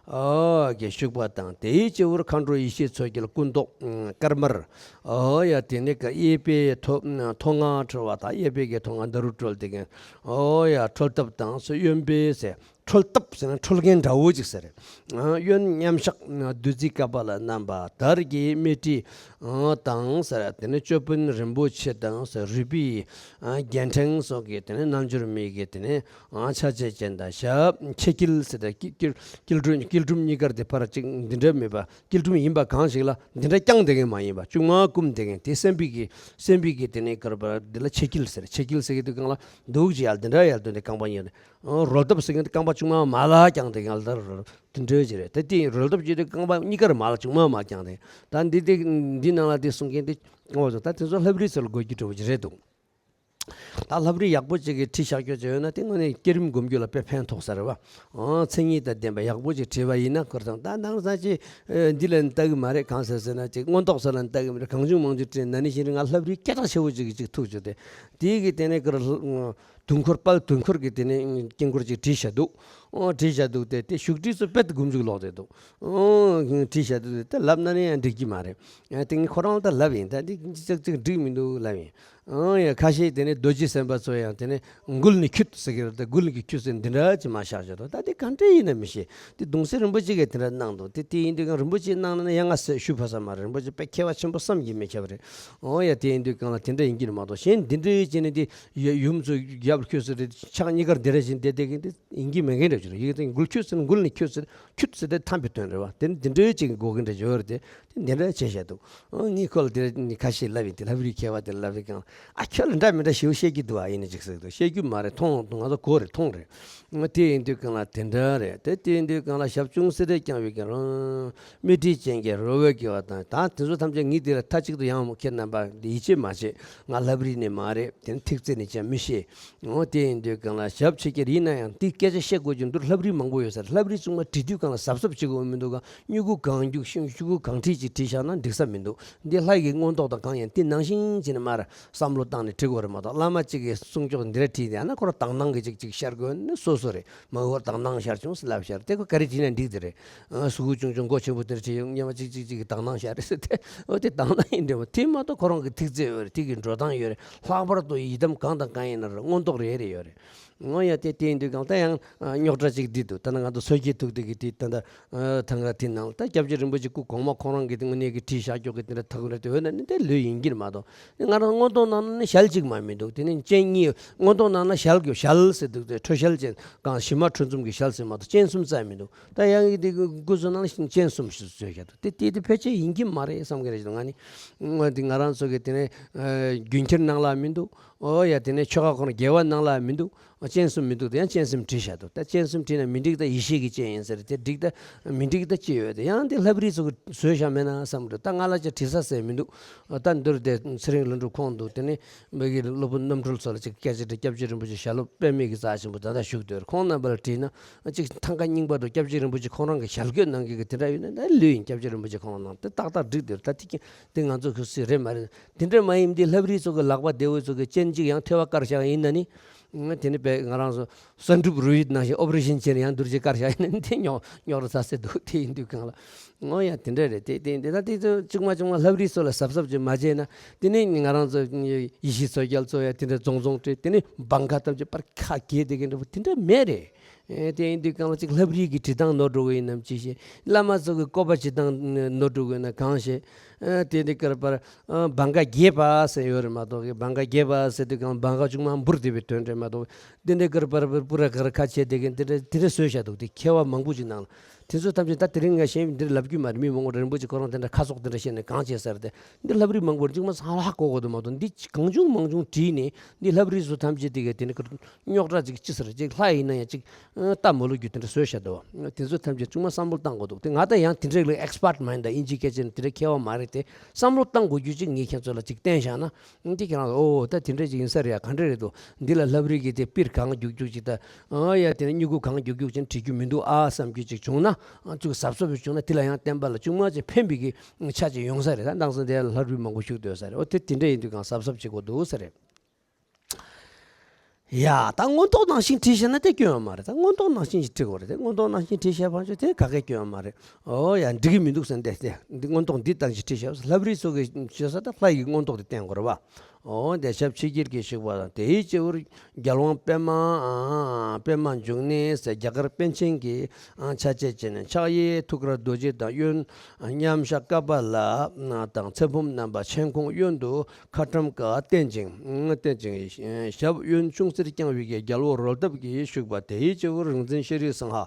ཨོ་གི་བཞུགས་པ་དང་། དེའི་སྤྱི་བོར་མཁའ་འགྲོ་ཡེ་ཤེས་མཚོ་རྒྱལ་སྐུ་མདོག་དཀར་དམར། ཨོ་ཡ། དེ་ནས་ཀ་གཡས་པའི་ཐོད་ཐོད་རྔ་འཁྲོལ་བ་དང་། གཡས་པའི་གི་ཐོད་རྔ་ཟླ་རུ་བཀྲོལ་བསྡད་མཁན། ཨོ་ཡ། འཁྲོལ་སྟབས་དང་སོ། གཡོན་པའི་ཟེར། འཁྲོལ་སྟབས་ཟེར་ན་འཁྲོལ་མཁན་འདྲ་བོ་ཅིག་ཟེར། ཨ་གཡོན་མཉམ་བཞག་བདུད་རྩི་ཀ་པཱ་ལ་བསྣམས་པ། དར་གྱི་སྨད་དཀྲིས་དང་ཟེར། དེ་ནས་ཅོད་པན་རིན་པོ་ཆེ་དང་ཟེར། རུས་པའི་རྒྱན་ཕྲེང་སོགས་ཀྱི་དེ་ནས་རྣལ་འབྱོར་མའི་གི་དེ་ནས་ཕྱག་རྒྱ་ཅན་དང་། ཞབས་ཕྱེད་སྐྱིལ་ཟེར། ད་སྐྱིལ་སྐྱིལ་སྐྱིལ་ཀྲུང་། སྐྱིལ་ཀྲུང་གཉིས་ཀར་དེ་ཕར་གཅིག་འདི་འདྲ་མེད་པ། སྐྱིལ་ཀྲུང་ཡིན་པ་གང་ཞིག་ལ་འདི་འདྲ་བརྐྱངས་བསྡད་མཁན་མ་ཡིན་པ། ཅུང་མ་བསྐུམས་བསྡད་མཁན་དེ། སེམས་པའི་གི་སེམས་པའི་གི་དེ་ནས་ཀར་པར་འདི་ལ་ཕྱེད་སྐྱིལ་ཟེར། ཕྱེད་སྐྱིལ་ཟེར་གི་དུས་གང་ལ་འདུག་ཅིག་ཡར་འདི་འདྲ་ཡར་འདོན་ཏེ་རྐང་པ་གཉིས། ཨོ་རོལ་སྟབས་ཟེར་མཁན་དེ་རྐང་པ་ཅུང་མ་མར་ལ་བརྐྱངས་ཏེ་ཡར་ལ་དེ་འདྲ་ཅིག་རེད། ད་དེ་རོལ་སྟབས་ཀྱི་དེ་རྐང་པ་གཉིས་ཀར་མར་ལ་ཅུང་མ་མར་བརྐྱངས་ཏེ། ད་འདི་དེ་འདི་ནང་ལ་དེ་གསུང་མཁན་དེ། ཨོ་ད་དེ་ཚོ་ལྷ་བྲིས་ཚོ་ལ་དགོས་རྒྱུ་འདྲ་བོ་ཅིག་རེད་འདུག་ད་ལྷ་བྲིས་ཡག་པོ་ཅིག་གིས་བྲིས་བཞག་རྒྱུ་ཅིག་ཡོད་ན་དེ་དངོས་གནས་བསྐྱེད་རིམ་སྒོམ་རྒྱུ་ལ་དཔེ་ཕན་ཐོགས་ས་རེད་བ། ཨོ་མཚན་ཉིད་དང་ལྡན་པ་ཡག་པོ་ཅིག་བྲིས་པ་ཡིན་ན། ཁོ་རང་ད་ནང་ཚང་ཅིག་འདི་ལ་ལྟ་གི་མ་རེད། གང་ཟེར་ཟེར་ན་ཅིག་མངོན་རྟོགས་ས་ལ་ལྟ་གི་མ་རེད། གང་བྱུང་མང་བྱུང་བྲིས་ན་ནི་བཞིན་རེད། ང་ལྷ་བྲིས་སྐད་གྲགས་ཆེ་བོ་ཅིག་གིས་ཅིག་ཐུག་བྱུང་སྟེ། དེའི་གི་དེ་ནས་ཀར། དུས་འཁོར་དཔལ་དུས་འཁོར་གྱི་དེ་ནས་དཀྱིལ་འཁོར་ཅིག་བྲིས་བཞག་འདུག། ཨོ་བྲིས་བཞག་འདུག་སྟེ། དེ་བཞུགས་ཁྲིས་སུ་དཔེ་དགུ་མཇུག་ལོག་བསྡད་འདུག། ཨོ་བྲིས་བཞག་འདུག་སྟེ། དེ་ལབ་ན་ནི་ཡང་འགྲིག་གི་མ་རེད། ཡང་དེ་ནི་ཁོ་རང་ལ་ད་ལབ་ཡིན། ད་འདི་ཙག་ཙིག་འགྲིག་མི་འདུག་ལབ་ཡིན། ཨང་ཡ། ཁ་ཤས་དེ་ནས་རྡོ་རྗེ་སེམས་དཔའ་ཚོ་ཡང་དེ་ནས་མགུལ་ནས་འཁྱུད་ཟེར་གྱི་རེད། ད་མགུལ་ནས་འཁྱུད་ཟེར་འདི་འདྲ་ཅིག་མ་བཞག་བཞག་འདུག། ད་དེ་ག་འདྲ་ཡིན་ན་མི་ཤེས། དེ་གདུང་སྲས་རིན་པོ་ཆེ་གིས་དེ་འདྲ་གནང་འདུག། དེ་དེ་ཡིན་དུས་གང་རིན་པོ་ཆེས་གནང་ན་ཡང་ང་ཟེར་ཞུ་ཕ་ས་མ་རེད། རིན་པོ་ཆེ་དཔེ་མཁས་པ་ཆེན་པོ་བསམ་གྱིས་མི་ཁྱབ་རེད། ཨོ་ཡ། དེ་ཡིན་དུས་གང་ལ་དེ་འདྲ་ཡིན་གྱི་རེད་མ་གཏོགས། གཞན་འདི་འདྲའི་བྱས་ནས་དེ་ཡ་ཡུམ་ཚོ་རྒྱབ་ལ་འཁྱུད་ཟེར་དེ་ཕྱག་གཉིས་ཀར་འདི་འདྲ་བྱས་འདི་བསྡད་མཁན་དེ་ཡིན་གྱི་མེད་མཁན་འདྲ་ཅིག་རེད། ཡིན་དེ་མགུལ་འཁྱུད་ཟེར་ན་མགུལ་ནས་འཁྱུད་ཟེར། འཁྱུད་ཟེར་དེ་འཐམས་པའི་དོན་རེད་བ། དེ་ནི་འདི་འདྲའི་ཅིག་དགོས་མཁན་འདྲ་ཅིག་ཡོད་རེད་དེ། དེ་འདི་འདྲ་བྱས་བཞག་འདུག། ཨ་ངས་ཁོ་ལ་དེ་འདྲ་ཁ་ཤས་ལབ་ཡིན། དེ་ལྷ་བྲིས་མཁས་པ་དེ་ལབ་རེས་གང་ལ། ཨ་ཁྱོད་ལ་འདྲ་མི་འདྲ་ཞེ་པོ་བཤད་ཀྱི་འདུག། ཨ་ཡིན་ནི་ཅིག་ཟེར་འདུག། བཤད་རྒྱུ་མ་རེད། མཐོང་འདུག། ང་ཚོ་གོ་རེད། མཐོང་རེད། ཨ་དེ་ཡིན་དུས་གང་ལ་དེ་འདྲ་རེད། དེ་དེ་ཡིན་དུས་གང་ལ་ཞབས་ཅུང་ཟད་རེ་བརྐྱང་བའི་གི་རང་། སྨྲས་སྤྲིན་ཅན་གྱི་རོལ་བའི་དགེ་བ་དང་། ད་དེ་ཚོ་ཐམས་ཅད་ངས་དེ་ལ་མཐའ་གཅིག་ཏུ་ཡང་ཁྱེད་རྣམ་པ་འདི་ཡིད་ཆེས་མ་བྱེད། ང་ལྷ་བྲིས་ནི་མ་རེད། དེ་ནི་ཐིག་ཚད་ནི་ཅང་མི་ཤེས། འོ་དེ་ཡིན་དུས་གང་ལ་ཞབས་ཕྱི་རྒྱལ་ཡིན་ན་ཡང་འདི་སྐད་ཆ་བཤད་དགོས་ཀྱི་འདུག། ལྷ་བྲིས་མང་པོ་ཡོད་ས་རེད། ལྷ་བྲིས་ཚང་མ་བྲིས་དུས་གང་ལ་གཟབ་གཟབ་བྱེད་དགོས་མི་འདུག་ག། སྨྱུ་གུ་གང་རྒྱུག་ཤིང་སྨྱུ་གུ་གང་བྲིས་ཅིག་བྲིས་བཞག་ན་འགྲིག་ས་མི་འདུག། འདི་ལྷ་ཡི་མངོན་རྟོགས་དང་གང་ཡིན། འདི་ནང་བཞིན་བྱས་ནས་མར་བསམ་བློ་བཏང་ནས་བྲིས་དགོས་རེད་མ་གཏོགས། བླ་མ་གཅིག་གིས་གསུང་ཆོག་འདི་འདྲ་བྲིས་ཏེ་ཡང་ན་ཁོ་རང་དག་སྣང་གི་ཅིག་ཅིག་ཤར་དགོས་ནི་སོ་སོ་རེད། མ་འོ་དག་སྣང་ཤར་བྱུང་ཟེར་ལབ་ཤར་དེ་ཁོ་ག་རེ་བྲིས་ན་འགྲིག་དེ་རེད། ཨ་གཟུགས་པོ་ཆུང་ཆུང་མགོ་ཆེན་པོ་དེ་འདྲ་བྲིས་ཡོང་སྙམ་པ་ཅིག་ཅིག་ཅིག་གི་དག་སྣང་ཤར་རེད་ཟེར་ཏེ། འོ་དེ་དག་སྣང་ཡིན་འདྲ་མོ། དེ་མ་གཏོགས་ཁོ་རང་གི་ཐིག་ཚད་ཡོད་རེད། དེ་གི་འགྲོ་སྟངས་ཡོད་རེད། ལྷག་པར་དུ་ཡི་དམ་གང་དང་གང་ཡིན་ན་རེད། མངོན་རྟོགས་རེ་རེ་ཡོད་རེད། འོ་ཡ། དེ་དེ་ཡིན་དུས་གང་ལྟར་ཡང་རྙོག་དྲ་ཅིག་འདི་འདུག། ད་ནི་ང་ཚོ་མཚོ་སྐྱེས་ཐུགས་ཐིག་གི་དེ་ད་ལྟ་ཐང་ག་དེ་ནང་ལ་ད་སྐྱབས་རྗེ་རིན་པོ་ཆེ་སྐུ་གོང་མ་ཁོང་རང་གི་དེ་དངོས་གནས་ཀྱི་བྲིས་བཞག་ཀྱོག་གི་དེ་འདྲ་ཐག་རེད་དེ་འོ་ན་ནི་དེ་ལོས་ཡིན་གྱི་རེད་མ་གཏོགས། ང་རང་མངོན་རྟོགས་གནང་ན་ནི་ཞལ་གཅིག་མ་མི་འདུག། དེ་ནི་སྤྱན་གཉིས། མངོན་རྟོགས་གནང་ན་ཞལ་གྱི་ཞལ་ཟེར་འདུག་སྟེ། ཁྲོ་ཞལ་ཅན་གང་ཞི་མ་ཁྲོ་འཛུམ་གྱི་ཞལ་ཟེར་མ་གཏོགས་སྤྱན་གསུམ་རྩ་མི་འདུག། ད་ཡང་གི་དེ་སྐུ་གཟུགས་ནང་ལ་སྤྱན་གསུམ་ཞིག་བཟོས་བཞག་འདུག། དེ་དེ་དེ་ཕལ་ཆེར་ཡིན་གྱི་མ་རེད་བསམ་གྱི་རེད། ང་ནི་ང་དེ་ང་རང་ཚོ་གི་དེ་ནས་རྒྱུན་ཁྱེར་ནང་ལ་མི་འདུག། ཨོ་ཡ། དེ་ནས་ཆོལ་ཁ་ཁོ་ན་རྒྱལ་བ་ནང་ལ་མི་འདུག། སྤྱན་གསུམ་མི་འདུག། དེ་ཡང་སྤྱན་གསུམ་བྲིས་བཞག་འདུག། ད་སྤྱན་གསུམ་བྲིས་ན་མི་འགྲིག། ད་ཡེ་ཤེས་ཀྱི་སྤྱན་ཡིན་ཟེར། དེ་འགྲིག་ད་མི་འགྲིག་ད་ཅི་ཡོད། དེ་ཡང་དེ་ལྷ་བྲིས་ཚོ་གི་བཟོས་བཞག་མེད་ན་བསམ་འདུག། ད་ང་ལ་ཅིག་བྲིས་ས་ཟེར་མི་འདུག། ད་འདིར་དེ་ཚེ་རིང་ལྷུན་གྲུབ་ཁོང་འདུག། དེ་ནས་མི་གི་སློབ་དཔོན་རྣམ་གྲོལ་ཚོ་ལ་ཅིག་སྐད་ཆ་དྲིས། སྐྱབས་རྗེ་རིན་པོ་ཆེ་ཞལ་སློབ་དཔེ་མེད་ཀྱི་རྩ་ཆེན་པོ་ད་ལྟ་བཞུགས་སྡོད། ཁོང་རྣམ་པ་ལ་དྲིས་ན་ཅིག་ཐང་ག་རྙིང་པ་འདུག། སྐྱབས་རྗེ་རིན་པོ་ཆེ་ཁོང་རང་གི་ཞལ་བཀོད་གནང་མཁན་གྱི་དེ་འདྲ་ཡོད་ན་ད་ལོས་ཡིན། སྐྱབས་རྗེ་རིན་པོ་ཆེ་ཁོང་གནང་དེ་ཏག་ཏག་འགྲིག་སྡོད། ད་དེ་དེ་ང་ཚོ་གི་སྲིད་རེད་མ་རེད། དེ་འདྲ་མ་ཡིན་དེ་ལྷ་བྲིས་ཚོ་གི་ལག་པ་བདེ་བོ་ཚོ་གི་སྤྱན་གཅིག་ཡང་ཐལ་བ་བཀར་བཞག་ཡིན་ན་ནི། ཨ་དེ་ནི་དཔེ་ང་རང་ཚོ་གསོན་སྒྲུབ་རུ་ཡིད་ནང་བཞིན་ཨོ་པ་རེ་ཤན་བྱས་ནས་ཡང་འདུར་རྗེས་བཀར་བཞག་ཡིན་ན་ནི་དེ་རྙོག་རྙོག་དྲ་ཚ་ཚ་འདུག། དེ་ཡིན་དུས་གང་ལ། འོ་ཡ། དེ་འདྲ་རེད། དེ་དེ་དེ་ད་དེ་ཚོ་གཅིག་མ་གཅིག་མ་ལྷ་བྲིས་ཚོ་ལ་གཟབ་གཟབ་ཅིག་མ་བྱས་ན། དེ་ནི་ང་རང་ཚོ་ཡེ་ཤེས་མཚོ་རྒྱལ་ཚོ་ཡ་དེ་འདྲ་རྫོང་རྫོང་བྲིས། དེ་ནི་བང་ཁ་ཐམས་ཅད་པར་ཁ་གྱེས་དེ་གི་འདྲ་པོ་དེ་འདྲ་མེད་རེད། ཨེ་དེ་ཡིན་དུས་གང་ལ་ཅིག་ལྷ་བྲིས་ཀྱི་བྲིས་སྟངས་ནོར་འགྲོ་གི་ཡིན་ནམ་ཅི་ཤེས། བླ་མ་ཚོ་གི་བཀོད་པ་བྲིས་སྟངས་ནོར་འགྲོ་གི་ཡིན་ན་གང་ཤེས། ཨེ་དེ་འདི་ཀར་པར་ཨ་བང་ག་རྒྱས་པ་ཟེར་ཡོད་རེད་མ་གཏོགས། བང་ག་རྒྱས་པ་ཟེར་དུས་གང་བང་ག་ཅུང་མ་འབུར་བསྡད་པའི་དོན་རེད་མ་གཏོགས། དེ་འདི་ཀར་པར་པུ་ར་གར་ཁ་ཆེ་དེ་གི་དེ་འདྲ་དེ་འདྲ་བཟོས་བཞག་འདུག། དེ་མཁས་པ་མང་པོ་ཅིག་ནང་ལ་དེ་ཚོ་ཐམས་ཅད་ད་དེ་རིང་ང་གཞན་འདིར་ལབ་རྒྱུ་མ་རེད། མི་མང་པོ་རིན་པོ་ཆེ་ཁོ་རང་དེ་འདྲ་ཁ་སོགས་དེ་འདྲ་བཤད་ནས་གང་བྱས་ཟེར་ཏེ། འདི་ལྷ་བྲིས་མང་པོ་རེད། ཅིག་མ་ཚང་ལ་ཧ་གོ་གོ་དུ་མ་གཏོགས། འདི་གང་བྱུང་མང་བྱུང་བྲིས་ནས་འདི་ལྷ་བྲིས་ཚོ་ཐམས་ཅད་དེ་གི་དེ་ནི་ཀར་རྙོག་དྲ་ཅིག་ཅི་ཟེར་ཅིག་ལྷ་ཡིན་ན་ཡང་ཅིག་ཨ་ལྟ་མ་ལོག་རྒྱུ་དེ་འདྲ་བཟོས་བཞག་འདུག། དེ་ཚོ་ཐམས་ཅད་ཅུང་མ་བསམ་བློ་བཏང་དགོས་འདུག། དེ་ང་ད་ཡང་དེ་འདྲའི་ལ་ཨེག་སི་པར་ཊི་མ་ཡིན། ད་ཨིན་ཇི་སྐད་ཆ་ནི་དེ་འདྲ་མཁས་པ་མ་རེད་དེ། བསམ་བློ་བཏང་དགོས་རྒྱུ་ཅིག་ངས་ཁྱེད་ཚོ་ལ་ཅིག་བསྟན་བཞག་ན། འདི་ཁྱེད་རང་ལ་ཨོ་ད་དེ་འདྲ་ཅིག་ཡིན་ས་རེད་ཡ། ག་འདྲ་རེད་འདུག། འདི་ལ་ལྷ་བྲིས་ཀྱི་དེ་པིར་གང་རྒྱུག་རྒྱུག་ཅིག་ད་ཨ་ཡ་དེ་ནས་སྨྱུ་གུ་གང་རྒྱུག་རྒྱུག་ཅིག་བྲིས་རྒྱུ་མི་འདུག་ཨ་བསམ་རྒྱུ་ཅིག་བྱུང་ན། ཨ་ཅིག་གཟབ་གཟབ་བྱུང་ན་དེ་ལ་ཡང་བསྟན་པ་ལ་ཅུང་མ་ཅིག་ཕན་པའི་གི་ཆ་ཅིག་ཡོང་ས་རེད། ད་དེང་སང་དེ་ལྷ་བྲིས་མང་པོ་བཞུགས་སྡོད་ས་རེད། ཨོ་དེ་དེ་འདྲ་ཡིན་དུས་གང་གཟབ་གཟབ་བྱེད་དགོས་འདུག་ས་རེད། ཡ། ད་མངོན་རྟོགས་ནང་བཞིན་བྲིས་བཞག་ན་དེ་སྐྱོན་ཡོད་མ་རེད། ད་མངོན་རྟོགས་ནང་བཞིན་ཞིག་བྲིས་དགོས་རེད། དེ་མངོན་རྟོགས་ནང་བཞིན་བྲིས་བཞག་པ་ཆོས་དེ་ག་གེ་སྐྱོན་ཡོད་མ་རེད། ཨོ་ཡ། འགྲིག་གི་མི་འདུག་ཟེར་ན་དེ་དེ་འདི་མངོན་རྟོགས་འདི་ལྟ་བུ་ཞིག་བྲིས་བཞག། ལྷ་བྲིས་ཚོ་གི་བྱེད་ས་ད་ལྷ་ཡི་མངོན་རྟོགས་དེ་བསྟན་དགོས་རེད་བ། ཨོ་དེ་ཞབས་ཕྱི་རྒྱལ་གྱི་བཞུགས་པ་དང་། དེའི་སྤྱི་བོར་རྒྱལ་དབང་པདྨ་ཨ་པདྨ་འབྱུང་གནས་ཟེར་རྒྱ་གར་པཎ་ཆེན་གྱི་ཨ་ཕྱག་རྗེས་བྱས་ནས་ཕྱག་གཡས་ཐུགས་ཀར་རྡོ་རྗེ་དང་། གཡོན་མཉམ་བཞག་ཀ་པཱ་ལ་དང་། ཚེ་བུམ་བསྣམས་པ་མཆན་ཁུང་གཡོན་དུ་ཁ་ཊྭཱཾ་ཀ་བསྟན་ཅིང་བསྟན་ཅིང་ཞབས་གཡོན་ཅུང་ཟད་བརྐྱང་བའི་རྒྱལ་པོ་རོལ་སྟབས་ཀྱིས་བཞུགས་པ། དེའི་སྤྱི་བོར་རིག་འཛིན་ཤྲཱི་སིང་ཧ་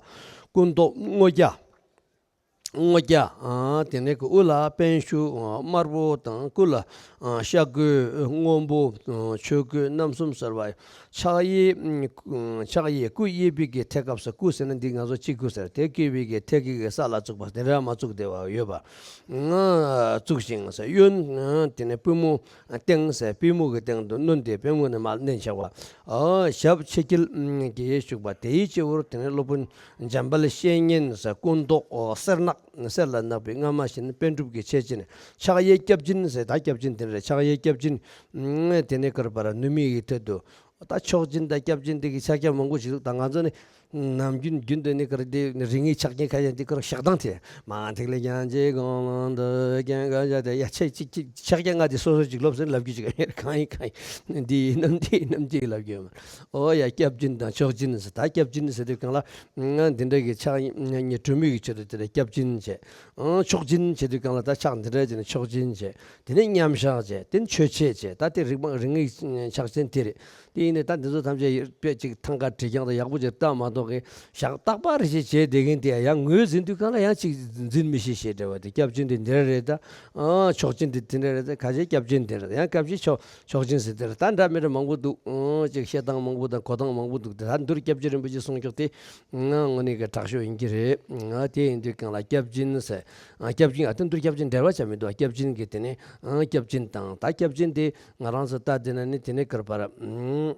སྐུ་མདོག་སྔོ་སྐྱ། སྔོ་སྐྱ། ཨ་དེ་ནས་ཀྱི་དབུ་ལ་པད་ཞུ་དམར་པོ་དང་། སྐུ་ལ་ཨ་ཤ་གོས་སྔོན་པོ་ཨ་ཆོས་གོས་རྣམ་གསུམ་ཟེར་བ། ཕྱག་གཡས་ཨ་ཕྱག་གཡས་སྐུ་གཡས་པའི་གི་ཐད་སྐབས་སུ། སྐུ་ཟེར་ན་འདི་ང་ཚོ་སྤྱི་སྐུ་ཟེར། དེ་སྐྱེ་བའི་གི་ཐད་ཀྱི་གི་ས་ལ་བཙུགས་པ་དེ་འདྲ་མ་བཙུགས་བསྡད་པ་ཡོད་པ། ཨ་བཙུགས་ཤིང་ཟེར། གཡོན་ཨ་དེ་ནས་པུས་མོ་སྟེང་ཟེར། པུས་མོ་གི་སྟེང་དུ་སྣྲོན་ཏེ་པུས་མོ་ནས་མར་མནན་ཆགས་པ། ཨ་ཞབས་ཕྱི་དཀྱིལ་གྱིས་བཞུགས་པ། དེའི་སྤྱི་བོར་དེ་ནས་སློབ་དཔོན་འཇམ་དཔལ་བཤེས་གཉེན་ཟེར། སྐུ་མདོག་སེར་ནག། སེར་ལ་ནག་པའི་རྔ་མ་བཞིན་པཎ་གྲུབ་ཀྱི་ཆས་ཅན། ཕྱག་གཡས་སྐྱབས་སྦྱིན་ཟེར། ད་སྐྱབས་སྦྱིན་དེ་འདྲ། ཕྱག་གཡས་སྐྱབས་སྦྱིན། དེ་ནས་ཀར་པར་ནུ་མའི་ཡི་ཐད་དུ་ ད་མཆོག་སྦྱིན་དང་སྐྱབས་སྦྱིན་དེ་གི་ཕྱག་རྒྱ་མང་པོ་ཞིག་འདུག་ད་ང་ཚོ་ནི་ནམ་རྒྱུན་རྒྱུན་དུ་ནི་ག་རེ་དེ་རིགས་ངེས་ཕྱག་རྒྱ་ཁ་ཡ་འདི་ག་རེ་ཞག་དང་དེ་མ་ཐིག་ལེ་རྒྱན་གྱི་གང་ལ་འདི་རྒྱན་ག་ཡ་དེ་ཡ་ཆེ་ཅིག་ཅིག་ཕྱག་རྒྱ་ང་དེ་སོ་སོ་ཅིག་ལོབས་ཟིན་ལབ་རྒྱུ་ཅིག་ཡོད་གང་ཡིན་གང་ཡིན་འདི་ཡིན་ནམ་འདི་ཡིན་ནམ་ཅིག་ལབ་རྒྱུ་ཡོད་མ་རེད། ཨོ་ཡ་སྐྱབས་སྦྱིན་དང་མཆོག་སྦྱིན་ཟེར་ད་སྐྱབས་སྦྱིན་ཟེར་དུས་གང་ལ་ང་འདི་འདྲ་གི་ཕྱག་ངས་གྲོལ་མོལ་གྱི་ཆེད་དུ་དེ་ལ་སྐྱབས་སྦྱིན་བྱས། ཨང་མཆོག་སྦྱིན་བྱེད་དུས་གང་ལ་ད་ཕྱག་འདི་འདྲ་བྱས་ནས་མཆོག་སྦྱིན་བྱས། དེ་ནས་མཉམ་བཞག་བྱས། དེ་ནས་མཆོད་བྱེད་བྱས། ད་དེ་རིག་མ་རིག་ངེས་ཕྱག་ཆེན་དེ་རེད། དེ་ཡིན་ནས་ད་འདི་ཚོ་ཐམས་ཅད་དཔེ་ཅིག་ཐང་ག་བྲིས་རྐྱང་དང་ཡག་པོ་ཅིག་བཏབ་མ་གཏོགས་གི་ཞག་རྟག་པར་རེ་ཞིག་བྱས་བསྡད་མཁན་དེ་ཡང་ངོས་ཟིན་དུས་གང་ལ་ཡང་ཅིག་འཛིན་མི་ཤེས་ཞེས་འདྲ་བ་དེ་སྐྱབས་སྦྱིན་དེ་འདི་འདྲ་རེད་ད། ཨང་མཆོག་སྦྱིན་དེ་དེ་འདྲ་རེད་ད། ཁ་ཤས་སྐྱབས་སྦྱིན་དེ་རེད། ཡང་སྐབས་ཤིག་མཆོག་མཆོག་སྦྱིན་ཟེར་དེ་རེད། ད་འདྲ་མི་འདྲ་མང་པོ་འདུག་ཨང་ཅིག་བཤད་སྟངས་མང་པོ་དང་གོ་སྟངས་མང་པོ་འདུག་དེ་ད་འདིར་སྐྱབས་རྗེ་རིན་པོ་ཆེ་གསུང་ཕྱོགས་དེ་ང་དངོས་གནས་ཀྱི་དྲག་ཤོས་ཡིན་གྱི་རེད། ཨང་དེ་ཡིན་དུས་གང་ལ་སྐྱབས་སྦྱིན་ཟེར། ཨང་སྐྱབས་སྦྱིན་ཨ་དེ་འདིར་སྐྱབས་སྦྱིན་འབྲེལ་བ་བྱ་མི་འདུག་སྐྱབས་སྦྱིན་གྱི་དེ་ནས་ཨང་སྐྱབས་སྦྱིན་དང་ད་སྐྱབས་སྦྱིན་དེ་ང་རང་ཚོ་ད་དེ་ན་ནི་དེ་ནས་གར་པར་ཨང་།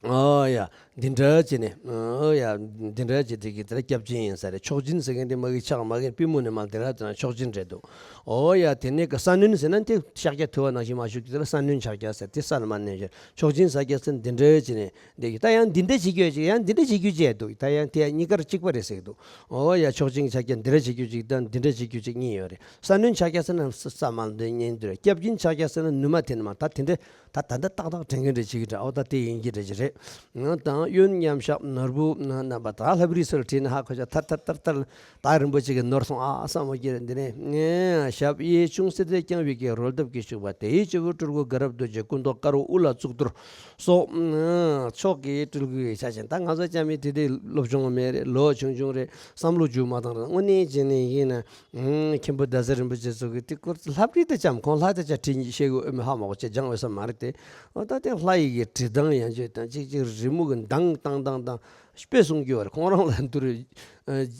ཨོ་ཡ། འདི་འདྲ་བྱས་ནས། ཨོ་ཡ། འདི་འདྲ་བྱས་དེ་གི་དེ་ལ་སྐྱབས་སྦྱིན་ཡིན་ས་རེད། མཆོག་སྦྱིན་ཟེར་མཁན་དེ་མ་གི་ཕྱག་མ་གི་པུས་མོ་ནས་མར་དེ་ལ་དེ་ན་མཆོག་སྦྱིན་རེད་འདུག་ཨོ་ཡ། དེ་ནས་གི་ས་གནོན་ཟེར་ན་དེ་ཕྱག་རྒྱ་ཐུ་བ་ནང་བཞིན་མ་བཞུགས་ཀྱི་དེ་ལ་ས་གནོན་ཕྱག་རྒྱ་ཟེར་དེ་ས་ནས་མར་གནོན་བྱས་མཆོག་སྦྱིན་ཕྱག་རྒྱ་ཟེར་འདི་འདྲ་བྱས་ནས་འདི་གི་ད་ཡང་འདི་འདྲ་བྱེད་རྒྱུ་ཅིག་ཡང་འདི་འདྲ་བྱེད་རྒྱུ་ཅིག་འདུག་ད་ཡང་དེ་གཉིས་ཀར་གཅིག་པ་རེད་ཟེར་གི་འདུག་ཨོ་ཡ། མཆོག་སྦྱིན་ཕྱག་རྒྱ་འདི་འདྲ་བྱེད་རྒྱུ་ཅིག་དང་འདི་འདྲ་བྱེད་རྒྱུ་ཅིག་གཉིས་ཡོད་རེད། ས་གནོན་ཕྱག་རྒྱ་ཟེར་ན་ས་ས་མར་འདི་གཉིས་འདི་རེད། སྐྱབས་སྦྱིན་ཕྱག་རྒྱ་ཟེར་ན་ནུ་མ་དེ་ནས་མར་ད་དེ་འདྲ། ད་ད་ལྟ་ཏག་ཏག་དྲན་མཁན་རེ་བྱེད་ཀྱི་འདྲ། ཨོ་ད་དེ་ཡིན་གྱི་འདྲ་ཅིག་རེད། ང་དང་གཡོན་མཉམ་བཞག་ནོར་བུ་ན་རྣམ་པ་ད་ལྷ་བྲིས་སུ་བྲིས་ནས་ཧ་གོ་ཆ་ཐར་ཐར་ཐར་ཐར། ད་རིན་པོ་ཆེ་གི་ནོར་སོང་ཨ་བསམ་བློ་སྐྱེ་རེད། འདི་ནས་ངས་ཞབས་གཡས་ཅུང་ཟད་དེ་བརྐྱང་བའི་གི་རོལ་སྟབས་ཀྱིས་ཕྱུག་པ་དེའི་སྤྱི་བོར་སྤྲུལ་སྐུ་དགའ་རབ་རྡོ་རྗེ་སྐུ་མདོག་དཀར་པོ་དབུ་ལ་གཙུག་ཏོར་སོགས་མཆོག་གི་སྤྲུལ་སྐུའི་ཆ་ཅན། ད་ང་ཚོ་ཅང་མི་དེ་དེ་སློབ་སྦྱོང་མེད་རེད། ལོ་ཆུང་ཆུང་རེད། བསམ་བློ་འཇུག་མ་བཏང་རེད། དངོས་གནས་བྱས་ནས་ཡིན་ན། ཨང་། མཁན་པོ་ཟླ་ཟེར་རིན་པོ་ཆེ་ཚོ་གིས་དེ་སྐོར་ལྷ་བྲིས་དེ་ཙམ་ཁོང་ལྷ་དེ་ཅག་བྲིས་ཤེས་དགོས་ཨེ་མི་ཧ་མ་གོ་ཅེས་སྦྱངས་ཡོད་ས་མ་རེད་དེ། འོ་ད་དེ་ལྷ་ཡི་གི་བྲིས་སྟངས་ཡང་བརྗོད་དང་གཅིག་གཅིག་རི་མོ་གི་མདངས་བཏང་སྟངས་དང་དཔེ་གསུང་རྒྱུ་བར་ཁོང་རང་ལ་འདུར་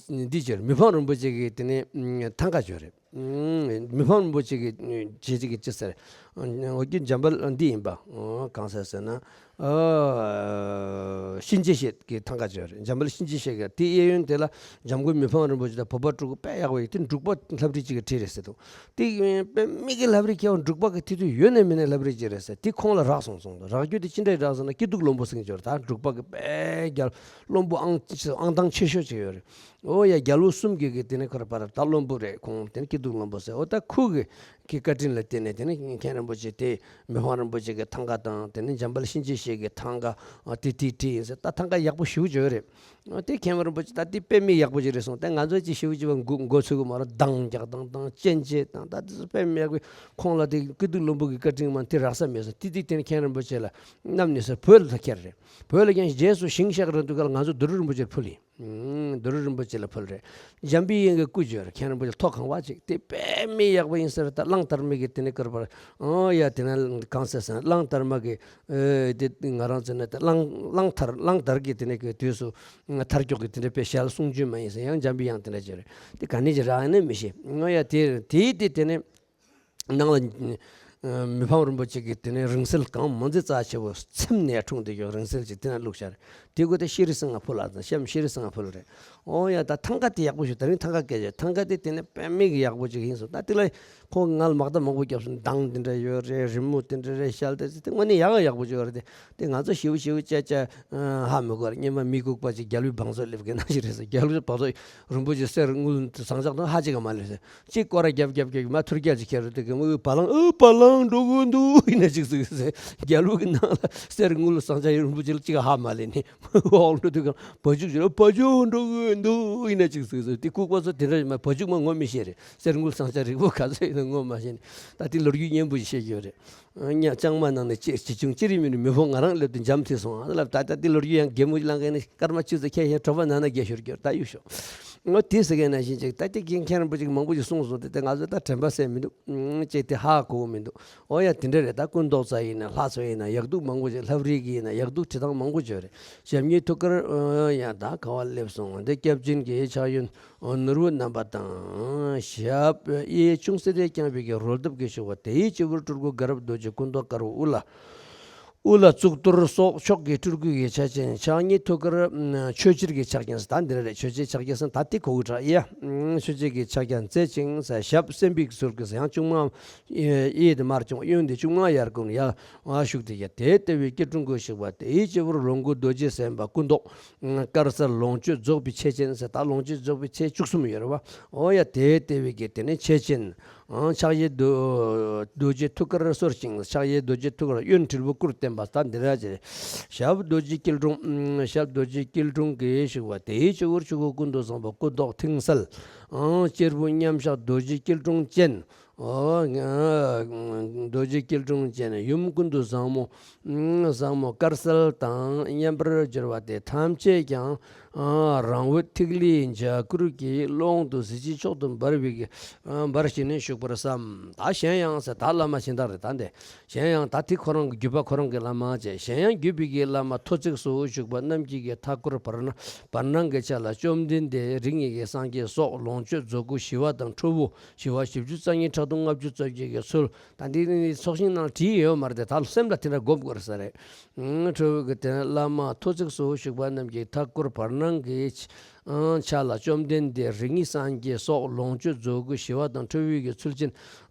འདི་བྱོས་རེད། མི་ཕམ་རིན་པོ་ཆེ་གི་དེ་ནས་ཐང་ག་བྱོས་རེད། ཨང་། མི་ཕམ་རིན་པོ་ཆེ་གི་བྱེད་ཅིག་གི་ཅི་ཟེར། འོ་རྒྱུ་འཇམ་དཔལ་འདི་ཡིན་པ། གང་ཟེར་ཟེར་ན། ཨ། གཤིན་རྗེ་གཤེད་ཀྱི་ཐང་ག་བྱོས་རེད། འཇམ་དཔལ་གཤིན་རྗེ་གཤེད་ཀྱི་དེའི་གཡས་གཡོན་དེ་ལ་འཇམ་མགོན་མི་ཕམ་རིན་པོ་ཆེ་དང་བོད་པ་སྤྲུལ་སྐུ་དཔེ་ཡག་པོ་ཡོད། དེ་འབྲུག་པ་ལྷ་བྲིས་གཅིག་གིས་བྲིས་རེད་ཟེར་འདུག་དེ་དཔེ་མི་གི་ལྷ་བྲིས་ཁྱེད་འབྲུག་པ་གི་དེ་དུས་ཡོད་ནས་མེད་ནས་ལྷ་བྲིས་གཅིག་རེད་ཟེར། དེ་ཁོང་ལ་རག་སོང་སོང་དང་རག་རྒྱུ་དེ་ཅི་འདྲ་རག་ཟེར་ན་སྐྱིད་སྡུག་བློན་པོ་ཟེར་གྱི་ཡོད་རེད། ད་འབྲུག་པ་གི་དཔེ་རྒྱལ་བློན་པོ་ཨང་ཨང་དང་ཆེ་ཤོས་གཅིག་ཡོད་རེད། ཨོ་ཡ། རྒྱལ་པོ་གསུམ་གྱི་གི་དེ་ནས་ཁོ་ར་པ་ར་ད་བློན་པོ་རེད། ཁོང་དེ་ནས་སྐྱིད་སྡུག་བློན་པོ་ཟེར། ཨོ་ད་ཁུ་གི་གི་བཀའ་དྲིན་ལ་བརྟེན་ནས་དེ་ནས་མཁན་རིན་པོ་ཆེ་དེ་མི་ཕམ་རིན་པོ་ཆེ་གི་ཐང་ག་དང་དེ་ནས་འཇམ་དཔལ་གཤིན་རྗེ་གཤེད་ཀྱི་ཐང་ག་ཨ་དེ་དེ་བྲིས་ཡིན་ཟེར། ད་ཐང་ག་ཡག་པོ་ཞེ་པོ་ཅིག་ཡོད་རེད། ཨ་དེ་མཁན་རིན་པོ་ཆེ་ད་དེ་དཔེ་མི་ཡག་པོ་ཅིག་རེད་གསུངས། ད་ང་ཚོ་ཅིག་ཞེ་པོ་ཅིག་བ་མགོ་མགོ་ཚོས་གི་མ་རེད། འདང་རྒྱག་སྟངས་དང་སྤྱན་འབྱེད་དང་ད་དེ་ཚོ་དཔེ་མི་ཡག་པོ། ཁོང་ལ་དེ་སྐྱིད་སྡུག་བློན་པོ་གི་བཀའ་དྲིན་མ་དེ་རག་ས་མེད་ཟེར། དེ་དེ་དེ་ནས་མཁན་རིན་པོ་ཆེ་ལ་མནའ་མ་ནས་ཟེར་བོད་ལ་ཁྱེར་རེད། བོད་ལ་ཁྱེར་རྗེས་སུ་ཞིང་གཤེགས་རིང་དུས་སྐབས་ལ་ང་ཚོ་རྡོ་རུ་རིན་པོ་ཆེར་ཕུལ་ཡིན། ཨུམ། རྡོ་རུ་རིན་པོ་ཆེ་ལ་ཕུལ་རེད། འཇམ་པའི་དབྱངས་ཀྱི་སྐུ་བྱོན་རེད། མཁན་རིན་པོ་ཆེ་ཐོག་ཁང་བ་ཅིག་དེ་དཔེ་མི་ཡག་པོ་ཡིན་ཟེར། ད་གླང་དར་མ་གི་དེ་ནས་སྐོར་པར། ཨོ་ཡ། དེ་ན་གང་ཟེར་ཟེར་ན་གླང་དར་མ་གི་ཨེ་དེ་ང་རང་ཚོ་ནས་ད་གླང་གླང་དར་གླང་དར་གི་དེ་ནས་གི་དུས་སུ་མཐར་མཇུག་གི་དེ་འདྲ་དཔེ་ཞལ་གསུང་རྒྱུན་མ་ཡིན་ཟེར། ཡང་འཇམ་པའི་དབྱངས་དེ་འདྲ་བྱོན་རེད། དེ་ག་ནས་ཅི་རག་ཡིན་ན་མི་ཤེས། ཨོ་ཡ། དེ་དེ་དེ་དེ་ནས། ནང་ལ་མི་ཕམ་རིན་པོ་ཆེ་གི་དེ་ནས་རིང་བསྲེལ་གང་མང་ཙི་རྩ་ཆེ་བོ་ཚེམ་ནས་འཁྲུངས་དེ་ཡོད། རིང་བསྲེལ་ཅིག་དེ་ན་བླུགས་ཤར། དེ་གོ་དེ་ཤེས་རིག་སེང་ང་ཕུལ་ལ་དང་གཤམ་ཤེས་རིག་སེང་ང་ཕུལ་རེད། ཨོ་ཡ། ད་ཐང་ག་དེ་ཡག་པོ་ཞིག་ད་རིང་ཐང་ག་སྐད་ཆ་ཐང་ག་དེ་དེ་ནས་དཔེ་མི་གི་ཡག་པོ་ཅིག་ཡིན་སོང་། ད་དེ་ལ་ཁོང་ང་ལ་མག་མདའ་མང་པོ་བརྒྱབ་སོང་། མདངས་དེ་འདྲ་ཡོད་རེད། རི་མོ་དེ་འདྲ་རེད། ཤལ་དེ་དེ་དངོས་གནས་ཡག་ཡག་པོ་ཅིག་ཡོད་རེད། དེ་དེ་ང་ཚོ་ཞེ་པོ་ཞེ་པོ་ཅ་ཅ་ཧ་མི་གོ་རེད། སྔོན་མ་མི་ལྐུགས་པ་ཅིག་རྒྱལ་བའི་བང་མཛོད་སླེབས་མཁན་ནང་བཞིན་རེད་ཟེར། རྒྱལ་བའི་བང་མཛོད་རིན་པོ་ཆེ་གསེར་དངུལ་ཟངས་ལྕགས་དང་ཧ་ཅིག་ག་མ་ལས་ཟེར། གཅིག་སྐོར་ར་རྒྱབ་རྒྱབ་རྒྱབ་མ་ཐུར་རྒྱལ་གྱི་ཁྱེར་རུ་དེ་གི་མོ་བ་ལང་ཨུ་བ་ལང་འགྲོ་གི་འདུག་ཡིན་ན་ཅིག་ཟེར་ཟེར། རྒྱལ་པོ་གི་ནང་ལ་གསེར་དངུལ་ཟངས་ལྕགས་རིན་པོ་ཆེ་ལ་གཅིག་ག་ཧ་མ་ལས་ནི་འོག་ལུ་དེ་ག་བ་ཕྱུགས་ཅིག་ལ་བ་ཕྱུགས་འགྲོ་གི་འདུག་ཡིན་ན་ཅིག་ཟེར་ཟེར། དེ་ལྐུགས་པ་ཚོ་དེ་འདྲ་མ་བ་ཕྱུགས་མ་ངོ་མི་ཤེས་རེད། གསེར་དངུལ་ཟངས་ལྕགས་རིགས་པོ་ག་ཚོད་ཡིན་ན་ངོ་མ་ཤེས་ནི། ད་དེ་ལོ་རྒྱུས་སྙན་པོ་ཞིག་བཤད་ཀྱི་ཡོད་རེད། ཉ་ལྕང་མ་ནང་ནས་ཅི་ཅི་བྱུང་ཅི་རིགས་མིན་ནི་མི་ཕོ་ང་རང་སླེབས་དུས་འཇམ་ཐིག་སོང་ཨ་ལབ། ད་ལྟ་འདི་ལོ་རྒྱུས་ཡང་གད་མོ་བླངས་མཁན་ནི་སྐར་མ་བཅུ་ཙམ་ཁྱད་ཡང་གྲོད་པ་ནང་ན་རྒྱས་ཤོར་གྱི་ཡོད། ད་གཡུག་ཤོག་ངོ་དེ་ཟེར་མཁན་ནང་བཞིན་ཅིག་ད་ལྟ་རྒན་མཁན་རིན་པོ་ཆེ་གིས་མང་པོ་ཞིག་གསུངས་སོང་། དེ་ལྟ་ང་ཚོས་ད་དྲན་པ་གསལ་མི་འདུག་ཅེས་དེ་ཧ་གོ་གི་མི་འདུག་ཨོ་ཡ་དེ་འདྲ་རེད། ད་སྐུ་མདོག་རྩ་ཡིན་ན་ལྷ་ཚོ་ཡིན་ན་ཡག་སྡུག་མང་པོ་ཞིག་ལྷ་བྲིས་ཀྱི་ཡིན་ན་ཡག་སྡུག་བྲིས་སྟངས་མང་པོ་ཅིག་ཡོད་རེད། ཞབས་གཉིས་ཐུགས་ཀར་ཨོ་ཡ་ད་ག་བ་སླེབས་སོང་། འདི་སྐྱབས་སྦྱིན་གྱི་ཕྱག་གཡོན། ནོར་བུ་བསྣམས་པ་དང་། ཞབས་གཡས་ཅུང་ཟད་དེ་བརྐྱངས་པའི་གི་རོལ་སྟབས་ཀྱིས་ཕྱུག་པ་དེའི་སྤྱི་བོར་སྤྲུལ་སྐུ་དགའ་རབ་རྡོ་རྗེ་སྐུ་མདོག་དཀར་པོ་དབུ་ལ་ དབུ་ལ་གཙུག་ཏོར་སོགས་མཆོག་གི་སྤྲུལ་སྐུ་ཡི་ཆ་ཅན། ཕྱག་གཉིས་ཐུགས་ཀར་མཆོད་ཕྱིར་གྱི་ཕྱག་རྒྱ་ཟེར། ད་འདི་རེད། མཆོད་ཕྱིར་ཕྱག་རྒྱ་ཟེར། ད་དེ་གོ་གི་དྲག་ཡ། མཆོད་ཕྱིར་གྱི་ཕྱག་རྒྱ་མཛད་ཅིང་ཟེར། ཞབས་སེམས་དཔའི་ཚུལ་གྱིས་ཡང་གཅིག་མ་གཡས་དེ་མར་བྱུང་། གཡོན་དེ་གཅིག་མ་ཡར་བསྐུམ། ཡར་བཞུགས་ཏེ་ཡ། དེ་ལྟ་བུའི་སྐྱིལ་ཀྲུང་གུས་བཞུགས་པ་དེའི་སྤྱི་བོར་ལོངས་སྐུ་རྡོ་རྗེ་སེམས་དཔའ་སྐུ་མདོག་དཀར་གསལ་ལོངས་སྤྱོད་རྫོགས་པའི་ཆས་ཅན་ཟེར། ད་ལོངས་སྤྱོད་རྫོགས་པའི་ཆས་བཅུ་གསུམ་ཡོད་རེད་བ། འོ་ཡ། དེ་ལྟ་བུའི་གི་དེ་ནས་ཆས་ཅན། ཕྱག་གཡས་རྡོ་རྗེ་ཐུགས་ཀར་གསོར་ཞིང་། ཕྱག་གཡས་རྡོ་རྗེ་ཐུགས་ཀར་གཡོན་དྲིལ་བུ་དཀུར་བརྟེན་པ། ད་འདི་ར་ཅེ། ཞབས་རྡོ་རྗེ་སྐྱིལ་ཀྲུང་། ཞབས་རྡོ་རྗེ་སྐྱིལ་ཀྲུང་གིས་བཞུགས་པ་དེའི་སྤྱི་བོར་ཆོས་སྐུ་ཀུན་ཏུ་བཟང་པོ་སྐུ་མདོག་མཐིང་གསལ། གཅེར་བུ་མཉམ་གཞག་རྡོ་རྗེ་སྐྱིལ་ཀྲུང་ཅན། རྡོ་རྗེ་སྐྱིལ་ཀྲུང་ཅན། ཡུམ་ཀུན་ཏུ་བཟང་མོ། བཟང་མོ་དཀར་གསལ་དང་མཉམ་པར་གྱུར་པ་དེ་ཐམས་ཅད་ཀྱང་། རང་འོད་ཐིག་ལེའི་འཇའ་གུར་གྱི་ཀློང་དུ་གཟི་བརྗིད་མཆོག་ཏུ་འབར་བའི་འབར་ཞིང་ནས་བཞུགས་པར་བསམ། ད་གཞན་ཡང་ཟེར། ད་བླ་མ་གཞན་དག་རེད། ད་འདི་གཞན་ཡང་ད་དེ་ཁོ་རང་གི་བརྒྱུད་པ་ཁོ་རང་གི་བླ་མ་བཅས། གཞན་ཡང་བརྒྱུད་པའི་གི་བླ་མ་ཐོ་བརྩེགས་སུ་བཞུགས་པ་རྣམས་ཀྱི་གི་མཐའ་སྐོར་བར་སྣང་བར་སྣང་གི་ཆ་ལ་བཅོམ་ལྡན་འདས་རིགས་ལྔའི་གི་སངས་རྒྱས་སོགས་ལོངས་སྤྱོད་རྫོགས་སྐུ་ཞི་བ་དང་ཁྲོ་བོ་ཞི་བ་བཞི་བཅུ་རྩ་གཉིས་ཕྲག་དོག་ལྔ་བཅུ་རྩ་བརྒྱད་ཀྱི་ཚུལ། ད་འདི་ནི་ཚོགས་ཞིང་ནང་བྲིས་ཡོད་མ་རེད་དེ། ད་སེམས་ལ་དེ་འདྲ་སྒོམ་དགོས་ས་རེད། ཁྲོ་བོའི་གི་དེ་བླ་མ་ཐོ་བརྩེགས་སུ་བཞུགས་པ་རྣམས་ཀྱི་མཐའ་སྐོར་བར་སྣང་གི་ཆ་ལ་བཅོམ་ལྡན་འདས་རིགས་ལྔའི་སངས་རྒྱས་སོགས་ལོངས་སྤྱོད་རྫོགས་སྐུ་ཞི་བ་དང་ཁྲོ་བོའི་གི་ཚུལ་ཅན།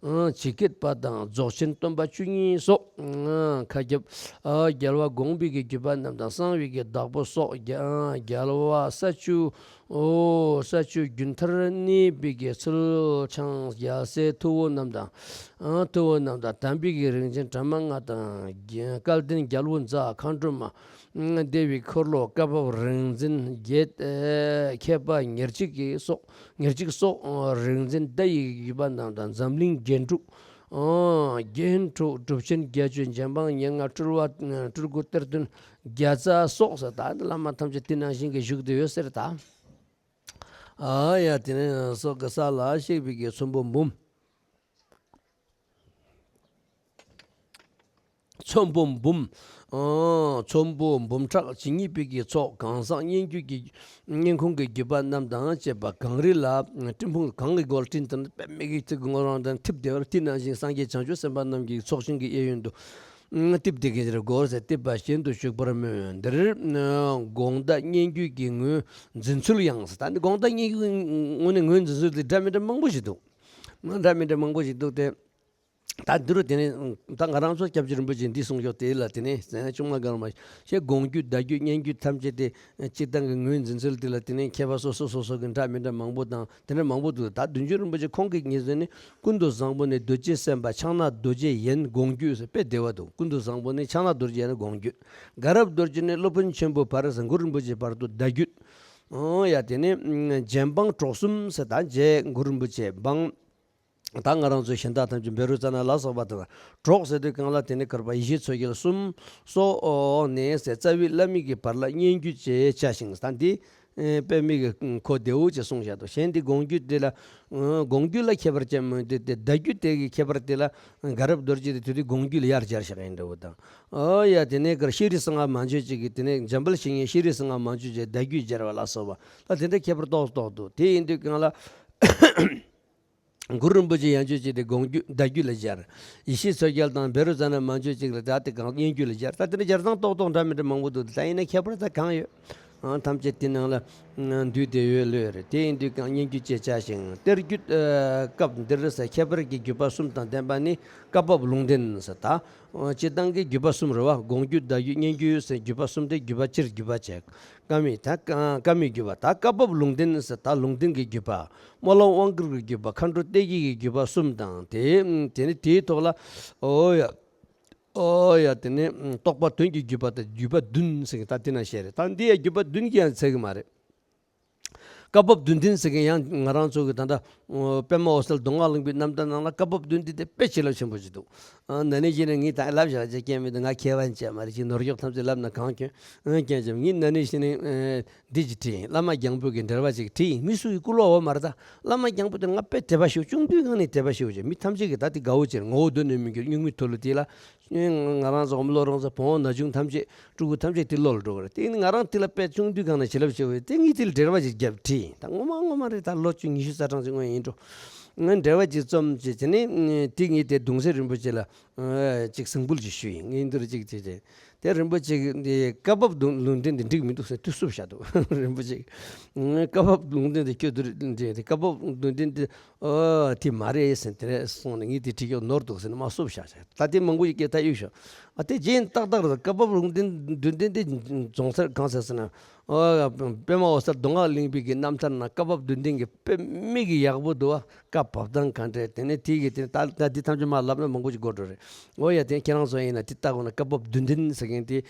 ཇི་སྐད་པ་དང་རྫོགས་ཆེན་སྟོན་པ་བཅུ་གཉིས་སོགས། མཁའ་ཁྱབ་རྒྱལ་བ་དགོངས་པའི་གི་བརྒྱུད་པ་རྣམས་དང་གསང་བའི་གི་བདག་པོ་སོགས། རྒྱལ་བ་ས་བཅུ། ས་བཅུ་རྒྱུན་མཐར་གནས་པའི་གི་ཚུལ་འཆང་རྒྱལ་སྲས་ཐུ་བོ་རྣམས་དང་། ཐུ་བོ་རྣམས་དང་། དམ་པའི་གི་རིགས་ཆེན་བྲམ་ལྔ་དང་། སྐལ་ལྡན་རྒྱལ་པོ་ཛཿ་མཁའ་འགྲོ་མ། བདེ་བའི་འཁོར་ལོ་བཀའ་བབས་རིག་འཛིན་བརྒྱད། མཁས་པ་ཉེར་གཅིག་གི་སོགས། ཉེར་གཅིག་སོགས། རིག་འཛིན་བརྡ་ཡི་བརྒྱུད་པ་རྣམས་དང་། འཛམ་གླིང་རྒྱན་དྲུག། རྒྱན་དྲུག་གྲུབ་ཆེན་བརྒྱད་ཅུ། འཇམ་དཔལ་མྱ་ངན་སྤྲུལ་བ་སྤྲུལ་སྐུ་གཏེར་སྟོན་བརྒྱ་རྩ་སོགས་ཟེར། ད་བླ་མ་ཐམས་ཅད་དེ་ནང་བཞིན་གྱི་བཞུགས་བསྡད་ཡོད་ཟེར་ད། ཨ་ཡ། དེ་ནས་སོགས་ཀྱི་ས་ལ་གཤེགས་པའི་གི་ཚོམ་བུ་འབུམ། ཚོམ་བུ་འབུམ། ཨང་། ཚོམ་བུ་འབུམ་ཕྲག་ཇི་སྙེད་པའི་གི་ཚོགས། གང་ཟག་སྙན་བརྒྱུད་ཀྱི་སྙན་ཁུང་གི་བརྒྱུད་པ་རྣམས་དང་བཅས་པ་གངས་རི་ལ་སྤྲིན་ཕུང་གང་གི་སྒོ་ལ་སྤྲིན་དང་པདྨའི་གི་ཚིག་གི་ངོ་རང་དང་འཐིབས་བསྡད་པར། དེ་ནང་བཞིན་སངས་རྒྱས་བྱང་ཆུབ་སེམས་དཔའ་རྣམས་ཀྱི་ཚོགས་ཞིང་གི་གཡས་གཡོན་དུ་འཐིབས་བསྡད་ཀྱི་རེད། སྒོ་ཟེར་འཐིབས་པ་བཞིན་དུ་བཞུགས་པར་མོས། འདིར་དགོངས་དག་སྙན་བརྒྱུད་ཀྱི་ངོས་འཛིན་ཚུལ་ཡང་ཟེར། ད་འདི་དགོངས་དག་སྙན་བརྒྱུད་ངོས་ནས་ངོས་འཛིན་ཚུལ་དེ་འདྲ་མི་འདྲ་མང་པོ་ཞིག་འདུག་འདྲ་མི་འདྲ་མང་པོ་ཞིག་འདུག་སྟེ། ད་འདི་རུ་དེ་ནས་ད་ང་རང་ཚོ་སྐྱབས་རྗེ་རིན་པོ་ཆེས་འདི་གསུངས་ཤོག་དེ་ལ་དེ་ནས་ཟན་ཆུང་མ་གང་མ་ཞེས་དགོངས་བརྒྱུད་བརྡ་བརྒྱུད་སྙན་བརྒྱུད་ཐམས་ཅད་དེ་སྤྱིར་བཏང་གི་ངོས་འཛིན་ཚུལ་དེ་ལ་དེ་ནས་མཁས་པ་སོ་སོ་སོ་སོ་གི་འདྲ་མི་འདྲ་མང་པོ་དང་དེ་འདྲ་མང་པོ་འདུག་ད་བདུད་འཇོམས་རིན་པོ་ཆེ་ཁོང་གིས་ངེས་ཟིན་ནི་ཀུན་ཏུ་བཟང་པོ་ནི་རྡོ་རྗེ་སེམས་དཔའ། ཕྱག་ན་རྡོ་རྗེ་ཡན་དགོངས་བརྒྱུད་ཟེར་དཔེ་བདེ་བ་འདུག་ཀུན་ཏུ་བཟང་པོ་ནི་ཕྱག་ན་རྡོ་རྗེ་ཡན་དགོངས་བརྒྱུད། དགའ་རབ་རྡོ་རྗེ་ནི་སློབ་དཔོན་ཆེན་པོ་བར་ཟེར་གུ་རུ་རིན་པོ་ཆེ་བར་དུ་བརྡ་བརྒྱུད། ཨོ་ཡ། དེ་ནས་རྗེ་འབངས་གྲོགས་གསུམ་ཟེར་ད་རྗེ་གུ་རུ་རིན་པོ་ཆེ་འབངས། ད་ང་རང་ཚོའི་གཞན་དག་ཐམས་ཅད་བཻ་རོ་ཙ་ན་ལ་སོགས་པ་དང་གྲོགས་ཟེར་དུས་གང་ལ་དེ་ནི་གར་པ་ཡེ་ཤེས་མཚོ་རྒྱལ་གསུམ་སོགས་ནས་ཟེར་རྩ་བའི་བླ་མའི་གི་བར་ལ་སྙན་བརྒྱུད་ཅེས་བྱ་ཞིང་། ད་འདི་པདྨའི་གི་འཁོར་ལྡེའུ་ཅེས་གསུངས་བཞག་འདུག་གཞན་འདི་དགོངས་བརྒྱུད་དེ་ལ་དགོངས་བརྒྱུད་ལ་ཁྱད་པར་ཅན་མོད་དེ་དེ་བརྡ་བརྒྱུད་དེ་གི་ཁྱད་པར་དེ་ལ་དགའ་རབ་རྡོ་རྗེ་དེ་དུས་དེ་དགོངས་བརྒྱུད་ལ་ཡར་སྦྱར་བཞག་ཡིན་འདྲ་བོ་དང་། ཨོ་ཡ། དེ་ནས་གར་ཤྲཱི་སིང་ཧ་མ་མཆོད་ཅིག་གི་དེ་ནས་འཇམ་དཔལ་བཤེས་གཉེན་ཤྲཱི་སིང་ཧ་མ་མཆོད་ཅེས་བརྡ་བརྒྱུད་སྦྱར་བ་ལ་སོགས་པ་ལ་དེ་འདྲ་ཁྱད་པར་ཏོག་ཏོག་འདུག་དེ་ཡིན་དུས་གང་ལ། གུ་རུ་རིན་པོ་ཆེ་ཡང་ཆོས་ཀྱི་དེ་དགོངས་བརྒྱུད་བརྡ་བརྒྱུད་ལ་སྦྱར། ཡེ་ཤེས་མཚོ་རྒྱལ་དང་བཻ་རོ་ཙ་ན་མ་མཆོད་ཅིག་ལ་ད་དེ་གང་སྙན་བརྒྱུད་ལ་སྦྱར། ད་དེ་འདྲ་སྦྱར་སྟངས་ཏོག་ཏོག་འདྲ་མི་འདྲ་མང་པོ་འདུག་ད་ཡིན་ན་ཁྱད་པར་ད་གང་ཡོད། ཨང་། ཐམས་ཅད་དེ་ནང་ལ་འདུས་ཏེ་ཡོད་ལོས་རེད། དེ་ཡིན་དུས་གང་སྙན་བརྒྱུད་ཅེས་བྱ་ཞིང་། གཏེར་བརྒྱུད་སྐབས་འདིར་ཟེར་ཁྱད་པར་གྱི་བརྒྱུད་པ་གསུམ་དང་ལྡན་པ་ནི་བཀའ་བབས་ལུང་བསྟན་ཟེར་ད། སྤྱིར་བཏང་གི་བརྒྱུད་པ་གསུམ་རེད་བ། དགོངས་བརྒྱུད་བརྡ་བརྒྱུད་སྙན་བརྒྱུད་ཟེར་བརྒྱུད་པ་གསུམ་དེ་བརྒྱུད་པ་སྤྱིར་བརྒྱུད་པ་བྱས། བཀའ་མའི་ད་བཀའ་མའི་བརྒྱུད་པ་ད་བཀའ་བབས་ལུང་བསྟན་ཟེར་ད་ལུང་བསྟན་གྱི་བརྒྱུད་པ། སྨོན་ལམ་དབང་བསྐུར་གྱི་བརྒྱུད་པ། མཁའ་འགྲོ་བརྟན་བཞིའི་བརྒྱུད་པ་གསུམ་དང་། དེ་དེ་ནི་དེའི་ཐོག་ལ་ཨོ་ཡ། ཨོ་ཡ། དེ་ནི་རྟོགས་པ་དོན་གྱི་བརྒྱུད་པ་དང་བརྒྱུད་པ་བདུན་ཟེར་གྱི་ད་དེ་ན་བཤད་རེད། ད་འདི་ཡ་བརྒྱུད་པ་བདུན་གྱི་ཡང་ཚད་ཀྱི་མ་རེད། བཀའ་བབས་བདུན་ལྡན་ཟེར་མཁན་ཡང་ང་རང་ཚོ་གི་ད་ལྟ་པདྨ་འོད་གསལ་མདོ་སྔགས་གླིང་པའི་རྣམ་ཐར་ནང་ལ་བཀའ་བབས་བདུན་ལྡན་དེ་དཔེ་བྱིན་རླབས་ཆེན་པོ་ཞིག་འདུག་ཨ། ན་ནིང་གཞི་ནས་ངས་ད་ལབ་བཞག་ཅེས་སྐྱེ་མི་འདུག་ང་མཁས་པ་ཡིན་ཅེས་མ་རེད། ཅིག་ནོར་གཡོག་ཐམས་ཅད་ལབ་ན་གང་སྐྱོན་ཨ་སྐྱོན་ཅེས། ངས་ན་ནིང་གཞི་ནས་ཨ་འདི་ཅིག་བྲིས་ཡིན། བླ་མ་རྒྱང་འབོད་ཀྱི་འགྲེལ་པ་ཅིག་བྲིས་ཡིན། མི་སུ་ཡིས་བསྐུར་བ་འོ་མ་རེད། ད་བླ་མ་རྒྱང་འབོད་དེ་ང་དཔེ་དད་པ་ཞེ་པོ། ཆུང་དུས་སྒང་ནས་དད་པ་ཞེ་པོ་བྱས། མི་ཐམས་ཅད་ཀྱིས་ད་དེ་དགའ་བོ་བྱས། ངོ་བོ་གདོད་ནས་མི་འགྱུར་སྨྱུག་མའི་ཐོལ་གླུ་དེ་ལ། ང་རང་ཚོ་བུ་མོ་སློབ་རོང་ཚོ་བུ་མོ་ན་ཆུང་ཐམས་ཅད་ཕྲུ་གུ་ཐམས་ཅད་དེ་བློ་ལ་འགྲོ་གི་རེད། དེ་ནི་ང་རང་དེ་ལ་དཔེ་ཆུང་དུས་སྒང་ནས་བྱིན་རླབས་ཆེ་བས་དེ་ངས་དེ་ལ་འགྲེལ་པ་ཅིག་བརྒྱབ་བྲིས་ཡིན། ད་ངོ་མ་ངོ་མ་རེད། ད་ལོ་བཅུ་ཉི་ཤུ་རྩ་གྲངས་ཅིག་སྔོན་ཡིན་འགྲོ། ང་འབྲེལ་བ་ཅིག་རྩོམ་ཅིག་བྱས་ནས་དེ་ངས་དེ་གདུང་སྲས་རིན་པོ་ཆེ་ལ་ཅིག་གཟིགས་འབུལ་ཅིག་ཞུས་ཡིན། ངས་འདིར་ཅིག་བྱས་བྱས་དེ་རིན་པོ་ཆེ་གིས་འདི་བཀའ་བབས་ལུང་ལུང་བསྟན་འདི་འགྲིག་མི་འདུག་ཟེར་དུས་བསུབ་བཞག་འདུག་རིན་པོ་ཆེ་གིས་བཀའ་བབས་ལུང་བསྟན་འདི་ཁྱོད་འདིར་འདི་བཀའ་བབས་ལུང་བསྟན་འདི་ཨོ་དེ་མ་རེད་ཟེར་དེ་རེད་གསུངས་ནས་ངས་དེ་བྲིས་ཀྱོག་ནོར་འདུག་ཟེར་ནས་མ་བསུབ་བཞག་བྱས། ད་དེ་མང་པོ་ཞིག་སྐད་ད་གཡུག་ཤོག་ཨ་དེ་རྗེས་ཏག་ཏག་རེད། བཀའ་བབས་ལུང་བསྟན་བདུན་ལྡན་དེ་རྫོང་སར་གང་ཟེར་ཟེར་ན། ཨོ་པདྨ་འོད་གསལ་མདོ་སྔགས་གླིང་པའི་གི་རྣམ་ཐར་ན་བཀའ་བབས་བདུན་ལྡན་གྱི་དཔེ་མི་གི་ཡག་པོ་འདུག་བ། བཀའ་བབས་དང་ག་འདྲ་དེ་ནས་དེ་གི་དེ་ད་ད་འདི་ཐམས་ཅད་མ་ལབ་ན་མང་པོ་ཞིག་འགོར་འགྲོ་རེད། ཨོ་ཡ་དེ་ཁྱེད་རང་ཚོ་ཡིན་ན་དེ་ལྟ་དགོས་ན་བཀའ་བབས་བདུན་ལྡན་ཟེར་མཁན་དེ་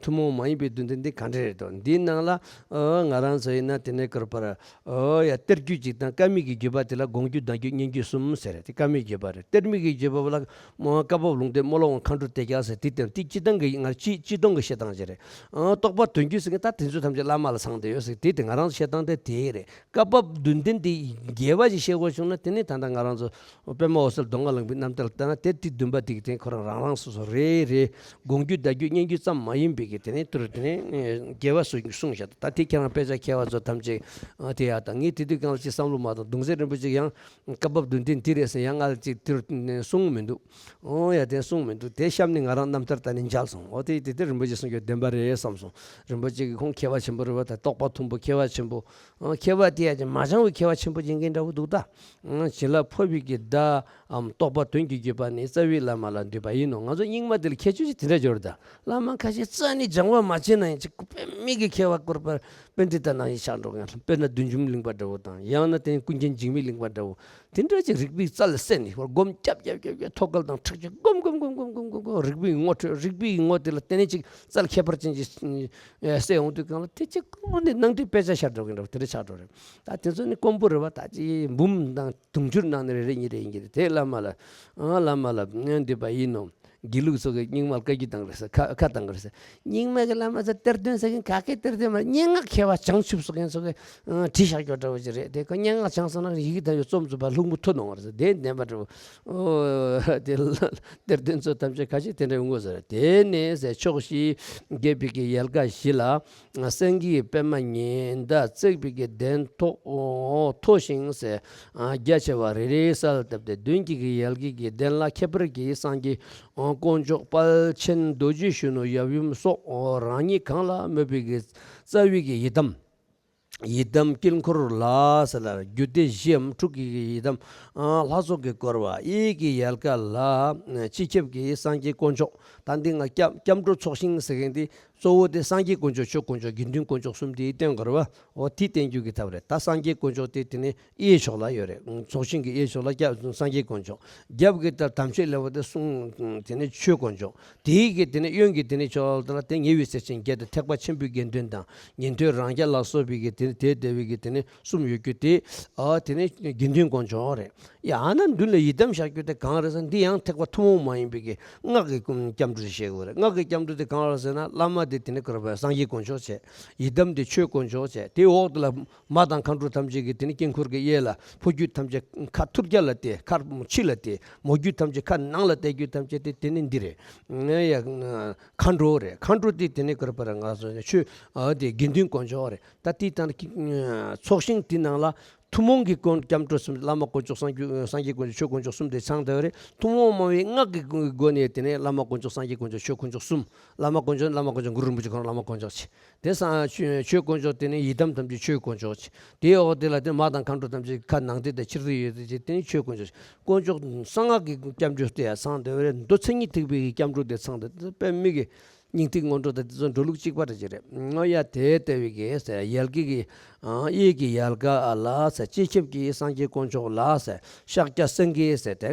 ཐུན་མོང་མ་ཡིན་པའི་བདུན་ལྡན་དེ་ག་འདྲ་རེད་དོ། འདིའི་ནང་ལ་ཨོ་ང་རང་ཚོ་ཡིན་ན་དེ་ནས་བསྐོར་པར། ཨོ་ཡ་གཏེར་རྒྱུད་གཅིག་དང་བཀའ་མའི་གི་བརྒྱུད་པ་དེ་ལ་དགོངས་རྒྱུད་བདག་རྒྱུད་སྙན་རྒྱུད་གསུམ་ཟེར་རེད། དེ་བཀའ་མའི་བརྒྱུད་པ་རེད། གཏེར་མའི་གི་བརྒྱུད་པ་ལ་མ་བཀའ་བབས་ལུང་བསྟན་སྨོན་ལམ་མཁའ་འགྲོ་གཏད་རྒྱ་ཟེར་དེ་དང་དེ་སྤྱི་དང་གི་ང་སྤྱི་སྤྱི་དོན་གི་བཤད་སྟངས་ཅིག་རེད། ཨོ་རྟོགས་པ་དོན་བརྒྱུད་ཟེར་མཁན་ད་དེ་ཚོ་ཐམས་ཅད་བླ་མ་ལ་ཚང་བསྡད་ཡོད་ཟེར་དེ་དེ་ང་རང་ཚོ་བཤད་སྟངས་དེ་དེ་རེད། བཀའ་བབས་བདུན་ལྡན་དེ་རྒྱས་པ་ཞིག་བཤད་དགོས་བྱུང་ན་དེ་ནི་ད་ལྟ་ང་རང་ཚོ་པདྨ་འོད་གསལ་མདོ་སྔགས་གླིང་པའི་རྣམ་ཐར་ལ་ལྟ་ན་དེ་དེ་བདུན་པ་དེ་གི་དེ་ཁོ་རང་རང་རང་སོ་སོ་རེ་རེ་དགོངས་རྒྱུད་བདག་རྒྱུད་སྙན་རྒྱུད་ཙམ་མ་ཡིན་པའི་གི་དེ་ནི་དུར་དེ་ནི་རྒྱས་པ་སོགས་ཀྱི་གསུངས་བཞག་ད་དེ་ཁྱེད་རང་དཔེ་ཆ་མཁས་པ་ཚོ་ཐམས་ཅད་དེ་ཡག་ད་ངས་དེ་དུས་གང་ལ་ཅིག་བསམ་བློ་མ་བཏང་གདུང་སྲས་རིན་པོ་ཆེ་ཡང་བཀའ་བབས་བདུན་ལྡན་དེ་རེད་ཟེར་ཡང་ང་ལ་ཅིག་དེར་གསུངས་མི་འདུག་ཨོ་ཡ་དེ་གསུངས་མི་འདུག་དེ་གཤམ་ནས་ང་རང་རྣམ་ཐར་ལྟ་ནས་མཇལ་སོང་། ཨོ་དེ་དེ་དེ་རིན་པོ་ཆེ་གསུང་རྒྱུ་བདེན་པ་རེད་བསམ་སོང་། རིན་པོ་ཆེ་གི་ཁོང་མཁས་པ་ཆེན་པོ་རེད་བ། ད་རྟོགས་པ་མཐོན་པོ་མཁས་པ་ཆེན་པོ། ཨ་མཁས་པ་དེ་ཡ་ཅིག་མ་སྦྱངས་པའི་མཁས་པ་ཆེན་པོ་ཡིན་མཁན་འདྲ་བོ་འདུག་ད། ཨ་བྱིན་རླབས་ཕོར་པའི་གི་བརྡའམ་རྟོགས་པ་དོན་གྱི་བརྒྱུད་པ་ནི་རྩ་བའི་བླ་མ་ལ་འདུས་པ་ཡིན་ནོ། ང་ཚོ་རྙིང་མ་དེ་ལ་ཁྱད་ཆོས་ཅིག་དེ་འདྲ་འབྱོར་ད། བླ་མ་ཁ་ཤས་རྩ་ནས་སྦྱང་བ་མ་བྱས་ན་ཡང་ཅིག་དཔེ་མི་གི་མཁས་པ་བསྐོར་པར་པཎྜི་ཏ་ནང་བཞིན་ཆགས་འགྲོ་མཁན། དཔེར་ན་བདུད་འཇོམས་གླིང་པ་འདྲ་བོ་དང་ཡང་ན་དེ་ཀུན་མཁྱེན་འཇིགས་མེད་གླིང་པ་འདྲ་བོ། དེ་འདྲ་ཅིག་རིག་པའི་རྩལ་ལ་གསན་ནས་སྒོམ་རྒྱབ་རྒྱབ་རྒྱབ་རྒྱབ་ཐོད་རྒལ་དང་ཁྲག་ཆུ་སྒོམ་སྒོམ་སྒོམ་རིག་པའི་ངོ་འཕྲོད། རིག་པའི་ངོ་དེ་ལ་བརྟེན་ནས་ཅིག་རྩལ་ཁྱད་པར་ཅན་ཅིག་གསན་ཡོང་དུས་གང་ལ་དེ་ཅིག་དངོས་གནས་ནང་དེ་དཔེ་ཆ་ཤར་འགྲོ་གི་འདྲ་བོ་དེ་འདྲ་ཆགས་འགྲོ་རེད། ད་དེ་ཚོ་ནི་དཀོན་པོ་རེད་བ། ད་ཅིག་འབུམ་དང་དུང་ཕྱུར་ནང་ནས་རེ་རེ་གཉིས་རེ་ཡིན་གྱི་རེད། དེ་བླ་མ་ལ་ཨ་བླ་མ་ལ་འདུས་པ་ཡིན་ནོ། དགེ་ལུགས་ཚོ་གི་རྙིང་མ་ལ་བཀའ་བརྒྱུད་བཏང་གི་རེད་ཟེར། ཁ་ཁ་བཏང་གི་རེད་ཟེར། རྙིང་མ་གི་བླ་མ་ཚོ་གཏེར་སྟོན་ཟེར་མཁན་ག་གེ་གཏེར་སྟོན་མ་རེད། སྙན་ངག་མཁས་པ་བྱང་ཆུབ་སོགས་མཁན་ཚོ་གི་ཨ་བྲིས་བཞག་རྒྱུ་འདྲ་བོ་ཅིག་རེད། དེ་ཁོ་སྙན་ངག་སྦྱངས་སོང་ན་ཡི་གེ་དང་ཡོད་རྩོམ་རྩོམ་པ་ལྷུག་པོ་ཐུག་གནང་བ་རེད་ཟེར། དེ་བདེན་པ་འདྲ་བོ། ཨོ་དེ་གཏེར་སྟོན་ཚོ་ཐམས་ཅད་ཁ་ཤས་དེ་འདྲ་ཡོང་གི་ཟེར། དེ་ནས་ཟེར་ཕྱོགས་བཞི་རྒྱས་པའི་གི་ཡལ་ག་བཞི་ལ། སེང་གེའི་པདྨ་ཉི་ཟླ་བརྩེགས་པའི་གི་གདན་མཐོ་མཐོ་ཞིང་ཟེར། རྒྱ་ཆེ་བ་རེ་རེའི་ས་ལ་བཏབ་སྟེ་མདུན་གྱི་གི་ཡལ་གའི་གི་གདན་ལ་ཁྱད་པར་གྱི་སངས་རྒྱས་དཀོན་མཆོག་དཔལ་ཆེན་རྡོ་རྗེ་གཞོན་ནུ་ཡབ་ཡུམ་སོགས་རང་ཉིད་གང་ལ་མོས་པའི་གི་རྩ་བའི་གི་ཡི་དམ། ཡི་དམ་དཀྱིལ་འཁོར་ལ་ཟེར་ལ་རྒྱུད་སྡེ་བཞིའམ་དྲུག་གི་ཡི་དམ་ལྷ་ཚོགས་ཀྱིས་བསྐོར་བ། གཡས་ཀྱི་ཡལ་ག་ལ་སྤྱི་ཁྱབ་ཀྱི་སངས་རྒྱས་དཀོན་མཆོག་ད་འདི་ང་སྐྱབས་སྐྱབས་འགྲོ་ཚོགས་ཞིང་ཟེར་མཁན་འདི་གཙོ་བོ་དེ་སངས་རྒྱས་དཀོན་མཆོག་ཆོས་དཀོན་མཆོག་དགེ་འདུན་དཀོན་མཆོག་གསུམ་དེ་བསྟན་དགོས་རེད་བ། འོ་དེ་བསྟན་རྒྱུ་གི་ཐབས་རེད། ད་སངས་རྒྱས་དཀོན་མཆོག་དེ་དེ་ནི་གཡས་ཕྱོགས་ལ་ཡོད་རེད། ཚོགས་ཞིང་གི་གཡས་ཕྱོགས་ལ་སྐྱབས་སངས་རྒྱས་དཀོན་མཆོག་རྒྱབ་ཀྱི་ལྟར་དམ་ཆོས་ལེགས་པ་དེ་གསུང་དེ་ནི་ཆོས་དཀོན་མཆོག་དེའི་གི་དེ་ནི་གཡོན་གྱི་དེ་ནི་ཕྱོགས་ལ་དེ་ཉེ་བའི་སྲས་ཆེན་བརྒྱད་དང་ཐེག་པ་ཆེན་པོའི་དགེ་འདུན་དང་ཉན་ཐོས་རང་རྒྱལ་ལ་སོགས་པའི་གི་དེ་ནི་དེ་བདེ་བའི་གི་དེ་ནི་གསུམ་ཡོད་རྒྱུ་དེ་ཨ་དེ་ནི་དགེ་འདུན་དཀོན་མཆོག་རེད། ཡ་ཨ་ན་མདུན་ལ་ཡི་དམ་བཞག་རྒྱུ་དེ་གང་རེད་ཟེར་ན་འདི་ཡང་ཐེག་པ་ཐུན་མོང་མ་ཡིན་པའི་གི་སྔགས་ཀྱི་སྐྱབས་འགྲོ་ཞིག་བྱེད་དགོས་རེད། སྔགས་ཀྱི་སྐྱབས་འགྲོ་དེ་གང་རེད་ཟེར་ན་བླ་མ་དེ་དེ་ནི་ག་རེ་བ་སངས་རྒྱས་དཀོན་མཆོག་བྱས། ཡི་དམ་དེ་ཆོས་དཀོན་མཆོག་བྱས། དེའི་འོག་ཏུ་ལ་མ་དང་མཁའ་འགྲོ་ཐམས་ཅད་ཀྱི་དེ་ནི་དཀྱིལ་འཁོར་གྱི་གཡས་ལ་ཕོ་རྒྱུད་ཐམས་ཅད་ཁ་ཐུར་རྒྱ་ལ་བལྟས། ཁ་ཕྱི་ལ་བལྟས། མོ་རྒྱུད་ཐམས་ཅད་ཁ་ནང་ལ་བལྟས་རྒྱུ་ཐམས་ཅད་དེ་དེ་ནི་འདི་རེད། ཡ་མཁའ་འགྲོ་རེད། མཁའ་འགྲོ་དེ་དེ་ནི་ག་རེ་བ་རེད། ང་ཚོ་ཆོས་ཨ་དེ་དགེ་འདུན་དཀོན་མཆོག་རེད། ད་དེའི་སྟེང་ཚོགས་ཞིང་དེའི་ནང་ལ་ཐུན་མོང་གི་དཀོན་སྐྱབས་འགྲོ་གསུམ། བླ་མ་དཀོན་མཆོག་སངས་རྒྱས་སངས་རྒྱས་དཀོན་མཆོག་ཆོས་དཀོན་མཆོག་གསུམ་དེ་ཚང་བསྡད་པ་རེད། ཐུན་མོང་མ་ཡིན་པའི་སྔགས་ཀྱི་སྒོ་ནས་དེ་ནས་བླ་མ་དཀོན་མཆོག་སངས་རྒྱས་དཀོན་མཆོག་ཆོས་དཀོན་མཆོག་གསུམ། བླ་མ་དཀོན་མཆོག་བླ་མ་དཀོན་མཆོག་གུ་རུ་རིན་པོ་ཆེ་ཁོ་རང་བླ་མ་དཀོན་མཆོག་བྱས། དེ་སང་ཆོས་ཆོས་དཀོན་མཆོག་དེ་ནས་ཡི་དམ་ཐམས་ཅད་ཆོས་དཀོན་མཆོག་བྱས། དེའི་འོག་དེ་ལ་དེ་མ་དང་མཁའ་འགྲོ་ཐམས་ཅད་ཁ་ནང་དེ་དང་ཕྱིར་དེ་ཡོད་དེ་བྱས། དེ་ནས་ཆོས་དཀོན་མཆོག་དཀོན་མཆོག་གསང་སྔགས་ཀྱི་སྐྱབས་འགྲོ་དེ་ཡང་ཚང་བསྡད་པ་རེད། མདོ་མཚན་ཉིད་ཐེག་པའི་སྐྱབས་འགྲོ་དེ་ཚང་བསྡད་དེ་དཔེ་མི་གི་སྙིང་ཐིག་སྔོན་འགྲོ་དང་དེ་ཚོ་འགྲོ་ལུགས་གཅིག་པ་རེད་ཅེས་རེད། ཨོ་ཡ་དེ་ལྟ་བུའི་གི་ཟེར་ཡལ་གའི་གི་ཨ་གཡས་ཀྱི་ཡལ་ག་ལ་ཟེར་སྤྱི་ཁྱབ་ཀྱི་སངས་རྒྱས་དཀོན་མཆོག་ལ་ཟེར་ཤཱཀྱ་སེང་གེ་ཟེར་དེ་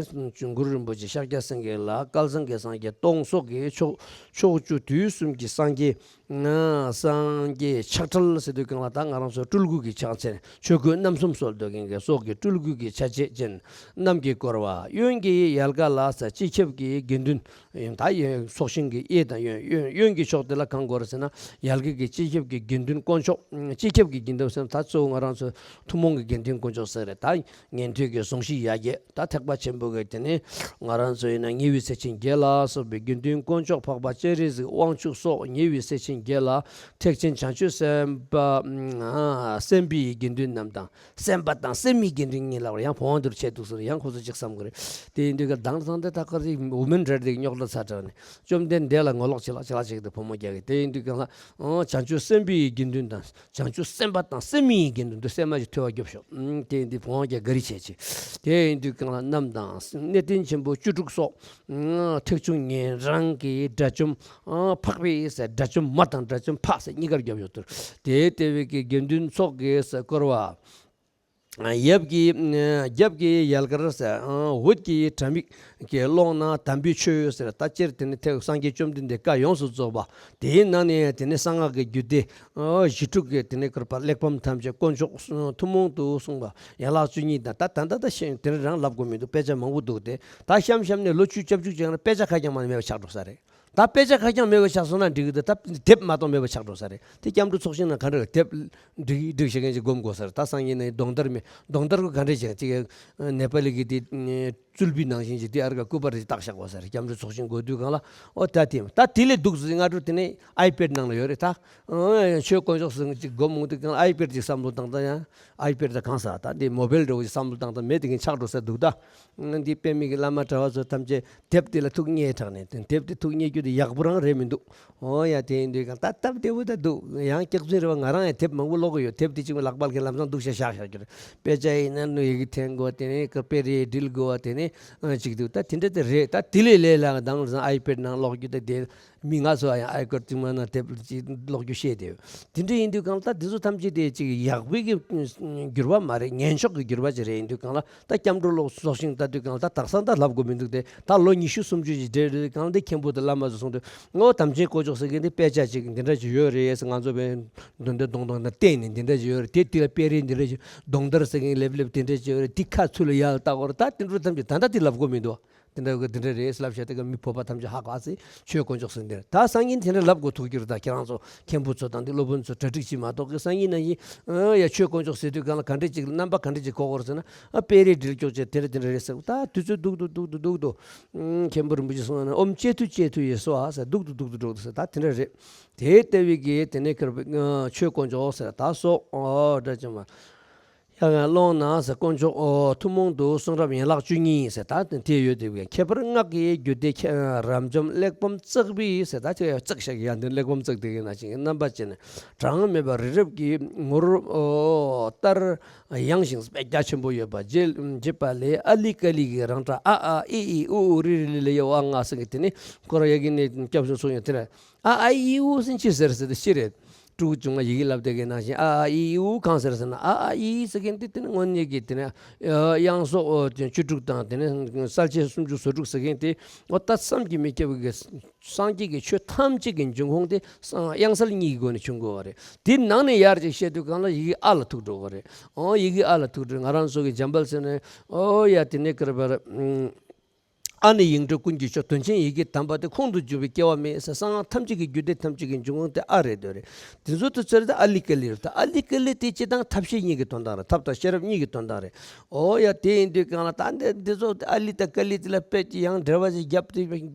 གུ་རུ་རིན་པོ་ཆེ་ཤཱཀྱ་སེང་གེ་ལ་སྐལ་བཟང་གི་སངས་རྒྱས་སྟོང་སོགས་ཀྱི་ཕྱོགས་ཕྱོགས་བཅུ་དུས་གསུམ་གྱི་སངས་རྒྱས་ང་སངས་རྒྱས་ཆགས་ཁྲལ་ཟེར་དུས་གང་ལ་ད་ང་རང་ཚོ་སྤྲུལ་སྐུ་གི་ཕྱག་མཚན་ཆོས་གོས་རྣམ་གསུམ་གསོལ་འདོད་མཁན་གྱི་སོགས་ཀྱི་སྤྲུལ་སྐུ་གི་ཆ་བྱད་ཅན་རྣམས་ཀྱིས་བསྐོར་བ། གཡོན་གྱི་ཡལ་ག་ལ་ཟེར་སྤྱི་ཁྱབ་ཀྱི་དགེ་འདུན། ཡང་ད་ཡོན་ཚོགས་ཞིང་གི་གཡས་དང་གཡོན་གཡོན་གཡོན་གྱི་ཕྱོགས་དེ་ལ་གང་དགོས་རེད་ཟེར་ན་ཡལ་ག་གི་སྤྱི་ཁྱབ་ཀྱི་དགེ་འདུན་དཀོན་མཆོག་སྤྱི་ཁྱབ་ཀྱི་དགེ་འདུན་ཟེར་ན་ད་གཙོ་བོ་ང་རང་ཚོ་ཐུན་མོང་གི་དགེ་འདུན་དཀོན་མཆོག་ཟེར་རེད། ད་ཉན་ཐོས་ཀྱི་གཟུངས་གཞི་ཡ་བརྒྱད། ད་ཐེག་པ་ཆེན་པོ་གི་དེ་ནས་ང་རང་ཚོ་ཡིན་ན་ཉེ་བའི་སྲས་ཆེན་བརྒྱད་ལ་སོགས་པའི་དགེ་འདུན་དཀོན་མཆོག་འཕགས་པ་སྤྱན་རས་གཟིགས་དབང་ཕྱུག་སོགས་ཉེ་བའི་སྲས་ཆེན་ བརྒྱད་ལ། ཐེག་ཆེན་བྱང་ཆུབ་སེམས་དཔའ་སེམས་དཔའི་དགེ་འདུན་རྣམས་དང་། སེམས་དཔའ་དང་སེམས་མའི་དགེ་འདུན་གཉིས་ལབ་པར་ཡང་བུ་དབང་འདུས་ཆེ་འདུག་ཟེར། ཡང་ཁོ་ཚོ་གཅིག་བསམ་གི་རེད། དེ་ཡིན་དུས་ཀ་དང་དང་དེ་ད་ག་རེ་འུ་མིན་རེད་དེ་རྙོག་དྲ་ཚ་དྲག་ནས། བཅོམ་ལྡན་འདས་ལ་ངོ་ལོག་བྱེད་ལ་བྱེད་ལ་བྱེད་ཀྱི་འདུག་བུ་མོ་རྒྱག་གི། དེ་ཡིན་དུས་ཀ་ལ་བྱང་ཆུབ་སེམས་དཔའི་དགེ་འདུན་དང་། བྱང་ཆུབ་སེམས་དཔའ་དང་སེམས་མའི་དགེ་འདུན་དུ་སེམས་མ་ཞིག་ཐོས་པ་རྒྱོབ་ཤོག། ཨུམ། དེ་ཡིན་དུས་བུ་དབང་རྒྱལ་ག་རེ་བྱས་ཆེ། དེ་ཡིན་དུས་གང་ལ་རྣམས་དང་གནས་བརྟན་ཆེན་པོ་བཅུ་དྲུག་སོགས། ཨུམ། ཐེག་ཆུང་ཉན་རང་གི་དགྲ་བཅོམ། ཨ། འཕགས་པའི་ཟེར་དགྲ་བཅོམ་མ་དང་དགྲ་བཅོམ་འཕགས་ཟེར་གཉིས་ཀར་རྒྱབ་ཡོད་དུ། དེ་ལྟ་བུའི་གི་དགེ་འདུན་ཚོགས་ཀྱིས་བསྐོར་བ། ཡབ་ཀྱི་རྒྱབ་ཀྱི་ཡལ་གར་ཟེར། འོད་ཀྱི་དྲ་མིག་གི་ཀློང་ན་དམ་པའི་ཆོས་ཟེར། ད་སྤྱིར་དེ་ནི་ཐེག་སངས་རྒྱས་བཅོམ་ལྡན་འདས་བཀའ་ཡོངས་སུ་རྫོགས་པ། དེའི་ནང་ནས་དེ་ནི་གསང་སྔགས་ཀྱི་རྒྱུད་སྡེ་ཨ་བཞི་དྲུག་གི་དེ་ནི་བསྐོར་བ་གླེགས་བམ་ཐམས་ཅད་དཀོན་མཆོག་ཐུན་མོང་དུ་གསུངས་པ་ཡན་ལག་བཅུ་གཉིས་དང་། ད་ད་ད་ད་ཤེས་དེ་ནི་རང་ལབ་དགོས་མི་འདུག། དཔེ་ཆ་མང་པོ་འདུག་སྟེ། ད་གཤམ་གཤམ་ནས་ལོ་བཅུ་རྐྱབ་བཅུག་བྱས་ན་དཔེ་ཆ་ཁ་རྐྱང་མ་ནས་མེད་པ་ཆགས་འགྲོ་ས་རེད། ད་དཔེ་ཆ་ཁ་རྐྱང་མེད་པ་ཆགས་སོང་ན་འགྲིག་གི་འདུག། ད་དེབ་མ་གཏོགས་མེད་པ་ཆགས་འགྲོ་ས་རེད། དེ་སྐྱབས་འགྲོ་ཚོགས་ཆེན་ནང་ག་འདྲ་དེབ་འགྲིག་འགྲིག་བྱེད་མཁན་ཅིག་སྒོམ་དགོས་ས་རེད། ད་སང་ཉིན་ནས་གདོང་དར་མེད། གདོང་དར་གོ་ག་འདྲ་བྱེད་ཅིག། ནེ་པ་ལི་གི་དེ་རྩུལ་བུའི་ནང་བཞིན་ཅིག། དེ་ཨ་རི་ཀ་སྐུ་པར་རེ་བཏགས་བཞག་པ་ས་རེད། སྐྱབས་འགྲོ་ཚོགས་ཆེན་དགོས་དུས་གང་ལ། ཨོ་ད་དེ་ད་དེ་ལས་སྡུག་ཟེར། སྔ་དྲོ་དེ་ནས་ཨའི་པེ་ཌི་ནང་ལ་ཡོད་རེད། ད་ཆོས་དཀོན་མཆོག་ཟེར་ཅིག་སྒོམ་འོང་དུས་གང་ལ་ཨའི་པེ་ཌི་ཅིག་བསམ་བློ་བཏང་། ད་ཡང་ཨའི་པེ་ཌི་ད་གང་ས། ད་འདི་མོ་བེལ་འདྲ་བོ་ཅིག་བསམ་བློ་བཏང་། ད་མེད་དེ་གིན་ཆགས་འགྲོ་ས་འདུག། ད་འདི་པད་མའི་གི་བླ་མ་གྲྭ་བ་ཚོ་ཐམས་ཅད་དེབ་དེ་ལ་ཐུགས་མཉེས་དྲགས་ནས། དེ་དེབ་དེ་ཐུགས་མཉེས་རྒྱུ་དེ་ཡག་པོ་རང་རེད་མི་འདུག། ཨོ་ཡ། དེ་ཡིན་དུས་གང་ད་སྟབས་བདེ་བོ་ད་འདུག། ཡང་སྐྱག་རྫུན་རེད་བ། ང་རང་ཡང་དེབ་མང་པོ་ཀློག་གི་ཡོད། དེབ་དེ་གཅིག་མ་ལག་པར་གྱི་ལམ་སང་འདུག་བྱས་བཞག་བཞག་གི་རེད། དཔེ་ཆ་ཡིན་ན་ནུ་ཡི་གེ་འཐེན་དགོས། དེ་ནས་ཀ་དཔེ་རེ་འབྲི་དགོས། དེ་ནས་ཨ་གཅིག་འདུག། ད་དེ་འདྲ་དེ་རེད། ད་དེ་ལས་ལས་ལ་དང་ཨའི་པེ་ཌི་ནང་ཀློག་རྒྱུ་ད་དེ། མི་ང་ཚོ་ཡང་ཨའི་ཀེ་ཌི་ཅིག་མ་ན་དེབ་ཅིག་ཀློག་རྒྱུ་ཤེས་དེ་ཡོད། དེ་འདྲ་ཡིན་དུས་གང་ལ་ད་དེ་ཚོ་ཐམས་ཅད་དེ་ཅིག་ཡག་པོའི་གི་འགྱུར་བ་མ་རེད། ངན་ཕྱོགས་ཀྱི་འགྱུར་བ་ཅིག་རེད། ཡིན་དུས་གང་ལ་ད་སྐྱབས་འགྲོ་ལོག་སོགས་ཤིང་ལྟ་དུས་གང་ལ་ད་དག་ས་ད་ལབ་དགོས་མི་འདུག་སྟེ། ད་ལོ་ཉི་ཤུ་སུམ་ཅུ་ཅིག་འདྲེས་རེད། གང་ལ་དེ་མཁན་པོ་དེ་བླ་མ་ཚོ་གསུངས་དུས། ཨོ་དམ་ཅན་དཀོན་མཆོག་ཟེར་མཁན་དེ་དཔེ་ཆ་ཅིག་འདི་འདྲ་ཅིག་ཡོད་རེད་ཟེར། ང་ཚོ་བས་འདོན་འདོན་གཏོང་གཏོང་ན་བལྟས་ནས་འདི་འདྲ་ཅིག་ཡོད་རེད། དེ་དེ་ལ་དཔེ་རེད། འདི་འདྲ་ཅིག་གདོང་དར་ཟེར་མཁན་ལེབ་ལེབ་དེ་འདྲ་ཅིག་ཡོད་རེད། དེ་ཁ་ཚུར་ལ་ཡར་ལྟ་གོ་རེད། ད་དེ་འདྲ་ཐམས་ཅད་ད་ལྟ་དེ་ལབ་དགོས་མི་འདུག། དེ་འདྲ་གི་དེ་འདྲ་རེད་ལབ་བྱས། དེ་ག་མི་བོད་པ་ཐམས་ཅད་ཧ་གོ་ཨ་ཙི། ཆོས་དཀོན་མཆོག་ཟེར་འདིར་ད་སང་ཉིན་དེ་འདྲ་ལབ་དགོས་ཐུག་རྒྱུ་རེད། ད་ཁྱེད་རང་ཚོ་མཁན་པོ་ཚོ་དང་དེ་སློབ་དཔོན་ཚོ་གྲ་སྒྲིག་བྱེད་མ་གཏོགས་གི། སང་ཉིན་ན་ཡིན། ཨ་ཡ་ཆོས་དཀོན་མཆོག་ཟེར་དུས་གང་ལ་ག་འདྲ་ཅིག་རྣམ་པ་ག་འདྲ་ཅིག་གོ་དགོས་རེད་ཟེར་ན། ཨ་དཔེ་རེ་འདྲིལ་སྐྱོག་བྱས་དེ་འདྲ་དེ་འདྲ་རེད་ཟེར། ད་དུས་ཚོད་སྡུག་ཏུ་སྡུག་ཏུ་སྡུག་ཏུ། ཨུམ། མཁན་པོ་རིན་པོ་ཆེ་གསུངས་ན་ཨོམ་ཅེ་ཐུ་ཅེ་ཐུ་ཡེ་སོ་ཨ་ཟེར། སྡུག་ཏུ་སྡུག་ཏུ་འགྲོ་ཟེར། ད་དེ་འདྲ་རེད། དེ་ལྟ་བུའི་གི་དེ་ནས་ཁྱེར་བའི་ཆོས་དཀོན་མཆོག་ཟེར་ད་སོགས། ཨོ་འདྲ་ཅིག་མ། ཡང་ཡང་ཀློང་ན་ཟེར། དཀོན་མཆོག་ཨོ་ཐུན་མོང་དུ་གསུང་རབ་ཡན་ལག་བཅུ་གཉིས་ཟེར། ད་དེ་ཡོད་དེ་བའི་ཁྱད་པར་སྔགས་ཀྱི་རྒྱུད་སྡེ་ཁྱད་རབ་འབྱམས་གླེགས་བམ་བརྩེགས་པའི་ཟེར། ད་ཁྱེད་ཡང་བརྩེགས་བཞག་གི། ཡང་དེ་གླེགས་བམ་བརྩེགས་དེ་གི་ན་ཅིག་རྣམ་པ་ཅན་གྲངས་མེད་པ་རི་རབ་ཀྱི་ངོར་ཨོ་ལྟར་ཡངས་ཤིང་སྤེལ་རྒྱ་ཆེན་པོ་ཡོད་པ། རྗེ་རྗེ་པ་ལས་ཨ་ལི་ཀ་ལི་གི་རང་སྒྲ་ཨ་ཨ་ཨི་ཨི་ཨུ་ཨུ་རི་རི་ལི་ལི་ཡ་ཝ་ང་ཟེར་གི། དེ་ནི་ཁོ་ར་ཡ་གི་ནི་སྐྱབས་སུ་སོང་ཡང་དེ་ལ་ཨ་ཨ་ཨི་ཨི་ཨུ་ཟེར་ཅི་ཟེར་ཟེར་དེ་ཤི་རེད། ཕྲུ་གུ་ཆུང་མ་ཡི་གེ་བསླབ་བསྡད་མཁན་ནང་བཞིན། ཨ་ཨ་ཨི་ཨི་ཨུ་གང་ཟེར་ཟེར་ན། ཨ་ཨ་ཨི་ཨི་ཟེར་མཁན་དེ་དེ་ནི་དངོས་གནས་ཀྱི་དེ་ནི་དབྱངས་གསོག་ཨོ་དེ་བཅུ་དྲུག་དང་། དེ་ནི་གསལ་བྱེད་སུམ་ཅུ་སོ་དྲུག་ཟེར་མཁན་དེ། ཨོ་ད་བསམ་གྱིས་མི་ཁྱབ་པའི་སངས་རྒྱས་ཀྱི་ཆོས་ཐམས་ཅད་ཀྱི་འབྱུང་ཁུངས་དེ་དབྱངས་གསལ་གཉིས་ཀྱི་སྒོ་ནས་བྱུང་དགོས་པ་རེད། དེ་ནང་ནས་ཡར་ཅིག་བཤད་དུས་གང་ལ་ཡི་གེ་ཨ་ལ་ཐུག་འགྲོ་དགོས་རེད། ཨོ་ཡི་གེ་ཨ་ལ་ཐུག་འགྲོ། ང་རང་ཚོ་གི་འཇམ་དཔལ་ཟེར་ནས། ཨོ་ཡ་དེ་ནས་ཀར་བར། ཨ་ནི་ཡིག་འབྲུ་ཀུན་གྱི་མཆོག། དོན་ཆེན་ཡི་གེ་དམ་པ་དེ། ཁོང་དུ་འཇུག་པའི་སྐལ་བ་མེད་ཟེར། གསང་སྔགས་ཐམས་ཅད་ཀྱི་རྒྱུད་སྡེ་ཐམས་ཅད་ཀྱི་འབྱུང་ཁུངས་དེ་ཨ་རེད་འདོད་རེད། དེ་ཚོ་དུ་ཚོད་དེ་ཨ་ལི་ཀ་ལི་རེད། ད་ཨ་ལི་ཀ་ལི་དེ་སྤྱི་བཏང་ཐབས་ཤེས་གཉིས་ཀྱི་དོན་དག་རེད། ཐབས་དང་ཤེས་རབ་གཉིས་ཀྱི་དོན་དག་རེད། ཨོ་ཡ། དེ་ཡིན་དུས་གང་ལ་ད་འདི་འདི་ཚོ་ཨ་ལི་དང་ཀ་ལི་དེ་ལ་དཔེ་ཅི་ཡང་འགྲེལ་བ་ཅིག་བརྒྱབ་སྟེ་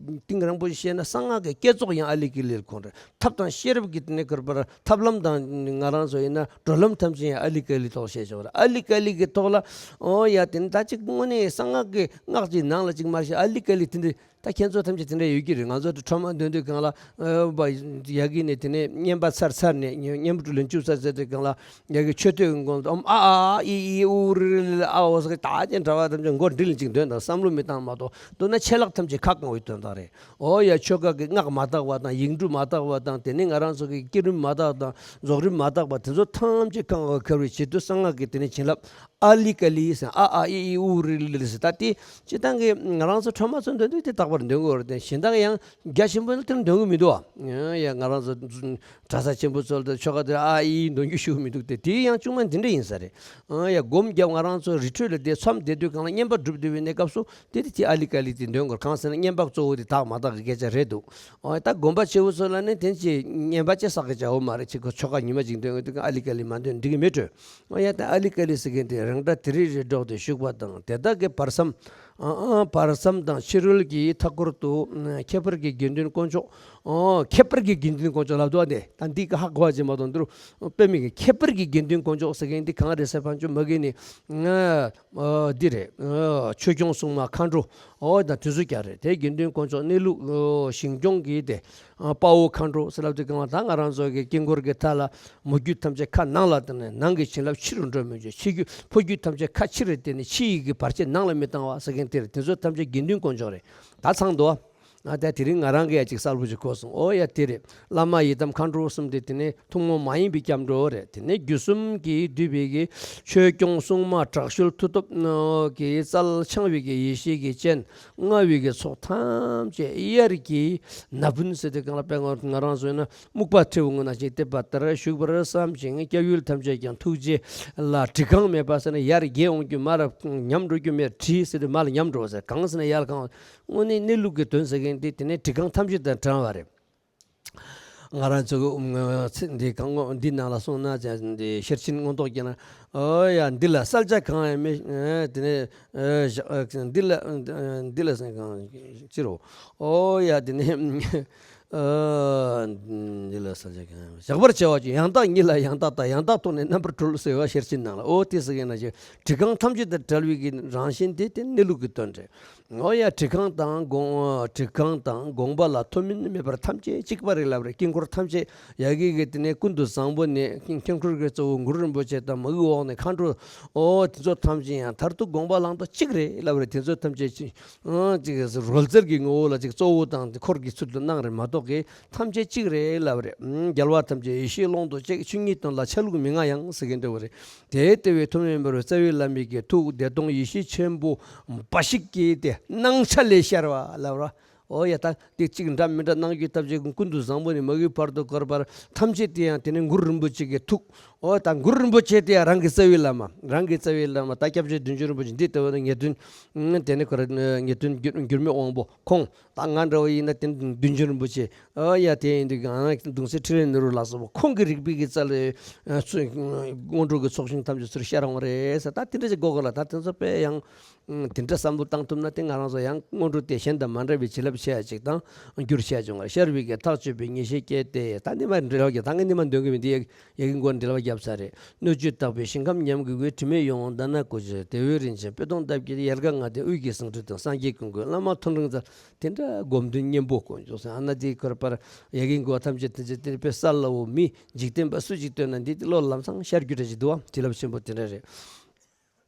གཏིང་རིང་པོ་ཞིག་བཤད་ན། གསང་སྔགས་ཀྱི་བསྐྱེད་རྫོགས་ཡང་ཨ་ལི་ཀ་ལི་ལ་གོ་རེད། ཐབས་དང་ཤེས་རབ་ཀྱི་དེ་ནས་ཀར་བར་ཐབས་ལམ་དང་། ང་རང་ཚོ་ཡིན་ན་གྲོལ་ལམ་ཐམས་ཅད་ཡང་ཨ་ལི་ཀ་ལི་ཐོག་བཤད་ཆོག་རེད། ཨ་ལི་ཀ་ལི་གི་ཐོག་ལ། ཨོ་ཡ། དེ་ནི་ད་ཅིག་དངོས་གནས་གསང་སྔགས་ཀྱི་སྔགས་ཀྱི་ནང་ལ་ཅིག་མ་གཞི་ཨ་ལི་ཀ་ལི་དེ་འདྲ། ད་ཁྱེད་ཚོ་ཐམས་ཅད་དེ་འདྲ་ཡོད་ཀྱི་རེད། ང་ཚོ་དེ་ཁྲོམ་འདོན་དུས་གང་ལ། ཨ་བ་ཡ་གི་ནས་དེ་ནས་བསྙེན་པ་ཚར་ཚར་ནས། བསྙེན་པ་དྲུག་ལན་བཅུ་ཚར་ཚར་དུས་གང་ལ། ཡ་གི་མཆོད་བསྟོད་ཀྱི་མགོ་ལ་ཨོམ་ཨ་ཨ་ཨི་ཨི་ཨུ་རི་རི་ལི་ཨ་ཨོ་ཟེར་གི། ད་ཅན་གྲྭ་བ་ཐམས་ཅད་མགོ་འདྲིལ་ཅིག་འདོན་དང་། བསམ་བློ་མི་བཏང་མ་གཏོགས། མདོར་ན་ཆད་ལྷག་ཐམས་ཅད་ཁ་བསྐང་བའི་དོན་དག་རེད། ཨོ་ཡ། ཆོ་ག་གི་སྔགས་མ་དག་པ་དང་། ཡིག་འབྲུ་མ་དག་པ་དང་། དེ་ནས་ང་རང་ཚོ་གི་བསྐྱེད་རིམ་མ་དག་དང་། རྫོགས་རིམ་མ་དག་པ་དེ་ཚོ་ཐམས་ཅད་བསྐང་བ་ཁེལ་བའི་ཆེད་དུ་གསང་སྔགས་ཀྱི་དེ་ནས་བྱིན་རླབས་ཨ་ལི་ཀ་ལི་ཟེར། ཨ་ཨ་ཨི་ཨི་ཨུ་རི་ལི་ཟེར། ད་དེ་སྤྱི་བཏང་གི་ང་རང་ཚོ་ཁྲོམ་ཚོ་འདོན་དུས་དེ་རྟག་པར་འདོན་དགོས་རེད་དེ། གཞན་དག་ཡང་རྒྱ་ཆེན་པོ་ནི་དེར་འདོན་གི་མི་འདུག་ཨ། ཡ་ང་རང་ཚོ་གྲྭ་ས་ཆེན་པོ་ཚོ་ལ་ཆོ་ག་དེར་ཨ་ཨི་འདོན་རྒྱུ་ཞུ་གི་མི་འདུག་སྟེ། དེ་ཡང་ཅུང་མ་འདི་འདྲ་ཡིན་ས་རེད། ཨ་ཡ། སྒོམ་རྒྱབ་ང་རང་ཚོ་རི་ཁྲོད་ལ་བསྡད་མཚམས་བསྡད་དུས་གང་ལ་བསྙེན་པ་སྒྲུབ་སྡོད་པའི་གནས་སྐབས་སུ་དེ་དེ་ཨ་ལི་ཀ་ལི་དེ་འདོན་དགོས། གང་ཟེར་ན་བསྙེན་པ་གཙོ་བོ་དེ་དག་མ་དག་གི་སྐད་ཆ་རེད་འདུག། ཨོ་ད་དགོན་པ་ཆེ་བོ་ཚོ་ལ་ནི་དེ་ཅི་བསྙེན་པ་ཅི་བསགས་ཀྱི་བྱ་བ་མ་རེད། ཅི་ཁོ་ཆོ་ག་ཉི་མ་ཅིག་འདོན་གི་འདུག་གི། ཨ་ལི་ཀ་ལི་མ་འདོན་འགྲིག་གི་མེད་འགྲོ། ཨོ་ཡ། ད་ཨ་ལི་ཀ་ལི་ཟེར་མཁན་དེ་རང་སྒྲ་དེ་རིག་རིག་སྒྲོག་སྟེ་བཞུགས་པ་དང་། དེ་དག་གི་བར་མཚམས་ ཨ་ཨ་བར་མཚམས་དང་ཕྱི་རོལ་གྱི་མཐའ་སྐོར་དུ། ཨ་ཁྱད་པར་གྱི་དགེ་འདུན་དཀོན་མཆོག་ཨོ་ཁྱད་པར་གྱི་དགེ་འདུན་དཀོན་མཆོག་ལབ་འདུག་བ། དེ་ད་འདི་ག་ཧ་གོ་བ་ཅིག་མ་གཏོགས། འདི་རུ་དཔེ་མི་གི་ཁྱད་པར་གྱི་དགེ་འདུན་དཀོན་མཆོག་ཟེར་མཁན་འདི་གང་རེད་ཟེར་བ་ཅུང་མ་གི་ནི། ཨ་འདི་རེད། ཨ་ཆོས་སྐྱོང་སྲུང་མ་མཁའ་འགྲོ། ཨོ་ད་དེ་ཚོ་ཀྱང་རེད། དེ་དགེ་འདུན་དཀོན་མཆོག་གནས་ལུགས། ཨོ་ཞིང་སྐྱོང་གི་དེ། ཨ་དཔའ་བོ་མཁའ་འགྲོ་ཟེར་ལབ་དུས་གང་ལ། ད་ང་རང་ཚོ་གི་དཀྱིལ་འཁོར་གྱི་མཐའ་ལ་མོ་རྒྱུད་ཐམས་ཅད་ཁ་ནང་ལ་བཏང་ནས། ནང་གི་བྱིན་རླབས་ཕྱི་རུ་འགྲོ་མི་བྱེད། ཕྱི་རྒྱུད་ཕོ་རྒྱུད་ཐམས་ཅད་ཁ་ཕྱིར་བསྟན་ནས། ཕྱི་ཡི་གི་བར་ཆད་ནང་ལ་མི་བཏང་བ་ཟེར་མཁན་དེ་རེད། དེ་ཚོ་ཐམས་ཅད་དགེ་འདུན་དཀོན་མཆོག་རེད། ད་ཚང་འདུག་ཨ། ད་དེ་རིང་ང་རང་གིས་ཡ་གཅིག་གསལ་པོ་ཞིག་གོ་སོང་། ཨོ་ཡ་དེ་རེད། བླ་མ་ཡི་དམ་མཁའ་འགྲོ་གསུམ་དེ་དེ་ནས་ཐུན་མོང་མ་ཡིན་པའི་སྐྱབས་འགྲོ་རེད། དེ་ནས་རྒྱུ་གསུམ་གྱིས་བསྡུས་པའི་གི་ཆོས་སྐྱོང་སྲུང་མ་དྲག་ཤུལ་མཐུ་སྟོབས་གི་རྩལ་འཆང་བའི་གི་ཡེ་ཤེས་ཀྱི་སྤྱན། མངའ་བའི་གི་ཚོགས་ཐམས་ཅད་དབྱར་གྱི་ན་བུན་ཟེར་དུས་གང་ལ། དཔེ་ང་ང་རང་ཚོ་ཡིན་ན་སྨུག་པ་ཐེའུ་ངོ་ན་ཅིག་བལྟས་པ་ལྟར་བཞུགས་པར་བསམ་ཞིང་། སྐྱབས་ཡུལ་ཐམས་ཅད་ཀྱང་ཐུགས་རྗེ་ལ་བྲི་གང་མེད་པ་ཟེར་ན། ཡར་རྒྱས་འོང་རྒྱུ་མར་ཉམས་འགྲོ་རྒྱུ་མེད། བྲི་ཟེར་དུས་མར་ལ་ཉམས་འགྲོ་བ་ཟེར། གང་ཟེར་ན་ཡར་གང་། དངོས་གནས་གནས་ལུགས་ཀྱི་དོན་ཟེར་མཁན་དེ་དེ་ནས་བྲི་གང་ཐམས་ཅད་དང་བྲལ་བ་རེད། ང་རང་ཚོ་གི་ཚེ་འདི་གང་འདི་ནང་ལ་སོང་ན། ཅང་འདི་ཤེར་ཕྱིན་མངོན་རྟོགས་རྒྱས་ན། ཨོ་ཡ་འདི་ལ་གསལ་ཆ་གང་ཡང་མེད། ཨ་དེ་ནས་ཨ་བཞག་ཨ་འདི་ལ་ཨ་འདི་ལ་སེམས་གང་ཅི་རོ། ཨོ་ཡ་དེ་ནས་ཨ་འདི་ལ་གསལ་ཆ་གང་ཡང་མེད། གཞག་པར་བྱ་བ་ཅིག། ཡང་དག་ཉིད་ལ་ཡང་དག་ལྟ། ཡང་དག་རྟོགས་ནས་རྣམ་པར་གྲོལ་ཟེར་བ་ཤེར་ཕྱིན་ནང་ལ། ཨོ་དེ་ཟེར་མཁན་ན་ཅིག་བྲི་གང་ཐམས་ཅད་དང་བྲལ་བའི་གི་རང་བཞིན་དེ་དེ་གནས་ལུགས་ཀྱི་དོན་རེད། ཨོ་ཡ་བྲི་གང་དང་དགོངས། བྲི་གང་དང་དགོངས་པ་ལ་ཐོགས་མེད་མེད་པར་ཐམས་ཅད་གཅིག་པ་རེད་ལབ་རེད། དཀྱིལ་འཁོར་ཐམས་ཅད་ཡ་གི་གི་དེ་ནས་ཀུན་ཏུ་བཟང་པོ་ནས་དཀྱིལ་འཁོར་གྱི་གཙོ་བོ་གུ་རུ་རིན་པོ་ཆེ་དང་། དབུས་འོག་ནས་མཁའ་འགྲོ། ཨོ་དེ་ཚོ་ཐམས་ཅད་ཡང་མཐར་ཐུག་དགོངས་པ་བླང་དོར་གཅིག་རེད་ལབ་རེད། དེ་ཚོ་ཐམས་ཅད་ཅི་ཨོ་ཅིག་རོལ་རྩེད་ཀྱི་ངོ་བོ་ལ་ཅིག་གཙོ་བོ་དང་འཁོར་གྱི་ཚུལ་དུ་སྣང་རེད་མ་གཏོགས་གི། ཐམས་ཅད་གཅིག་རེད་ལབ་རེད། རྒྱལ་བ་ཐམས་ཅད་ཡེ་ཤེས་ཀློང་དུ་གཅིག། ཆོས་ཉིད་དོན་ལ་ཆ་ལུགས་མི་མངའ་ཡང་ཟེར་མཁན་འདྲ་བོ་རེད། དེ་ལྟ་བུའི་ཐུགས་རྗེ་འབར་བའི་རྩ་བའི་བླ་མའི་གི་ཐུགས་བདེ་སྟོང་ཡེ་ཤེས་ཆེན་པོ་འབའ་ཞིག་གི་དེ་སྣང་ཆ་ལས་ཤར་བ་ལབ་ར། ཨོ་ཡ་ད་དེ་གཅིག་འདྲ་མི་འདྲ་སྣང་རྒྱུ་ཐབས་ཤེས་ཀུན་ཏུ་བཟང་པོ་ནས་མ་གི་བར་དུ་བསྐོར་བར་ཐམས་ཅད་དེ་ཡང་དེ་ནི་གུ་རུ་རིན་པོ་ཆེ་གི་ཐུགས། ཨོ་ད་གུ་རུ་རིན་པོ་ཆེ་དེ་ཡང་རང་གི་རྩ་བའི་བླ་མ། རང་གི་རྩ་བའི་བླ་མ་ད་སྐྱབས་རྗེ་བདུད་འཇོམས་རིན་པོ་ཆེ། འདི་ལྟ་བུ་ནི་ངེས་དོན་དེ་ནི་ཁོ་ར་ངེས་དོན་འགྱུར་འགྱུར་མེད་དབང་པོ་ཁོང་། ད་ང་འདྲ་བ་ཡིན་ན་དེ་ནི་བདུད་འཇོམས་རིན་པོ་ཆེ། ཨ་ཡ་དེ་ཡིན་དུས་ཀྱང་གདུང་སྲས་ཕྲིན་ལས་ནོར་བུ་ལ་སོགས་པ་ཁོང་གི་རིག་པའི་གི་རྩལ་ལས་ཚུར་སྔོན་འགྲོ་གི་ཚོགས་ཞིང་ཐམས་ཅད་ཚུར་ཤར་འོང་རེད་ཟེར། ད་དེ་འདྲ་ཞིག་གོ་དགོས་ལ། ད་དེ་ཚོ་དཔེ་ཡང་དེ་འདྲ་བསམ་བློ་བཏང་ཐུབ་ན། དེ་ང་རང་ཚོ་ཡང་སྔོན་འགྲོ་དེ་གཞན་དང་མ་འདྲ་བའི་བྱིན་རླབས་ཆེ་ཡ་ཅིག་དང་འགྱུར་ཆེ་ཡ་བྱུང་བ། ཤར་བའི་གི་ཐག་ཆོད་པའི་ངེས་ཤེས་སྐྱེས་ཏེ། ད་ནི་མ་འབྲེལ་བ་རྒྱབ། ད་ངས་ནི་མ་འདོན་གི་མི་འདི་ཡ་ཡ་གི་མགོ་འབྲེལ་བ་རྒྱབ་ཚར་རེད། སྣོད་བཅུད་དག་པའི་ཞིང་ཁམས་ཉམས་ཀྱི་དབུས། དྲི་མེད་ཡིད་འོང་ལྡན་ན་གོ་ཆོད། བདེ་བའི་རིན་ཆེན་སྤོས་དུང་འདབ་ཀྱི། ཡལ་ག་ལྔ་ལྡན་དབུས་ཀྱི་ཟངས་ཁྲི་སྟེང་། སངས་རྒྱས་ཀུན་གྱི་བླ་མ་ཐོད་ཕྲེང་རྩལ། དེ་འདྲ་སྒོམ་དོན་གཉེན་པོ་དཀོན་མཆོག་ཟེར། ཨ་ན་དེའི་ཁར་པར་ཡ་གི་མགོ་ཐམས་ཅད་དེ་ཚེ་དེ་དཔེ་གསལ་ལ། འོ་མི་འཇིག་རྟེན་པ་སུ་ཅིག་བཏོན་ན་འདི་བློ་ལམ་སང་ཤར་རྒྱུ་འདྲ་ཞིག་འདུག་བ། བྱིན་རླབས་ཆེན་པོ་དེ་འདྲ་རེད།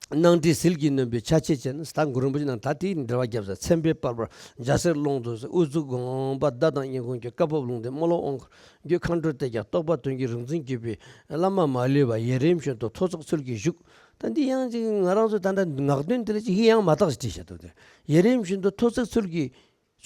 སྣང་སྲིད་ཟིལ་གྱིས་གནོན་པའི་ཆ་བྱད་ཅན། ད་གུ་རུ་རིན་པོ་ཆེ་ནང་ད་དེའི་འགྲེལ་བ་རྒྱབ་ས། མཚན་དཔེ་པར་པར་འཇའ་ཟེར་ཀློང་དུ་ཟེར། དབུ་གཙུག་དགོངས་པ་བརྡ་དང་སྙན་ཁོང་གི། བཀའ་བབས་ལུང་བསྟན་སྨོན་ལམ་དབང་བསྐུར་རྒྱུད། མཁའ་འགྲོ་གཏད་རྒྱ་རྟོགས་པ་དོན་གྱི་རིག་འཛིན་བརྒྱུད་པའི་བླ་མ་མ་ལུས་པ། ཡུན་རིང་བཞིན་དུ་ཐོ་བརྩེགས་ཚུལ་གྱིས་བཞུགས། ད་འདི་ཡང་ཅིག་ང་རང་ཚོ་ད་ལྟ་ངག་འདོན་དེ་ལ་ཅིག་ཡང་མ་དག་ཞིག་བྲིས་བཞག་འདུག་སྟེ། ཡུན་རིང་བཞིན་དུ་ཐོ་བརྩེགས་ཚུལ་གྱིས།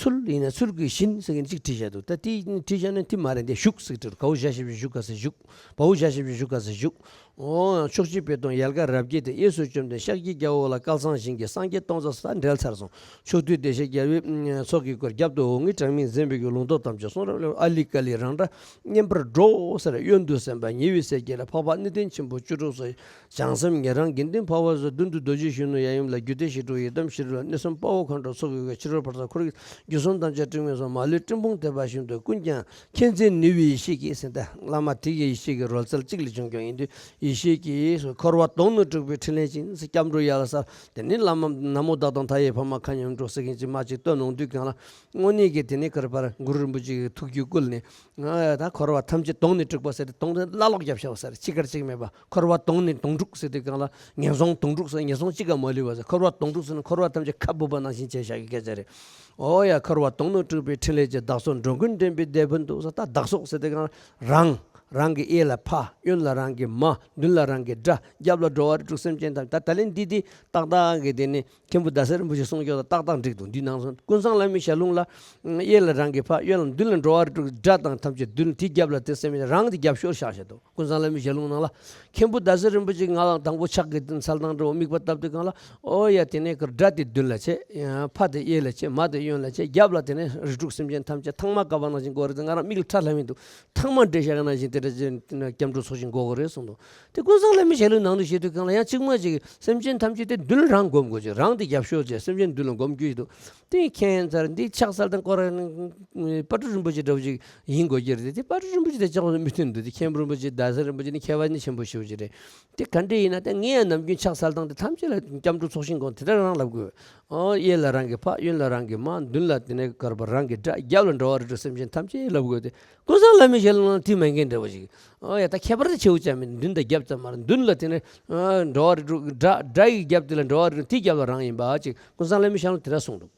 ཚུལ་ཡིན་ན་ཚུལ་གྱིས་བཞིན་ཟེར་མཁན་ཅིག་བྲིས་བཞག་འདུག་ད་དེ་བྲིས་བཞག་ན་དེ་མ་རེད། འདི་བཞུགས་ཟེར་བྲིས། གའུ་ཞབས་ཞབས་ཀྱིས་བཞུགས་ག་ཟེར་བཞུགས། བའུ་ཞབས་ཞབས་ཀྱིས་བཞུགས་ག་ཟེར་བཞུགས། ཨོ། ཕྱོགས་བཅུའི་དཔལ་སྟོང་ཡལ་ག་རབ་རྒྱས་ཏེ། གཡས་སུ་བཅོམ་ལྡན་ཤཱཀྱའི་རྒྱལ་པོ་ལ། བསྐལ་བཟང་ཞིང་གི་སངས་རྒྱས་སྟོང་རྩ་ས་འབྲེལ་ཚར་སོང་། ཕྱོགས་དུས་བདེ་གཤེགས་རྒྱལ་བའི་ཚོགས་ཀྱིས་བསྐོར། རྒྱབ་ཏུ་འོག་མིན་གྲངས་མེད་འཛིན་པའི་གི། ལུང་རྟོགས་དམ་ཆོས་གསུང་རབ་ལེན། ཨཱ་ལི་ཀཱ་ལི་རང་སྒྲ་སྙན་པར་སྒྲོག་ཟེར། གཡོན་དུ་སེམས་དཔའ་ཉེ་བའི་སྲས་བརྒྱད་ལ། འཕགས་པ་གནས་བརྟན་ཆེན་པོ་བཅུ་དྲུག་སོགས། བྱང་སེམས་ཉན་རང་དགེ་འདུན་འཕགས་པ་སོགས། མདུན་དུ་རྡོ་རྗེ་གཞོན་ནུ་ཡབ་ཡུམ་ལ། རྒྱུད་སྡེ་བཞི་དྲུག་ཡི་དམ་བཞི་རུ་ལ། གནས་གསུམ་དཔའ་བོ་མཁའ་འགྲོ་ཚོགས་ཀྱིས་བསྐོར། ཕྱི་རོལ་བར་དུ་འཁོར་བའི་རྒྱུད་གསུམ་དམ་ཅན་སྤྲིན་མེད་སོགས། མ་ལུས་སྤྲིན་ཕུང་དད་པ་བཞིན་དུ་ཀུན་ཀྱང་མཁྱེན་བརྩེ་ནུས་པའི་ཡེ་ཤེས་ཀྱིས་ཟེར། ད་བླ་མ་དེ་གི་ཡེ་ཤེས་ཀྱི་རོལ་རྩལ་གཅིག་ལས་བྱུང་ཀྱང་ཡིན་དུས། ཡེ་ཤེས་ཀྱིས་འཁོར་བ་དོང་ནས་སྤྲུགས་པའི་ཕྲིན་ལས་ཅན། སྐྱབས་འགྲོ་ཡ་ལ་ས། དེ་ནི་བླ་མ་ན་མོ་བདག་དང་མཐའ་ཡས་ཕ་མ་མཁའ་མཉམ་འགྲོ་ཟེར་མཁན་ཅིག་མ་ཅིག་བཏོན་ཡོང་དུས་གང་ལ། དངོས་གནས་ཀྱི་དེ་ནི་ཁར་པར་གུ་རུ་རིན་པོ་ཆེ་གི་ཐུགས་རྒྱུད་བསྐུལ་ནས། ང་ད་འཁོར་བ་ཐམས་ཅད་དོང་ནས་སྤྲུགས་པ་ཟེར་ཏེ། དོང་དེ་བླ་ལོག་རྒྱབ་བཞག་པ་ཟེར། ཅི་དགར་ཅིག་མེད་པ། འཁོར་བ་དོང་ནས་དོང་སྤྲུགས་ཟེར་དུས་གང་ལ། ངན་སོང་དོང་སྤྲུགས་ཟེར། ངན་སོང་གཅིག་ཀ་མ་ལུས་པ་ཟེར། འཁོར་བ་དོང་སྤྲུགས་ཟེར་ན་འཁོར་བ་ཐམས་ཅད་ཁ་སྦུབ་པ་ནང་བཞིན་བྱས་བཞག་གི་སྐད་ཆ་རེད། ཨོ་ཡ། འཁོར་བ་དོང་ནས་སྤྲུགས་པའི་ཕྲིན་ལས་ཀྱིས། བདག་སོགས་འགྲོ་ཀུན་འདྲེན་པའི་སྡེ་དཔོན་དུ་ཟེར། ད་བདག་སོགས་ཟེར་དུས་གང་ལ། རང་། རང་གི་གཡས་ལ་ཕ། གཡོན་ལ་རང་གི་མ། མདུན་ལ་རང་གི་དགྲ། རྒྱབ་ལ་འགྲོ་བ་རིགས་དྲུག་སེམས་ཅན་ཐམས་ཅད། ད་ད་ལན་འདི་འདི་ཏག་ཏག་གི་དེ་ནི། མཁན་པོ་ཟླ་ཟེར་རིན་པོ་ཆེ་གསུང་སྐྱོར་དང་ཏག་ཏག་འགྲིག་འདུག་འདི་ནང་སོང་། ཀུན་བཟང་བླ་མའི་ཞལ་ལུང་ལ། གཡས་ལ་རང་གི་ཕ། གཡོན་ལ། མདུན་ལ་འགྲོ་བ་རིགས་དྲུག་དགྲ་དང་ཐམས་ཅད། མདུན་དེ་རྒྱབ་ལ་དེ་སེམས་ཡིན། རང་དེ་རྒྱབ་ཤོར་བཞག་བཞག་འདུག་ཀུན་བཟང་བླ་མའི་ཞལ་ལུང་ནང་ལ། མཁན་པོ་ཟླ་ཟེར་རིན་པོ་ཆེ་ང་ལ་དང་པོ་ཕྱག་གི་འཚལ་སྟངས་འདྲ་བོ་དམིགས་པ་བཏབ་དུས་གང་ལ། ཨོ་ཡ། དེ་ནས་ཁར་དགྲ་དེ་མདུན་ལ་བྱས། ཕ་དེ་གཡས་ལ་བྱས། མ་དེ་གཡོན་ལ་བྱས། རྒྱབ་ལ་དེ་ནས་རིགས་དྲུག་སེམས་ཅན་ཐམས་ཅད་ཐང་མ་བཀབ་པ་ནང་བཞིན་བཀོད་རེད། ང་རང་མིག་ལ་ཁྲ་ལྷམ་ཡིན་འདུག་ཐང་མ་འདྲེས་བཞག་ནང་བཞིན་དེ། འདྲ་ཅིག་སྐྱབས་འགྲོ་ཚོགས་ཞིང་དགོས་ཀྱི་རེད་གསུངས་འདུག། དེ་ཀུན་བཟང་བླ་མའི་ཞལ་ལུང་ནང་དུ་བཤད་དུས་གང་ལ་ཡང་གཅིག་མ་གཅིག་སེམས་ཅན་ཐམས་ཅད་དེ་མདུན་རང་སྒོམ་དགོས་ཀྱི། རང་དེ་རྒྱབ་ཤོར་བྱས་སེམས་ཅན་མདུན་ལ་སྒོམ་རྒྱུ་ཡིན་འདུག། དེ་མཁྱེན་ཚར། འདི་ཕྱག་འཚལ་སྟངས་སྐོར་དཔལ་སྤྲུལ་རིན་པོ་ཆེ་འདྲ་བོ་ཅིག་ཡིན་དགོས་ཀྱི་རེད། དེ་དཔལ་སྤྲུལ་རིན་པོ་ཆེ་དེ་ཅང་མི་མཐུན་འདུག། དེ་མཁན་པོ་རིན་པོ་ཆེ་རྡ་ས་རིན་པོ་ཆེ་ནི་མཁས་པ་ནི་ཆེན་པོ་ཞེ་པོ་ཅིག་རེད། དེ་ག་འདྲ་ཡིན་ན་ད་ངས་ཡང་ནམ་རྒྱུན་ཕྱག་འཚལ་སྟངས་དེ་ཐམས་ཅད་ལ་སྐྱབས་འགྲོ་ཚོགས་ཞིང་དགོངས་དེ་འདྲ་རང་ལབ་དགོས། ཨོ། གཡས་ལ་རང་གི་ཕ། གཡོན་ལ་རང་གི་མ། མདུན་ལ་དེ་ནས་གར་པ་རང་གི་དགྲ། རྒྱབ་ལ་འགྲོ་བ་རིགས་དྲུག་སེམས་ཅན་ཐམས་ཅད་ལབ་དགོས་ཏེ། ཀུན་བཟང་བླ་མའི་ཞལ་ལུང་ལ་དེ་མ་མཁན་འདྲ་བ་ཞིག། ཨོ་ཡ། ད་ཁྱད་པར་དེ་ཆེ་བོ་ཅང་མེད། མདུན་དང་རྒྱབ་ཙམ་མ་རེད། མདུན་ལ་དེ་ནས་ཨ་འགྲོ་བ་རིགས་དྲུག་དགྲ། དགྲ་ཡི་རྒྱབ་དེ་ལ་འགྲོ་བ་རིགས་དྲུག། དེའི་རྒྱབ་ལ་རང་ཡིན་པ་ཅིག་ཀུན་བཟང་བླ་མའི་ཞལ་ལུང་དེ་འདྲ་གསུངས་འདུག།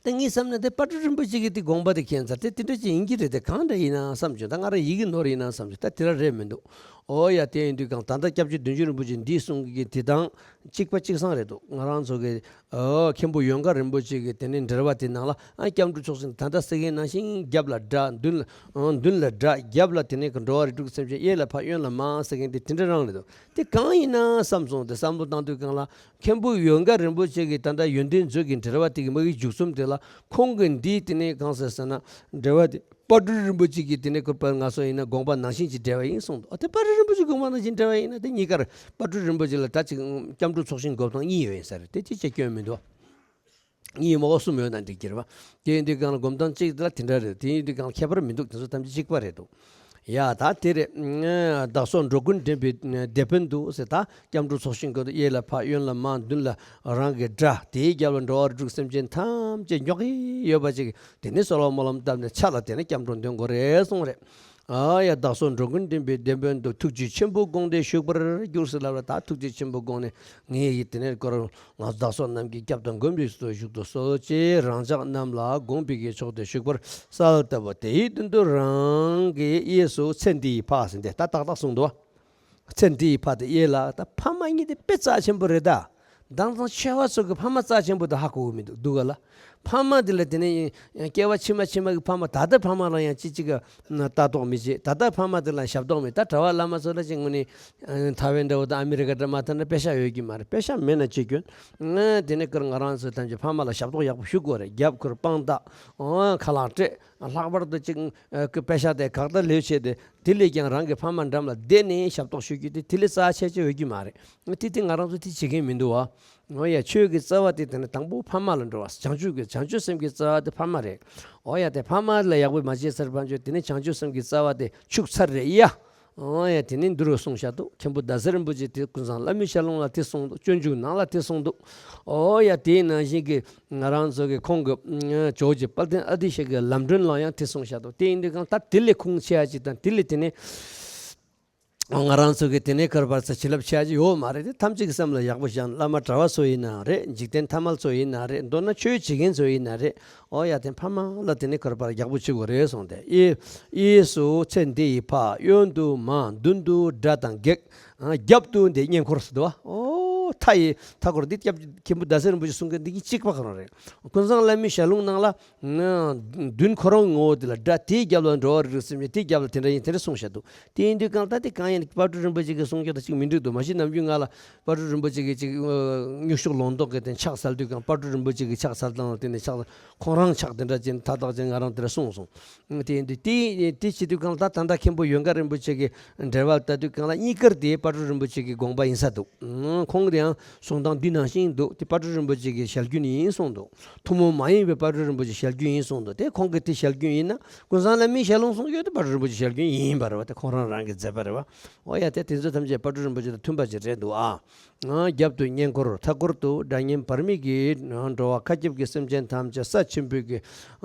ད་ངས་བསམ་ན་དེ་དཔལ་སྤྲུལ་རིན་པོ་ཆེ་གི་དེ་དགོངས་པ་དེ་མཁྱེན་ཚར། དེ་དེ་འདྲ་ཅིག་ཡིན་གྱི་རེད། དེ་གང་འདྲ་ཡིན་ན་བསམ་བྱུང་། ད་ང་རང་ཡི་གེ་ནོར་ཡིན་ན་བསམ་བྱུང་། ད་དེ་ར་རེད་མི་འདུག། ཨོ་ཡ། དེ་ཡིན་དུས་གང་ད་ལྟ་སྐྱབས་རྗེ་བདུད་འཇོམས་རིན་པོ་ཆེ་འདིས་གསུང་གི་དེ་དང་གཅིག་པ་གཅིག་སང་རེད་འདུག། ང་རང་ཚོ་གི་ཨོ་མཁན་པོ་ཡོངས་དགའ་རིན་པོ་ཆེ་གི་དེ་ནས་འགྲེལ་པ་དེ་ནང་ལ། ཨ། སྐྱབས་འགྲོ་ཚོགས་ཞིང་ད་ལྟ་ཟེར་མཁན་ནང་བཞིན་རྒྱབ་ལ་དགྲ། མདུན་ལ། ཨ། མདུན་ལ་དགྲ། རྒྱབ་ལ་དེ་ནས་འགྲོ་བ་རིགས་དྲུག་སེམས་ཅན། གཡས་ལ་ཕ། གཡོན་ལ་མ་ཟེར་མཁན་དེ་དེ་འདྲ་རང་རེད་འདུག། དེ་གང་ཡིན་ན་བསམ་སོང་། དེ་བསམ་བློ་བཏང་དུས་གང་ལ། མཁན་པོ་ཡོངས་དགའ་རིན་པོ་ཆེ་གིས་ད་ལྟ་ཡོན་ཏན་མཛོད་ཀྱི་འགྲེལ་པ་དེ་གི་མ་གི་མཇུག་གསུམ་དེ་ལ་ཁོང་གིས་འདིའི་དེ་ནས་གང་ཟེར་ཟེར་ན། འགྲེལ་པ་དེ་དཔལ་སྤྲུལ་རིན་པོ་ཆེ་གིས་དེ་ནས་བཀོད་པ་ང་ཚོ་ཡིན་ན་དགོངས་པ་ནང་བཞིན་གྱི་འགྲེལ་པ་ཡིན་གསུངས་འདུག། ཨ། དེ་དཔལ་སྤྲུལ་རིན་པོ་ཆེ་དགོངས་པ་ནང་བཞིན་འགྲེལ་པ་ཡིན་ན། དེ་གཉིས་ཀར་དཔལ་སྤྲུལ་རིན་པོ་ཆེ་ལ་ད་ཅིག་སྐྱབས་འགྲོ་ཚོགས་ཞིང་སྒོམ་སྟངས་གཉིས་ཡོད་ཡིན་ས་རེད། དེ་ཅིག་བྱས་སྐྱོན་མི་འདུག། གཉིས་མ་གཏོགས་གསུམ་ཡོད་ན་འགྲིག་གི་རེད་པ། དེ་ཡིན་དུས་གང་ལ་སྒོམ་སྟངས་གཅིག་དེ་ལ་དེ་འདྲ་རེད། དེ་ཡིན་དུས་གང་ལ་ཁྱད་པར་མི་འདུག། དེ་ཚོ་ཐམས་ཅད་གཅིག་པ་རེད་འདུག། ཡ། ད་དེ་རེད། བདག་སོགས་འགྲོ་ཀུན་འདྲེན་པའི་སྡེ་དཔོན་དུ་ཟེར། ད་སྐྱབས་འགྲོ་ཚོགས་ཞིང་གི་གཡས་ལ་ཕ། གཡོན་ལ་མ། མདུན་ལ་རང་གི་དགྲ། དེའི་རྒྱབ་ལ་འགྲོ་བ་རིགས་དྲུག་སེམས་ཅན་ཐམས་ཅད་སྙོག་གི་ཡོད་པ་ཅིག། དེ་ནས་གསོལ་བ་སྨོན་ལམ་བཏབ་ནས་ཕྱག་ལ་དེ་ནས་སྐྱབས་འགྲོ་འདོན་དགོས་རེད་གསུངས་རེད། ཨ་ཡ། བདག་སོགས་འགྲོ་ཀུན་འདྲེན་པའི་སྡེ་དཔོན་དུ། ཐུགས་རྗེ་ཆེན་པོའི་དགོངས་ཏེ་བཞུགས་པར་འགྱུར་ཟེར་ལབ་ལ། ད་ཐུགས་རྗེ་ཆེན་པོའི་དགོངས་ནས། ངས་ཡིད་དེ་ནས་སྐོར། ང་བདག་སོགས་རྣམས་ཀྱི་སྐྱབས་དང་མགོན་པོའི་ཚུལ་དུ་བཞུགས་སུ་གསོལ་ཅེས་རང་ཅག་རྣམས་ལ་དགོངས་པའི་གི་མཆོག་ཏུ་བཞུགས་པར་གསལ་ལྟ་བུ། དེའི་མདུན་དུ་རང་གི་གཡས་སུ་ཚེ་འདིའི་ཕ་ཟེར་ཏེ། ད་ཏག་ཏག་གསུངས་འདུག། ཚེ་འདིའི་ཕ་དེ་གཡས་ལ། ད་ཕ་མ་གཉིས་དེ་དཔེ་རྩ་ཆེན་པོ་རེད་ད། མདང་དང་ཆེ་བ་ཚོ་གི་ཕ་མ་རྩ་ཆེན་པོ་དེ་ཧ་གོ་གི་མི་འདུག། འདུག་ག་ལ། ཕ་མ་དེ་ལ་དེ་ནས་སྐྱེ་བ་ཕྱི་མ་ཕྱི་མ་གི་ཕ་མ། ད་ལྟ་ཕ་མ་ལ་ཡང་ཅི་ཅི་ག་ལྟ་རྟོག་མི་བྱེད། ད་ལྟ་ཕ་མ་དེ་ལ་ཞབས་ཏོག་མེད། ད་གྲྭ་པ་བླ་མ་ཚོ་ལ་ཅིག་དངོས་གནས་ཐའེ་ཝན་འདྲ་བོ་དང་ཨ་མི་རི་ཀ་འདྲ་མ་ཐར་ན་པེ་ཤག་ཡོད་ཀྱི་མ་རེད། པེ་ཤག་མེད་ན་ཅི་སྐྱོན། དེ་ནས་ཀར་ང་རང་ཚོ་ཐམས་ཅད་ཕ་མ་ལ་ཞབས་ཏོག་ཡག་པོ་ཞུ་དགོས་རེད། རྒྱབ་ཁུར་དཔང་རྟགས། ཁ་ལག་སྤྲད། ལྷག་པར་དུ་ཅིག་གི་པེ་ཤག་དེ་གག་ད་ལེའུ་ཆེ་དེ། དེ་ལས་ཀྱང་རང་གི་ཕ་མ་འགྲམ་ལ་བསྡད་ནས་ཞབས་ཏོག་ཞུ་རྒྱུ་དེ་དེ་ལས་རྩ་ཆེ་ཆེ་ཡོད་ཀྱི་མ་རེད། དེ་དེ་ང་རང་ཚོ་དེ་བྱེད་མཁན་མི་འདུག་བ། འོ་ཡ། ཆོས་ཀྱི་རྩ་བ་དེ་དེ་ནི་དང་པོ་ཕ་མ་ལ་འགྲོ་བ། བྱང་ཆུབ་ཀྱི། བྱང་ཆུབ་སེམས་ཀྱི་རྩ་བ་དེ་ཕ་མ་རེད། འོ་ཡ། དེ་ཕ་མ་ལ་ཡག་པོ་མ་བྱས་ཚར་བ་ཅོ། དེ་ནི་བྱང་ཆུབ་སེམས་ཀྱི་རྩ་བ་དེ་འཆུག་ཚར་རེད་ཡ། འོ་ཡ། དེ་ནི་འདི་རུ་གསུངས་བཞག་འདུག། མཁན་པོ་ཟླ་ཟེར་རིན་པོ་ཆེ་དེ་ཀུན་བཟང་བླ་མའི་ཞལ་ལུང་ལ་དེ་གསུངས་འདུག། སྤྱོད་འཇུག་ནང་ལ་དེ་གསུངས་འདུག། འོ་ཡ། དེའི་ནང་བཞིན་གྱི་ང་རང་ཚོ་གི་ཁོང་གི་ཇོ་བོ་རྗེ་དཔལ་ལྡན་ཨ་ཏི་ཤ་གི་ལམ་སྒྲོན་ལ་ཡང་དེ་གསུངས་བཞག་འདུག། དེ་ཡིན་དུས་གང་ད་དེ་ལས་ཁུངས་ཆེ་བ་ཅིག་དང་། དེ་ལས་དེ་ནས་ང་རང་ཚོ་གི་དེ་ནས་ཁར་བར་ཚ་བྱིན་རླབས་ཆེ་བ་ཅིག་ཡོད་མ་རེད། དེ་ཐམས་ཅད་ཀྱི་སེམས་ལ་ཡག་པོ་བཞག། བླ་མ་གྲྭ་པ་ཚོ་ཡིན་ན་རེད། འཇིག་རྟེན་ཐ་མལ་ཚོ་ཡིན་ན་རེད། མདོར་ན་ཆོས་བྱེད་མཁན་ཚོ་ཡིན་ན་རེད། འོ་ཡ། དེ་ཕ་མ་ལ་དེ་ནས་ཁར་བར་ཡག་པོ་བྱེད་དགོས་རེད་གསུངས་ཏེ། གཡས་གཡས་སུ་ཚེ་འདི་ཡི་ཕ། གཡོན་དུ་མ། མདུན་དུ་དགྲ་དང་བགེགས། རྒྱབ་ཏུ་འདི་གཉེན་འཁོར་ཟེར་འདུག་བ། འོ། མཐའ་ཡི་མཐའ་སྐོར་འདི་སྐྱབས་མཁན་པོ་ཟླ་ཟེར་རིན་པོ་ཆེ་གསུང་མཁན་འདི་གཉིས་གཅིག་པ་ག་རང་རེད། ཀུན་བཟང་བླ་མའི་ཞལ་ལུང་ནང་ལ། མདུན་ཁོ་རང་ངོ་བོ་དེ་ལ་དགྲ། དེའི་རྒྱབ་ལ་འགྲོ་བ་རིགས་དྲུག་སེམས་ཅན། དེའི་རྒྱབ་ལ་དེ་འདྲ་ཡིན། དེ་འདྲ་གསུངས་བཞག་འདུག། དེ་ཡིན་དུས་གང་ལྟར་དེ་གང་ཡིན། དཔལ་སྤྲུལ་རིན་པོ་ཆེ་གིས་གསུང་རྒྱུ་དང་གཅིག་མི་འགྲིག་འདུག། མ་གཞི་ནམ་རྒྱུན་ང་ལ་དཔལ་སྤྲུལ་རིན་པོ་ཆེ་གིས་ཅིག་ཨ་སྨྱུག་ཤུགས་ལོང་མདོག་གིས་དེ་ཕྱག་འཚལ་དུས་གང་། དཔལ་སྤྲུལ་རིན་པོ་ཆེ་གི་ཕྱག་འཚལ་སྟངས་ལ་བརྟེན་ནས་ཕྱག་འཚལ། ཁོང་རང་ཕྱག་དེ་འདྲ་ཅན་ཐག་ཐག་ཅན་ང་རང་དེ་འདྲ་གསུངས་སོང་། དེ་ཡིན་དུས་དེ་དེ་བྱེད་དུས་གང་ལ་ད་ད་ལྟ་མཁན་པོ་ཡོངས་དགའ་རིན་པོ་ཆེ་གི་འགྲེལ་པ་ལྟ་དུས་གང་ལ་གཉིས་ཀར་དེ་དཔལ་སྤྲུལ་རིན་པོ་ཆེ་གི་དགོངས་པ་ཡིན་ས་འདུག། ཁོང་གི་ཡང་གསུང་སྟངས་འདི་ནང་བཞིན་འདུག། དེ་དཔལ་སྤྲུལ་རིན་པོ་ཆེ་གི་ཞལ་རྒྱུན་ཡིན་གསུངས་འདུག། ཐུན་མོང་མ་ཡིན་པའི་དཔལ་སྤྲུལ་རིན་པོ་ཆེ་ཞལ་རྒྱུན་ཡིན་གསུངས་འདུག། དེ་ཁོང་གི་དེ་ཞལ་རྒྱུན་ཡིན་ན། ཀུན་བཟང་བླ་མའི་ཞལ་ལུང་གསུང་རྒྱུ་དེ་དཔལ་སྤྲུལ་རིན་པོ་ཆེ་ཞལ་རྒྱུན་ཡིན་པ་རེད་བ། དེ་ཁོང་རང་རང་གི་མཛད་པ་རེད་བ། འོ་ཡ། དེ་དེ་ཚོ་ཐམས་ཅད་དཔལ་སྤྲུལ་རིན་པོ་ཆེ་དང་མཐུན་པ་ཅིག་རེད་འདུག་ཨ། རྒྱབ་ཏུ་གཉེན་འཁོར། མཐའ་སྐོར་དུ་དགྲ་གཉེན་བར་མི་གིས། འགྲོ་བ་མཁའ་ཁྱབ་ཀྱི་སེམས་ཅན་ཐམས་ཅད་ས་ཆེན་པོའི་གི།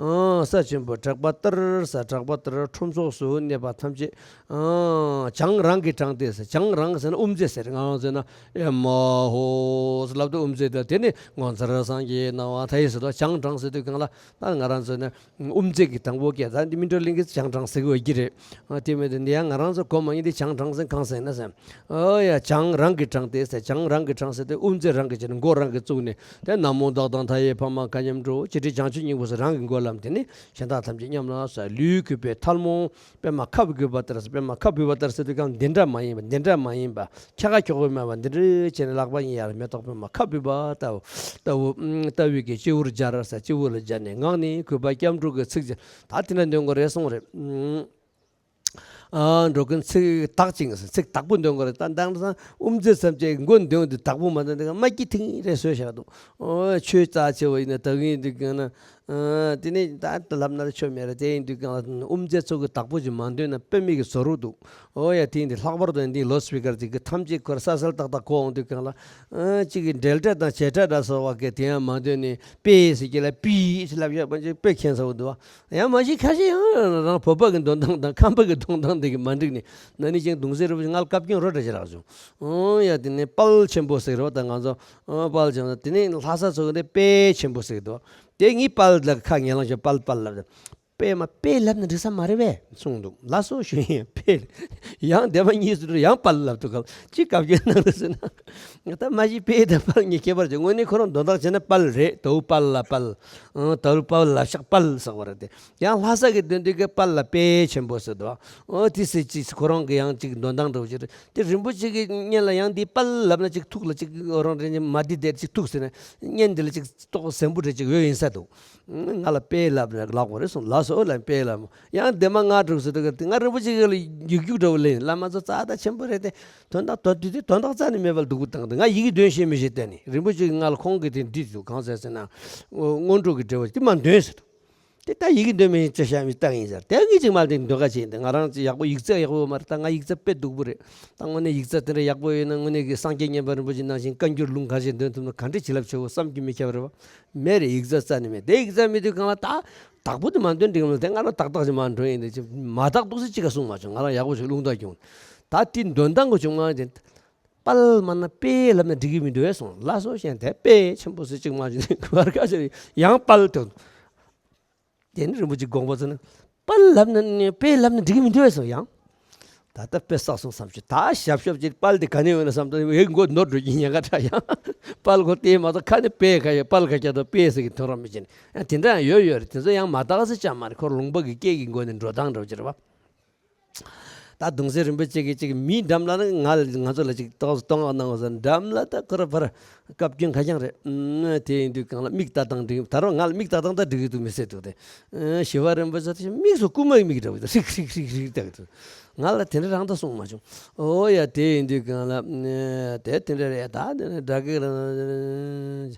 ས་ཆེན་པོ་དྲེགས་པ་ལྟར་ས། དྲེགས་པ་ལྟར་ཁྲོམ་ཚོགས་སུ་གནས་པ་ཐམས་ཅད། བྱང་རང་གིས་དྲངས་ཏེ་ཟེར། བྱང་རང་ཟེར་ན་དབུ་མཛད་ཟེར། ང་རང་ཟེར་ན་ཨེ་མ་ཧོ་ཟེར་ལབ་དུས་དབུ་མཛད་དེ། དེ་ནི་ངོ་མཚར་སངས་རྒྱས་སྣང་བ་མཐའ་ཡས་ཟེར་དུས། བྱང་དྲངས་ཟེར་དུས་གང་ལ་ད་ང་རང་ཚོ་ནི་དབུ་མཛད་ཀྱི་དང་པོ་སྐད། ད་འདི་སྨིན་གྲོལ་གླིང་གི་བྱང་དྲངས་ཟེར་གྱི་ཡོད་ཀྱི་རེད། དེ་མེད་དུ་འདི་ཡང་ང་རང་ཚོ་གོ་མ་ཡིན། འདི་བྱང་དྲངས་ཟེར་གང་ཟེར་ན་ཟེར། ཨོ་ཡ། བྱང་རང་གིས་དྲངས་ཏེ་ཟེར། བྱང་རང་གིས་དྲངས་ཟེར་དུས་དབུ་མཛད་རང་གིས་བྱས་ནས་མགོ་རང་གིས་བཙུགས་ནས། དེ་ན་མོ་བདག་དང་མཐའ་ཡས་ཕ་མ་མཁའ་མཉམ་འགྲོ། བྱེད་ཁྲི་བྱང་ཆུབ་སྙིང་པོ་ཟེར་རང་གི་མགོ་ལམ། དེ་ནི་གཞན་དག་ཐམས་ཅད་མཉམ་ལ་ཟེར། ལུས་གུས་པས་ཐལ་མོ་པདྨ་ཁ་བསྒྱུར་བ་ལྟར་ཟེར། པདྨ་ཁ་བསྒྱུར་བ་ལྟར་ཟེར་དུས་གང་འདི་འདྲ་མ་ཡིན་པ། འདི་འདྲ་མ་ཡིན་པ། ཁྱད་ཁ་ཁྱོག་གོ་མེད་པ། འདི་འདྲ་བྱས་ནས་ལག་པ་གཉིས་ཡར་མེ་ཏོག་པདྨ་ཁ་འབུལ་བ་ལྟ་བུ་ལྟ་བུ་ལྟ་བུའི་གི་སྤྱི་བོར་སྦྱར་ཟེར། སྤྱི་བོ་ལ་སྦྱར་ནས་ངག་ནས་གུས་པ་སྐྱབས་འགྲོ་གི་ཚིག་ཅིག། ད་དེ་འདྲ་འདོན་དགོས་རེད་གསུངས་རེད། ཨ་འགྲོ་མཁན་ཚིག་དག་ཅིག་ཚིག་དག་པོ་འདོན་དགོས་རེད། ད་དེང་སང་དབུ་མཛད་ཙམ་གྱི་མགོ་འདོན་དུས་དག་པོ་མ་འདོན་དུས་མ་སྐྱིད་ཐིང་རེ་བཟོས་བཞག་འདུག་ཨོ་ཆོས་རྩ་ཆེ་བ་ཡིན་ན་ད་གིན་འདི་གང་ན། ཨ་དེ་ནས་ད་ལབ་ན་ཆོ་མེད་རེད། དེ་ཡིན་དུས་གང་ལ་དབུ་མཛད་ཚོ་གི་དག་པོ་ཅིག་མ་འདོན་ན་དཔེ་མེད་ཀྱི་བཟོ་རུ་འདུག་ཨོ་ཡ་དེ་ཡིན་དུས་ལྷག་པར་དུ་འདི་ལོ་སི་པི་ཀར་ཅིག་གི་ཐམས་ཅད་ཁོར་གསལ་གསལ་ཏག་ཏག་གོ་འོང་དུས་གང་ལ། ཨ་གཅིག་གི་འབྲེལ་སྒྲ་དང་བྱེད་སྒྲ་འདྲ་སོགས་པ་གི་དེ་ཡང་མ་འདོན་ནས་པེ་ཟེར་གྱི་ལ་པི་ཟེར་ལབ་ཡག་པ་ཅིག་དཔེ་མཁྱེན་ས་འདུག་ཡང་མ་གཞི་ཁ་ཤས་ཡང་རང་བོད་པ་གི་འདོན་སྟངས་དང་ཁམས་པ་གི་འདོན་སྟངས་དེ་གི་མ་འགྲིག་ནས་ན་ནིང་ཅིག་གདུང་སྲས་རིན་པོ་ཆེ་ང་ལ་བཀའ་བཀྱོན་རོ་འདྲ་ཅིག་རག་བྱུང་། ཨོ་ཡ་དེ་ནས་དཔལ་ཆེན་པོ་ཟེར་རོ། ད་ང་ཚོ་ཨོ་དཔལ་ཆེན་པོ། དེ་ནས་ལྷ་ས་ཚོ་གི་ནས་དཔལ་ཆེན་པོ་ཟེར་འདུག་དེ་ངའི་དཔལ་ལ་ཁ་ངན་ལང་ཞིག་དཔལ་དཔལ་ལབ། དཔལ་མ་དཔལ་ལབ་ན་འགྲིག་ས་མ་རེད་པས་གསུངས་འདུག་ལགས་སོ་ཞུ་ཡིན་དཔལ། ཡང་སྡེ་པ་གཉིས་སུ་འགྲོ་ཡང་དཔལ་ལབ་འདུག་གམ་ཅི་བཀའ་བཀྱོན་གནང་རེད་ཟེར་ན། ད་མ་གཞི་དཔལ་དང་དཔལ་གཉིས་ཁྱད་པར་ཅན། དངོས་གནས་ཁོ་རང་འདོན་སྟངས་བྱས་ན་དཔལ་རེད། དའུ་དཔལ་ལ་དཔལ། ཨང་། དའུ་དཔལ་ལ་ཕྱག་དཔལ་ཟེར་བ་རེད་དེ། ཡང་ལྷ་ས་གི་འདོན་དུས་ཀྱི་དཔལ་ལ་དཔལ་ཆེན་པོ་ཟེར་འདུག་ཨོ་དེ་སྲིད་ཅིག་ཁོ་རང་གི་ཡང་ཅིག་འདོན་སྟངས་འདྲ་བོ་ཅིག་རེད་དེ། རིན་པོ་ཆེ་གི་སྙན་ལ་ཡང་འདི་དཔལ་ལབ་ན་ཅིག་ཐུགས་ལ་ཅིག་ཨོ་རང་རེ་མ་འདི་དེར་ཅིག་ཐུགས་ཟེར་ན་སྙན་འདི་ལ་ཅིག་ཏོག་ཟན་པོ་རེ་ཅིག་ཡོད་ཡིན་ས་འདུག་ང་ལ་དཔལ་ལབ་ནས་ལབ་དགོས་རེད་གསུངས། ལགས་སོ་ལབ་དཔལ་ལབ། ཡང་སྡེ་པ་ལྔ་དྲུག་ཟེར་དུས་ང་རིན་པོ་ཆེ་གི་ལ་ཡིག་རྒྱུགས་འདྲ་བོ་ལེན། བླ་མ་ཚོ་རྩ་དང་ཆེན་པོ་རེད་དེ། དོན་དག་དོ་དུས་དེ་དོན་དག་རྩ་ནས་མེད་པར་སྡུག་པོ་བཏང་སྟེ། ང་ཡི་གེ་འདོན་ཤེས་མི་ཤེས་བལྟས་ནས་རིན་པོ་ཆེ་གི་ང་ལ་ཁོང་གིས་དེ་འདྲི་འདུག་གང་ཟེར་ཟེར་ན། སྔོན་འགྲོ་གི་འབྲེལ་བ་དེ་མ་འདོན་ཟེར་འདུག་དེ་ལྟར་ཡི་གེ་འདོན་མི་ཤེས་ཅི་བྱ་མི་བཏང་ཡིན་ཟེར། དེ་ངས་ཅིག་མ་དེ་འདོན་ཁ་བྱས་ཡིན། ང་རང་ཅིག་ཡག་པོ་ཡིག་རྩལ་ཡག་པོ་ཡོད་མ་རེད། ད་ང་ཡིག་རྩལ་དཔེ་སྡུག་པོ་རེད། ད་དངོས་གནས་ཡིག་རྩལ་དེ་འདྲ་ཡག་པོ་ཡོད་ན་དངོས་གནས་ཀྱི་སངས་རྒྱས་མཉན་པ་རིན་པོ་ཆེ་ནང་བཞིན་བཀའ་འགྱུར་ལུང་ཁ་ཤས་འདོན་ཐུབ་ན་ག་འདྲས་བྱེད་ལབ་ཆེ་བོ་བསམ་རྒྱུ་མི་ཁྱབ་རེད་བ། མེད་རེད། ཡིག་རྩལ་རྩ་ནས་མེད། དེ་ཡིག་རྩལ་མེད་དུས་གང་ལ་ད་དག་པོ་དེ་མ་འདོན་འགྲིག་མ་རེད། དེ་ང་རང་ཏག་ཏག་ཅིག་མ་འགྲོ་ཡིན། དེ་ཅིག་མ་དག་འདུག་ཟེར་ཅིག་ག་གསུངས་མ་བྱུང་། ང་རང་ཡག་པོ་ཞིག་རླུང་རྟ་བྱུང་། ད་དེ་འདོན་སྟངས་གོ་བྱུང་མ་དེ། དཔལ་མ་ན་དཔལ་ལབ་ན་འགྲིག་གི་མི་འདུག་གསུངས། ལགས་སོ་ཞེས་དེ་དཔལ་ཆེན་པོ་ཟེར་ཅིག་མ་བྱུང་། བར་ཁ་ཞིག་ཡང་དཔལ་དོན། དེ་ནི་རིན་པོ་ཆེ་དགོངས་པ་ཚོ་ནི། དཔལ་ལབ་ན་ནི་དཔལ་ལབ་ན་འགྲིག་གི་མི་འདུག་གསུངས་ཡང་། ད་ལྟ་དཔེ་བསགས་སོང་བསམ་ཞིག་ད་ཞབས་ཞབས་ཀྱི་དཔལ་དེ་ག་ནས་ཡོང་ན་བསམ་དུས་ཧེ་མགོ་ནོར་འགྲོ་གི་ཉེན་ཁ་འདྲ་ཡང་། དཔལ་ཁོ་དེ་མ་གཏོགས་ཁ་ནས་དཔལ་ཁ་ཡོད། དཔལ་ཁ་རྒྱ་དང་དཔལ་ཟེར་གི་ཐོན་ར་མི་བྱེད་ནས། ཡང་དེ་འདྲ་ཡང་ཡོད་ཡོད་རེད། དེ་ཚོ་ཡང་མ་དག་ཟེར་ཅང་མ་རེད། ཁོ་ལུང་པ་གི་སྐད་ཀྱི་སྒོ་ནས་འགྲོ་སྟངས་འདྲ་བོ་ཅིག་རེད་བ། ད་གདུང་སྲས་རིན་པོ་ཆེ་གིས་ཅིག་མིའི་འགྲམ་ལ་ནི་ང་ང་ཚོ་ལ་ཅིག་ཏོག་ཙམ་བསྟོད་བསྔགས་གནང་བ་ཟེར། འགྲམ་ལ་ད་ཁོ་ར་ཕར་བཀའ་བཀྱོན་ཁ་རྐྱང་རེད། ཨུམ། དེ་ཡིན་དུས་གང་ལ་མིག་ལྟ་སྟངས་འགྲིག་ད་རུང་ང་ལ་མིག་ལྟ་སྟངས་ད་འགྲིག་གི་འདུག་མི་སྲིད་འདུག་དེ། ཨ་ཞི་བ་རིན་པོ་ཆེ་དེ་མིག་སུ་རྐུན་མའི་མིག་འདྲ་བོ་རིག་རིག་རིག་རིག་ལྟ་གི་འདུག་ང་ལ་དེ་འདྲ་རང་ད་གསུངས་མ་བྱུང་། ཨོ་ཡ་དེ་ཡིན་དུས་གང་ལ་དེ་དེ་འདྲ་རེད། ད་དེ་འདྲ་འདྲ་གི་རང་།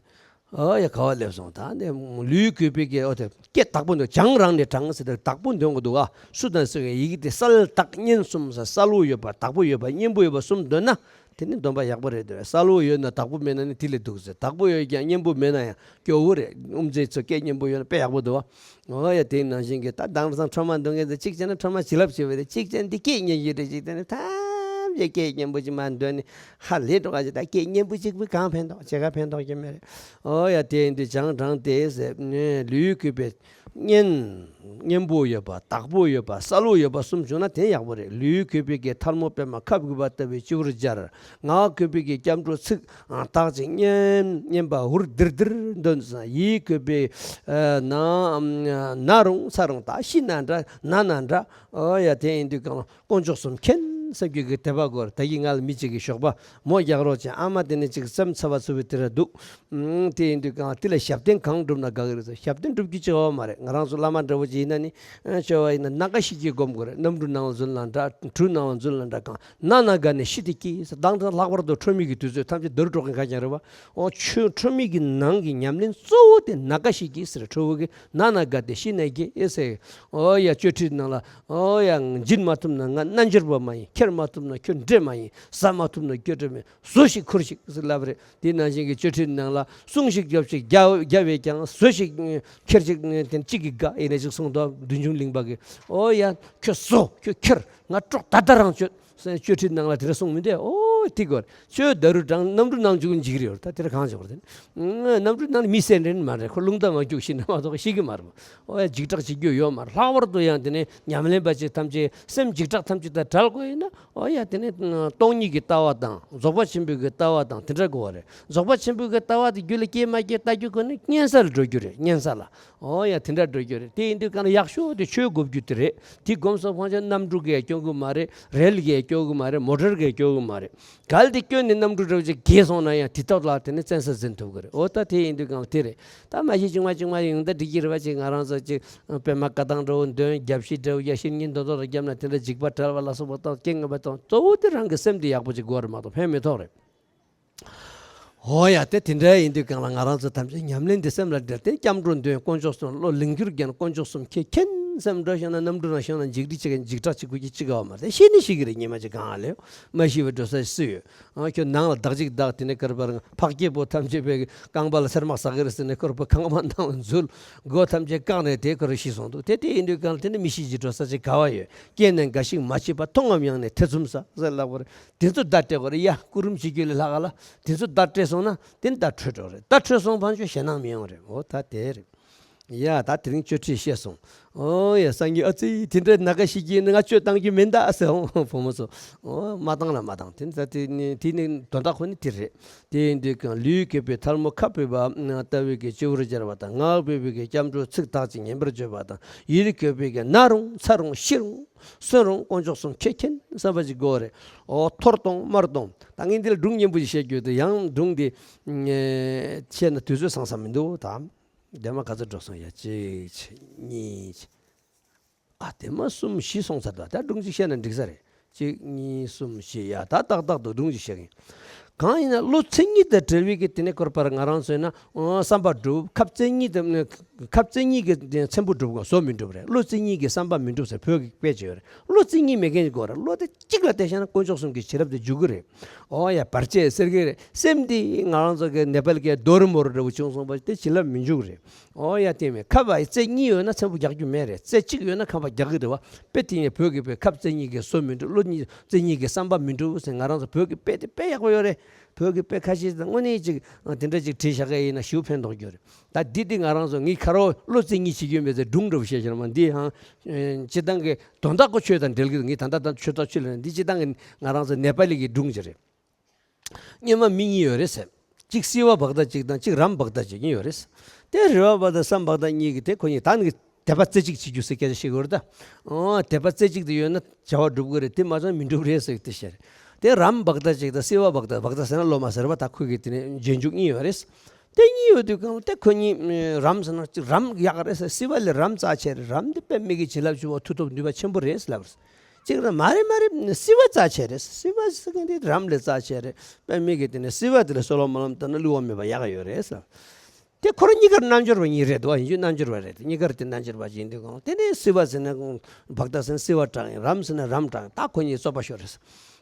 ཨོ་ཡ་ག་བ་སླེབས་སོང་། ད་འདི་ལུས་གུས་པའི་གི་ཨོ་དེ་སྐད་དག་པོ་འདོན། གྱང་རང་ནས་དྲངས་ཟེར་ཏེ་དག་པོ་འདོན་དགོས་འདུག་ག་སུ་དང་སུ་གི་ཡི་གེ་དེ་གསལ་དག་སྙན་གསུམ་ཟེར། གསལ་བོ་ཡོད་པ་དག་པོ་ཡོད་པ་སྙན་པོ་ཡོད་པ་གསུམ་འདོན་ན་དེ་ནི་འདོན་པ་ཡག་པོ་རེད་འདོད། གསལ་བོ་ཡོད་ན་དག་པོ་མེད་ན་ནི་དེ་ལས་སྡུག་ཟེར། དག་པོ་ཡོད་ཀྱང་སྙན་པོ་མེད་ན་ཡང་སྐྱོ་བོ་རེད། དབུ་མཛད་ཚོ་སྐད་སྙན་པོ་ཡོད་ན་དཔེ་ཡག་པོ་འདུག་བ། ཨོ་ཡ་དེ་ནང་བཞིན་གྱི་ད་དེང་སང་ཁྲོས་མ་འདོན་མཁན་དེ་གཅིག་བྱས་ན་ཁྲོས་མ་བྱིན་རླབས་ཆེ་བ་རེད། གཅིག་བྱས་ན་འདི་སྐད་སྙན་ཞིག་རེད། གཅིག་བྱས་ན་ཐམས་ཅད་སྐད་སྙན་པོ་ཅིག་མ་འདོན་ནས་ཧ་ལས་འགྲོ་ག་ཅིག་ད་སྐད་སྙན་པོ་གཅིག་པུས་གང་ཕན་ཐོགས་ཅི་ག་ཕན་ཐོགས་ཀྱི་མེད་རེད། ཨོ་ཡ་དེ་ཡིན་དུས་གྱང་དྲངས་ཏེ་ཟེར་ནས་ལུས་གུས་པའི་སྙན་སྙན་པོ་ཡོད་པ་དག་པོ་ཡོད་པ་གསལ་བོ་ཡོད་པ་གསུམ་བྱུང་ན་དེ་ཡག་པོ་རེད། ལུས་གུས་པའི་གི་ཐལ་མོ་པད་མ་ཁ་བསྒུལ་བ་ལྟ་བུའི་སྤྱི་བོར་སྦྱར། ངག་གུས་པའི་གི་སྐྱབས་འགྲོ་ཚིག་དག་ཅིག་སྙན་སྙན་པ་འུར་དིར་དིར་འདོན་ཟེར། ཡིད་གུས་པའི་ན་ན་རུང་ཚ་རུང་ད་ཤི་ན་འདྲ་ན་ན་འདྲ། ཨོ་ཡ་དེ་ཡིན་དུས་གང་དཀོན་མཆོག་གསུམ་མཁྱེན་བསམ་རྒྱུ་གི་དད་པ་དགོས་རེད། ད་ཡིན་ང་ལ་མི་གཅིག་གིས་ཞོགས་པ་མོ་རྒྱག་རོགས་བྱས། ཨ་མ་དེ་ནས་ཅིག་སེམས་འཚབ་པ་ཚུགས་པའི་དེ་ར་འདུག་ཨང་། དེ་ཡིན་དུས་གང་དེ་ལ་ཞབས་བརྟན་གང་བསྒྲུབ་ན་དགའ་གི་རེད་ཟེར། ཞབས་བརྟན་བསྒྲུབ་རྒྱུ་ཆེ་བ་མ་རེད། ང་རང་ཚོ་བླ་མ་འདྲ་བོ་ཅིག་ཡིན་ན་ནི་ཆེ་བ་ཡིན་ན་སྣ་ཁ་ཤས་ཀྱིས་སྒོམ་དགོས་རེད། གནམ་གྲུ་ནང་ལ་འཛུལ་ན་འདྲ་གྲུ་ནང་ལ་འཛུལ་ན་འདྲ་གང་ན་ན་དགའ་ནས་ཤི་དེ་སྐྱིད་ཟེར། དང་དང་ལྷག་པར་དུ་ཁྲོ་མི་གི་དུས་ཚོད་ཐམས་ཅད་འདི་རུ་འགྲོ་མཁན་ག་ཀྱང་རེད་བ། ཨོ་ཆོས་ཁྲོ་མི་གི་ནང་གི་ཉམས་ལེན་གཙོ་བོ་དེ་ན་དགའ་ཤས་ཀྱིས་ཟེར། ཁྲོ་བོ་གི་ན་ན་དགའ་སྟེ་ཤི་ན་སྐྱིད་ཨེ་ཟེར། ཨོ་ཡ་གཅོད་ཁྲིད་ནང་ལ་ཨོ་ཡ་འབྱིན་མ་ཐུབ་ན་ང་རྣལ་འབྱོར་པ་མ་ཡིན། ཁྱེར་མ་ཐུབ་ན་ཁྱོད་འདྲེ་མ་ཡིན། ཟ་མ་ཐུབ་ན་ཁྱོད་འདྲེ་མ་ཡིན། ཟོ་ཞིག་ཁུར་ཞིག་ཟེར་ལབ་རེད། དེ་ནང་བཞིན་གྱི་གཅོད་ཁྲིད་ནང་ལ་བསྲུང་ཞིག་རྒྱོབ་ཞིག་རྒྱ་རྒྱ་བས་ཀྱང་ཟོ་ཞིག་ཁྱེར་ཞིག་དེ་གཅིག་གི་དགའ་ཡིན་ན་ཞིག་གསུངས་འདུག་བདུད་འཇོམས་གླིང་པ་གི། ཨོ་ཡ་ཁྱོད་ཟོ་ཁྱོད་ཁྱེར་ང་གྲོགས་ད་ལྟ་རང་གཅོད་ཟེར། གཅོད་ཁྲིད་ནང་ལ་དེ་འདྲ་གསུངས་མི་འདུག་ཨོ་ཐིག་གོ་ཁྱོད་ད་རུ་དྲང་གནམ་གྲུ་ནང་འཇུག་འཇིག་རེད། ད་དེ་འདྲ་གང་བྱེད་པར་དེ་གནམ་གྲུ་ནང་མི་བསད་འདྲེན་མ་རེད། ཁོ་རླུང་རྟ་མ་རྒྱུག་ཤི་ན་མ་གཏོགས་ཤི་གི་མ་རེད། ཨོ་ཡ་འཇིགས་སྐྲག་བྱེད་རྒྱུ་ཡོད་མ་རེད། ལྷག་པར་དུ་ཡང་དེ་ནས་ཉམས་ལེན་པ་ཅིག་ཐམས་ཅད་སེམས་འཇིགས་སྐྲག་ཐམས་ཅད་དང་བྲལ་དགོས་ཡིན་ན། ཨོ་ཡ་དེ་ནས་སྟོང་ཉིད་ཀྱི་ལྟ་བ་དང་རྫོགས་པ་ཆེན་པོའི་གི་ལྟ་བ་དང་དེ་འདྲ་དགོས་པ་རེད། རྫོགས་པ་ཆེན་པོའི་གི་ལྟ་བ་དེ་རྒྱུད་ལ་སྐྱེས་མ་སྐྱེས་ལྟ་རྒྱུ་དགོས་ན་གཉན་ས་ལ་འགྲོ་རྒྱུ་རེད། གཉན་ས་ལ། ཨོ་ཡ་དེ་འདྲ་འགྲོ་རྒྱུ་རེད། དེ་ཡིན་དུས་གང་ལ་ཡག་ཤོས་དེ་ཆོས་སྒོམ་རྒྱུ་དེ་རེད། དེ་སྒོམ་སོང་ཕང་ཆ་གནམ་གྲུ་གིས་སྐྱོང་གི་མ་རེད། རེལ་གིས་སྐྱོང་གི་མ་རེད། མོ་ཊར་གིས་སྐྱོང་གི་མ་རེད། གལ་ཏེ་སྐྱོན་ནི་རྣམ་དྲུག་འདྲ་བོ་ཅིག་གས་སོང་ན་ཡང་དེ་དག་ལ་དེ་ནི་བཙན་ས་འཛིན་ཐུབ་ཀྱི་རེད། འོ་ད་དེ་ཡིན་དུས་གང་ལ་དེ་རེད། ད་མ་གཞི་ཅིག་མ་ཅིག་མ་ཡོང་ད་འགྲིག་གི་རེད་བ། ཅིག་ང་རང་ཚོ་ཅིག་པད་མ་ཀ་དང་འདྲ་བོ་འདོན། རྒྱབ་བཤིག་འདྲ་བོ་ཡ་བཤིག་ཉིན་དོ་དོ་ར་བརྒྱབ་ན་དེ་འདྲ་འཇིགས་པ་བྲལ་བ་ལ་སོགས་པ་དང་སྐྱེ་ངེས་པ་དང་གཙོ་བོ་དེ་རང་གི་སེམས་དེ་ཡག་པོ་ཅིག་དགོས་རེད་མ་གཏོགས་ཕན་མི་ཐོགས་རེད། འོ་ཡ་དེ་དེ་འདྲ་ཡིན་དུས་གང་ལ་ང་རང་ཚོ་ཐམས་ཅད་ཉམས་ལེན་འདི་སེམས་ལ་འདྲེས་ཏེ་སྐྱབས་འགྲོ་འདོན། དཀོན་མཆོག་གསུམ་བློ་ལིང་སྐྱུར་རྒྱན། དཀོན་མཆོག་གསུམ་མཁྱེན། མཁྱེན་སེམས་འགྲོ་ཤེས་ན་རྣམ་འགྲོ་རང་ཤེས་ན་འཇིགས་བྲལ་ཅིག་དགོས་ཀྱི་ཅི་ག་བ་མ་རེད། ཤེས་ནི་ཤེས་ཀྱི་རེད། ཉི་མ་ཅིག་གང་ལ་མ་ཤི་བའི་འགྲོ་ས་སུ་ཡོད། ཨ་ཁྱོད་ནང་ལ་བདག་ཅིག་བདག་དེ་ནས་ཀར་པར་འཕགས་སྐྱེས་པོ་ཐམས་ཅད་པའི་རྐང་པ་ལ་སེར་མ་ཟག་གི་རེད་ཟེར་ནས་ཁོར་པོ་ཁང་པ་ནང་ལ་འཛུལ། སྒོ་ཐམས་ཅད་བཀག་ནས་དེ་ཁོར་ཤི་སོང་འདུག་དེ་དེ་ཡིན་དུས་གང་ལ་དེ་ནི་མི་ཤི་ཅིག་འགྲོ་ས་ཅིག་ག་བ་ཡོད། སྐྱེས་ནས་འགའ་ཞིག་མ་སྐྱེས་པ། མཐོང་ངམ་ཡང་ནས་ཐེ་ཚོམ་ཟ་ཟེར་ལབ་པ་རེད། དེ་ཚོ་བརྡ་སྤྲད་དགོས་རེད་ཡ། སྐུ་རིམ་བྱེད་རྒྱུ་ལས་ལྷག་ག་ལ་དེ་ཚོ་བརྡ་སྤྲད་སོང་ན་དེ་ནི་བརྡ་འཕྲོད་འགྲོ་རེད། བརྡ་འཕྲོད་སོང་ཕན་ཆོད་ཞེད་སྣང་མི་ཡོང་རེད། འོ་ད་དེ་རེད། ཡ་ད་དེ་རིང་གཅོད་ཁྲིད་བཤད་སོང་། ཨོ་ཡ་སངས་རྒྱས་ཨ་ཙི་དེ་འདྲའི་ན་ཁ་ཤི་གྱིན་ང་གཅོད་བཏང་རྒྱུ་མིན་ད་ཟེར་འོང་བུ་མོ་ཚོ། ཨོ་མ་བཏང་ལ་མ་བཏང་དེ་ད་དེ་ནི་དེ་ནི་དོན་དག་ཁོ་ནི་དེ་རེད། དེ་ཡིན་དུས་ཀྱང་ལུས་གུས་པས་ཐལ་མོ་ཁ་ཕུད་པ་ལྟ་བུའི་གི་སྤྱི་བོར་སྦྱར་བ་དང་། ངག་གུས་པས་གི་སྐྱབས་འགྲོ་ཚིག་དག་ཅིང་ཉན་པར་བྱེད་པ་དང་། ཡིད་གུས་པས་གི་ན་རུང་ཚ་རུང་ཤི་རུང་གསོན་རུང་དཀོན་མཆོག་གསུམ་མཁྱེན་མཁྱེན་བསམ་པ་ཅིག་དགོས་རེད། ཨོ་འཐོར་གཏོང་དམར་གཏོང་ད་ངས་འདི་ལ་སྒྲུང་སྙན་པོ་ཞིག་བཤད་རྒྱུ་དེ་ཡང་སྒྲུང་འདི་བཤད་ན་དུས་ཚོད་སང་ས་མི་འདུག་ད། དེ་མ་ག་ཚོད་འགྲོ་སོང་ཡ། གཅིག་གཉིས། ཨ་དེ་མ་གསུམ་བཞི་སོང་ཚར་འདུག་ད་སྒྲུང་གཅིག་བཤད་ན་འགྲིག་ས་རེད། གཅིག་གཉིས་གསུམ་བཞི། ཡ་ད་ཏག་ཏག་ཏུ་སྒྲུང་གཅིག་བཤད་གིན། གང་ཡིན་ན་བློ་མཚན་ཉིད་དང་བྲལ་བའི་གི་དེ་ནས་སྐོར་པར་ང་རང་ཚོས་ན་ཨོ་བསམ་པ་འགྲུབ། ཁབ་མཚན་ཉིད་དང་ཁབ་མཚན་ཉིད་ཀྱི་མཚན་པོ་འགྲུབ་དགོས། བཟོ་མི་འགྲུབ་རེད། བློ་མཚན་ཉིད་ཀྱི་བསམ་པ་མི་འགྲུབ་ཟེར་བོད་ཀྱི་དཔེ་ཅིག་ཡོད་རེད། བློ་མཚན་ཉིད་མེད་མཁན་ཅིག་དགོས་རེད། བློ་དེ་གཅིག་ལ་བལྟས་བཞག་ན་དཀོན་མཆོག་གསུམ་གྱི་བྱིན་རླབས་དེ་འཇུག་གི་རེད། ཨོ་ཡ་བར་ཆད་སེལ་གི་རེད། སེམས་འདི་ང་རང་ཚོ་གི་ནེ་པལ་གྱི་རྡོ་རི་མོ་རི་འདྲ་བོ་བྱུང་སོང་བ་དེ་བྱིན་རླབས་མི་འཇུག་རེད། ཨོ་ཡ་དེ་མེད་ཁབ་བ་རྩེ་གཉིས་ཡོད་ན་མཚན་པོ་རྒྱག་རྒྱུ་མེད་རེད། རྩེ་གཅིག་ཡོད་ན་ཁབ་བ་རྒྱག་གི་རེད་བ། དཔེ་དེ་ཡིན་བོད་ཀྱི་བོད་ཁབ་རྩེ་གཉིས་ཀྱི་བཟོ་མི་འགྲུབ། བློ་གཉིས་རྩེ་གཉིས་ཀྱི་བསམ་པ་མི་འགྲུབ་ཟེར་ང་རང་ཚོ་བོད་ཀྱི་དཔེ་དེ་དཔེ་ཡག་པོ་ཡོད་རེད། བོད་ཀྱི་དཔེ་ཁ་ཤས་དང་དངོས་གནས་ཅིག་དེ་འདྲ་ཅིག་བྲིས་བཞག་གི་ཡིན་ན་ཞེ་པོ་ཕན་ཐོགས་རྒྱུ་རེད། ད་འདི་འདི་ང་རང་ཚོ་ངའི་ཁ་རོག་བློ་རྩེ་གཉིས་བྱེད་རྒྱུ་མེད་ཚེ་སྒྲུང་འདྲ་བོ་བཤད་ཤེར་མ་འདི་ཧང་། སྤྱི་བཏང་གི་དོན་དག་གོ་ཆོས་དང་འབྲེལ་གི་ངས་ད་ལྟ་ད་ཆོས་ཐག་ཆོད་ལ་འདི་སྤྱི་བཏང་གི་ང་རང་ཚོ་ནེ་པ་ལི་གི་སྒྲུང་ཅིག་རེད། སྔོན་མ་མི་གཉིས་ཡོད་རེད་ཟེར། གཅིག་སི་བ་བྷག་ཏ་གཅིག་དང་གཅིག་རམ་བྷག་ཏ་གཅིག་གཉིས་ཡོད་རེད། དེ་རི་བ་བྷག་ཏ་སམ་བྷག་ཏ་གཉིས་ཀྱི་དེ་ཁོ་གཉིས་ད་ནི་དད་པ་རྩེ་གཅིག་བྱེད་རྒྱུ་ཟེར་སྐད་ཆ་བཤད་གི་ཡོད་རེད་ད། ཨོ་དད་པ་རྩེ་གཅིག་དེ་ཡོད་ན་བྱ་བ་འགྲུབ་གི་རེད། དེ་མ་བྱུང་མི་འགྲུབ་རེད་ཟེར་དེ་བཤད་རེད། དེ་རམ་བྷག་ཏ་གཅིག་དང་སི་བ་བྷག་ཏ། བྷག་ཏ་ཟེར་ན་སློབ་མ་ཟེར་བ། ད་ཁོ་གི་དེ་ནས་རྗེས་འཇུག་གཉིས་ཡོད་རེད། དེ་གཉིས་ཡོད་དུས་གང་དེ་ཁོ་གཉིས་རམ་ཟེར་ན་གཅིག་རམ་ཡག་རེད་ཟེར། སི་བ་ལས་རམ་རྩ་ཆེ་རེད། རམ་དེ་དཔེ་མི་གི་བྱིན་རླབས་ཆེ་བ་མཐུ་སྟོབས་ནུས་པ་ཆེན་པོ་རེད་ལབ་རེད། གཅིག་རེད། མ་རེད་མ་རེད། སི་བ་རྩ་ཆེ་རེད། སི་བ་ཟེར་མཁན་དེ་རམ་ལས་རྩ་ཆེ་རེད། དཔེ་མི་གི་དེ་ནས་སི་བ་དེ་ལ་སོལ་བ་སྨོན་ལམ་བཏབ་ན་བསླུ་བ་མེད་པ་ཡག་ཡོད་རེད་ཟེར། དེ་ཁོ་རང་གཉིས་ཀར་རྣལ་འབྱོར་པ་གཉིས་རེད་འདུག་བ། ཡིན་རྒྱུ་རྣལ་འབྱོར་པ་རེད། གཉིས་ཀར་དེ་རྣལ་འབྱོར་པ་ཅིག་ཡིན་དུས་གང་དེ་ནས་སི་བ་ཟེར་ན་བྷག་ཏ་ཟེར་ན་སི་བ་དྲག་ཡིན། རམ་ཟེར་ན་རམ་དྲག་ཡིན། ད་ཁོ་གཉིས་རྩོད་པ་ཤོར་རེད།